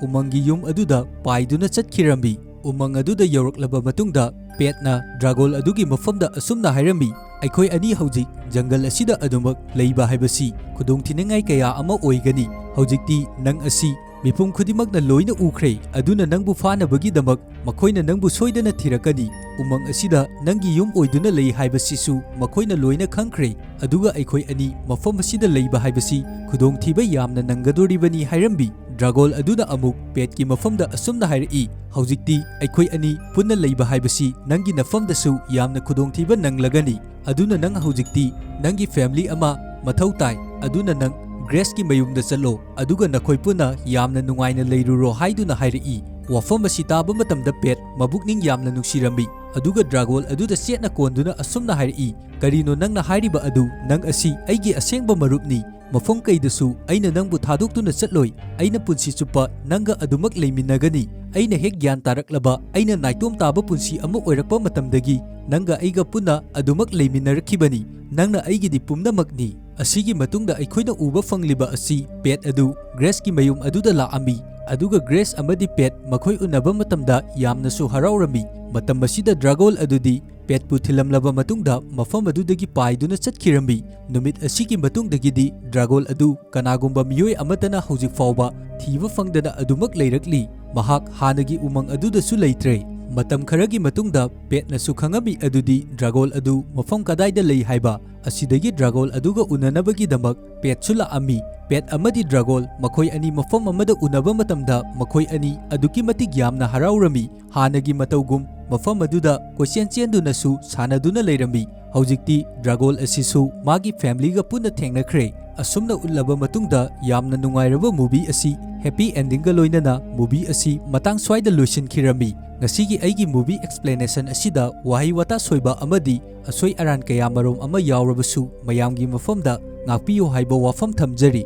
ꯎꯃꯪꯒꯤ ꯌꯨꯝ ꯑꯗꯨꯗ ꯄꯥꯏꯗꯨꯅ ꯆꯠꯈꯤꯔꯝꯃꯤ꯫ ꯎꯃꯪ ꯑꯗꯨꯗ ꯌꯧꯔꯛꯂꯕ ꯃꯇꯨꯡꯗ, ꯄꯦꯠꯅ ꯗ꯭ꯔꯥꯒꯣꯟ ꯑꯗꯨꯒꯤ ꯃꯐꯝꯗ ꯑꯁꯨꯝꯅ ꯍꯥꯏꯔꯝꯃꯤ, "ꯑꯩꯈꯣꯏ ꯑꯅꯤ ꯍꯧꯖꯤꯛ ꯖꯪꯒꯜ ꯑꯁꯤꯗ ꯑꯗꯨꯃꯛ ꯂꯩꯕ ꯍꯥꯏꯕꯁꯤ ꯈꯨꯗꯣꯡꯊꯤꯅꯤꯡꯉꯥꯏ ꯀꯌꯥ ꯑꯃ ꯑꯣꯏꯒꯅꯤ꯫ ꯍꯧꯖꯤꯛꯇꯤ ꯅꯪ ꯑꯁꯤ ꯃꯤꯄꯨꯝ ꯈꯨꯗꯤꯡꯃꯛꯅ ꯂꯣꯏꯅ ꯎꯈ꯭ꯔꯦ, ꯑꯗꯨꯅ ꯅꯪꯕꯨ ꯐꯥꯅꯕꯒꯤꯗꯃꯛ ꯃꯈꯣꯏꯅ ꯅꯪꯕꯨ ꯁꯣꯏꯗꯅ ꯊꯤꯔꯛꯀꯅꯤ꯫ ꯎꯃꯪ ꯑꯁꯤꯗ ꯅꯪꯒꯤ ꯌꯨꯝ ꯑꯣꯏꯗꯨꯅ ꯂꯩ ꯍꯥꯏꯕꯁꯤꯁꯨ ꯃꯈꯣꯏꯅ ꯂꯣꯏꯅ ꯈꯪꯈ꯭ꯔꯦ꯫ ꯑꯗꯨꯒ ꯑꯩꯈꯣꯏ ꯑꯅꯤ ꯃꯐꯝ ꯑꯁꯤꯗ ꯂꯩꯕ ꯍꯥꯏꯕꯁꯤ ꯈꯨꯗꯣꯡꯊꯤꯕ ꯌꯥꯝꯅ ꯅꯪꯒꯗꯣꯔꯤꯕꯅꯤ" ꯍꯥꯏꯔꯝꯃꯤ꯫ ꯗ꯭ꯔꯥꯒꯣꯟ ꯑꯗꯨꯅ ꯑꯃꯨꯛ ꯄꯦꯠꯀꯤ ꯃꯐꯝꯗ ꯑꯁꯨꯝꯅ ꯍꯥꯏꯔꯛꯏ, "ꯍꯧꯖꯤꯛꯇꯤ ꯑꯩꯈꯣꯏ ꯑꯅꯤ ꯄꯨꯟꯅ ꯂꯩꯕ ꯍꯥꯏꯕꯁꯤ ꯅꯪꯒꯤ ꯅꯐꯝꯗꯁꯨ ꯌꯥꯝꯅ ꯈꯨꯗꯣꯡꯊꯤꯕ ꯅꯪꯂꯒꯅꯤ꯫ ꯑꯗꯨꯅ ꯅꯪ ꯍꯧꯖꯤꯛꯇꯤ ꯅꯪꯒꯤ ꯐꯦꯃꯤꯂꯤ ꯑꯃ ꯃꯊꯧ ꯇꯥꯏ꯫ ꯑꯗꯨꯅ ꯅꯪ ꯒ꯭ꯔꯦꯁꯀꯤ ꯃꯌꯨꯝꯗ ꯆꯠꯂꯣ, ꯑꯗꯨꯒ ꯅꯈꯣꯏ ꯄꯨꯟꯅ ꯌꯥꯝꯅ ꯅꯨꯡꯉꯥꯏꯅ ꯂꯩꯔꯨꯔꯣ" ꯍꯥꯏꯗꯨꯅ ꯍꯥꯏꯔꯛꯏ꯫ ꯋꯥꯐꯝ ꯑꯁꯤ ꯇꯥꯕ ꯃꯇꯝꯗ ꯄꯦꯠ ꯃꯕꯨꯛꯅꯤꯡ ꯌꯥꯝꯅ ꯅꯨꯡꯁꯤꯔꯝꯃꯤ꯫ ꯑꯗꯨꯒ ꯗ꯭ꯔꯥꯒꯣꯟ ꯑꯗꯨꯗ ꯆꯦꯠꯅ ꯀꯣꯟꯗꯨꯅ ꯑꯁꯨꯝꯅ ꯍꯥꯏꯔꯛꯏ, "ꯀꯔꯤꯅꯣ ꯅꯪꯅ ꯍꯥꯏꯔꯤꯕ ꯑꯗꯨ? ꯅꯪ ꯑꯁꯤ ꯑꯩꯒꯤ ꯑꯁꯦꯡꯕ ꯃꯔꯨꯞꯅꯤ꯫ ꯃꯐꯝ ꯀꯩꯗꯁꯨ ꯑꯩꯅ ꯅꯪꯕꯨ ꯊꯥꯗꯣꯛꯇꯨꯅ ꯆꯠꯂꯣꯏ꯫ ꯑꯩꯅ ꯄꯨꯟꯁꯤ ꯆꯨꯞꯄ ꯅꯪꯒ ꯑꯗꯨꯃꯛ ꯂꯩꯃꯤꯟꯅꯒꯅꯤ꯫ ꯑꯩꯅ ꯍꯦꯛ ꯒ꯭ꯌꯥꯟ ꯇꯥꯔꯛꯂꯕ, ꯑꯩꯅ ꯅꯥꯏꯇꯣꯝ ꯇꯥꯕ ꯄꯨꯟꯁꯤ ꯑꯃ ꯑꯣꯏꯔꯛꯄ ꯃꯇꯝꯗꯒꯤ ꯅꯪꯒ ꯑꯩꯒ ꯄꯨꯟꯅ ꯑꯗꯨꯃꯛ ꯂꯩꯃꯤꯟꯅꯔꯛꯈꯤꯕꯅꯤ꯫ ꯅꯪꯅ ꯑꯩꯒꯤꯗꯤ ꯄꯨꯝꯅꯃꯛꯅꯤ"꯫ ꯑꯁꯤꯒꯤ ꯃꯇꯨꯡꯗ ꯑꯩꯈꯣꯏꯅ ꯎꯕ ꯐꯪꯂꯤꯕ ꯑꯁꯤ ꯄꯦꯠ ꯑꯗꯨ ꯒ꯭ꯔꯦꯁꯀꯤ ꯃꯌꯨꯝ ꯑꯗꯨꯗ ꯂꯥꯛꯑꯝꯃꯤ, ꯑꯗꯨꯒ ꯒ꯭ꯔꯦꯁ ꯑꯃꯗꯤ ꯄꯦꯠ ꯃꯈꯣꯏ ꯎꯅꯕ ꯃꯇꯝꯗ ꯌꯥꯝꯅꯁꯨ ꯍꯔꯥꯎꯔꯝꯃꯤ꯫ ꯃꯇꯝ ꯑꯁꯤꯗ ꯗ꯭ꯔꯥꯒꯣꯟ ꯑꯗꯨꯗꯤ ꯄꯦꯠꯄꯨ ꯊꯤꯜꯂꯝꯂꯕ ꯃꯇꯨꯡꯗ ꯃꯐꯝ ꯑꯗꯨꯗꯒꯤ ꯄꯥꯏꯗꯨꯅ ꯆꯠꯈꯤꯔꯝꯃꯤ꯫ ꯅꯨꯃꯤꯠ ꯑꯁꯤꯒꯤ ꯃꯇꯨꯡꯗꯒꯤꯗꯤ ꯗ꯭ꯔꯥꯒꯣꯟ ꯑꯗꯨ ꯀꯅꯥꯒꯨꯝꯕ ꯃꯤꯑꯣꯏ ꯑꯃꯠꯇꯅ ꯍꯧꯖꯤꯛ ꯐꯥꯎꯕ ꯊꯤꯕ ꯐꯪꯗꯅ ꯑꯗꯨꯃꯛ ꯂꯩꯔꯛꯂꯤ꯫ ꯃꯍꯥꯛ ꯍꯥꯟꯅꯒꯤ ꯎꯃꯪ ꯑꯗꯨꯗꯁꯨ ꯂꯩꯇ꯭ꯔꯦ꯫ ꯃꯇꯝ ꯈꯔꯒꯤ ꯃꯇꯨꯡꯗ ꯄꯦꯠꯅꯁꯨ ꯈꯪꯉꯝꯃꯤ ꯑꯗꯨꯗꯤ ꯗ꯭ꯔꯥꯒꯣꯟ ꯑꯗꯨ ꯃꯐꯝ ꯀꯗꯥꯏꯗ ꯂꯩ ꯍꯥꯏꯕ꯫ ꯑꯁꯤꯗꯒꯤ ꯗ꯭ꯔꯥꯒꯣꯟ ꯑꯗꯨꯒ ꯎꯅꯅꯕꯒꯤꯗꯃꯛ ꯄꯦꯠꯁꯨ ꯂꯥꯛꯑꯝꯃꯤ꯫ ꯄꯦꯠ ꯑꯃꯗꯤ ꯗ꯭ꯔꯥꯒꯣꯟ ꯃꯈꯣꯏ ꯑꯅꯤ ꯃꯐꯝ ꯑꯃꯗ ꯎꯅꯕ ꯃꯇꯝꯗ ꯃꯈꯣꯏ ꯑꯅꯤ ꯑꯗꯨꯛꯀꯤ ꯃꯇꯤꯛ ꯌꯥꯝꯅ ꯍꯔꯥꯎꯔꯝꯃꯤ꯫ ꯍꯥꯟꯅꯒꯤ ꯃꯇꯧꯒꯨꯝ ꯃꯐꯝ ꯑꯗꯨꯗ ꯀꯣꯏꯆꯦꯟ ꯆꯦꯟꯗꯨꯅꯁꯨ ꯁꯥꯟꯅꯗꯨꯅ ꯂꯩꯔꯝꯃꯤ꯫ ꯍꯧꯖꯤꯛꯇꯤ ꯗ꯭ꯔꯥꯒꯣꯟ ꯑꯁꯤꯁꯨ ꯃꯥꯒꯤ ꯐꯦꯃꯤꯂꯤꯒ ꯄꯨꯟꯅ ꯊꯦꯡꯅꯈ꯭ꯔꯦ꯫ ꯑꯁꯨꯝꯅ ꯎꯠꯂꯕ ꯃꯇꯨꯡꯗ ꯌꯥꯝꯅ ꯅꯨꯡꯉꯥꯏꯔꯕ ꯃꯨꯚꯤ ꯑꯁꯤ ꯍꯦꯄꯤ ꯑꯦꯟꯗꯤꯡꯒ ꯂꯣꯏꯅꯅ ꯃꯨꯚꯤ ꯑꯁꯤ ꯃꯇꯥꯡ ꯁ꯭ꯋꯥꯏꯗ ꯂꯣꯏꯁꯤꯟꯈꯤꯔꯝꯃꯤ꯫ ꯉꯁꯤꯒꯤ ꯑꯩꯒꯤ ꯃꯨꯚꯤ ꯑꯦꯛꯁꯄ꯭ꯂꯦꯅꯦꯁꯟ ꯑꯁꯤꯗ ꯋꯥꯍꯩ ꯋꯥꯇꯥ ꯁꯣꯏꯕ ꯑꯃꯗꯤ ꯑꯁꯣꯏ ꯑꯔꯥꯟ ꯀꯌꯥ ꯃꯔꯨꯝ ꯑꯃ ꯌꯥꯎꯔꯕꯁꯨ ꯃꯌꯥꯝꯒꯤ ꯃꯐꯝꯗ ꯉꯥꯛꯄꯤꯌꯨ ꯍꯥꯏꯕ ꯋꯥꯐꯝ ꯊꯝꯖꯔꯤ꯫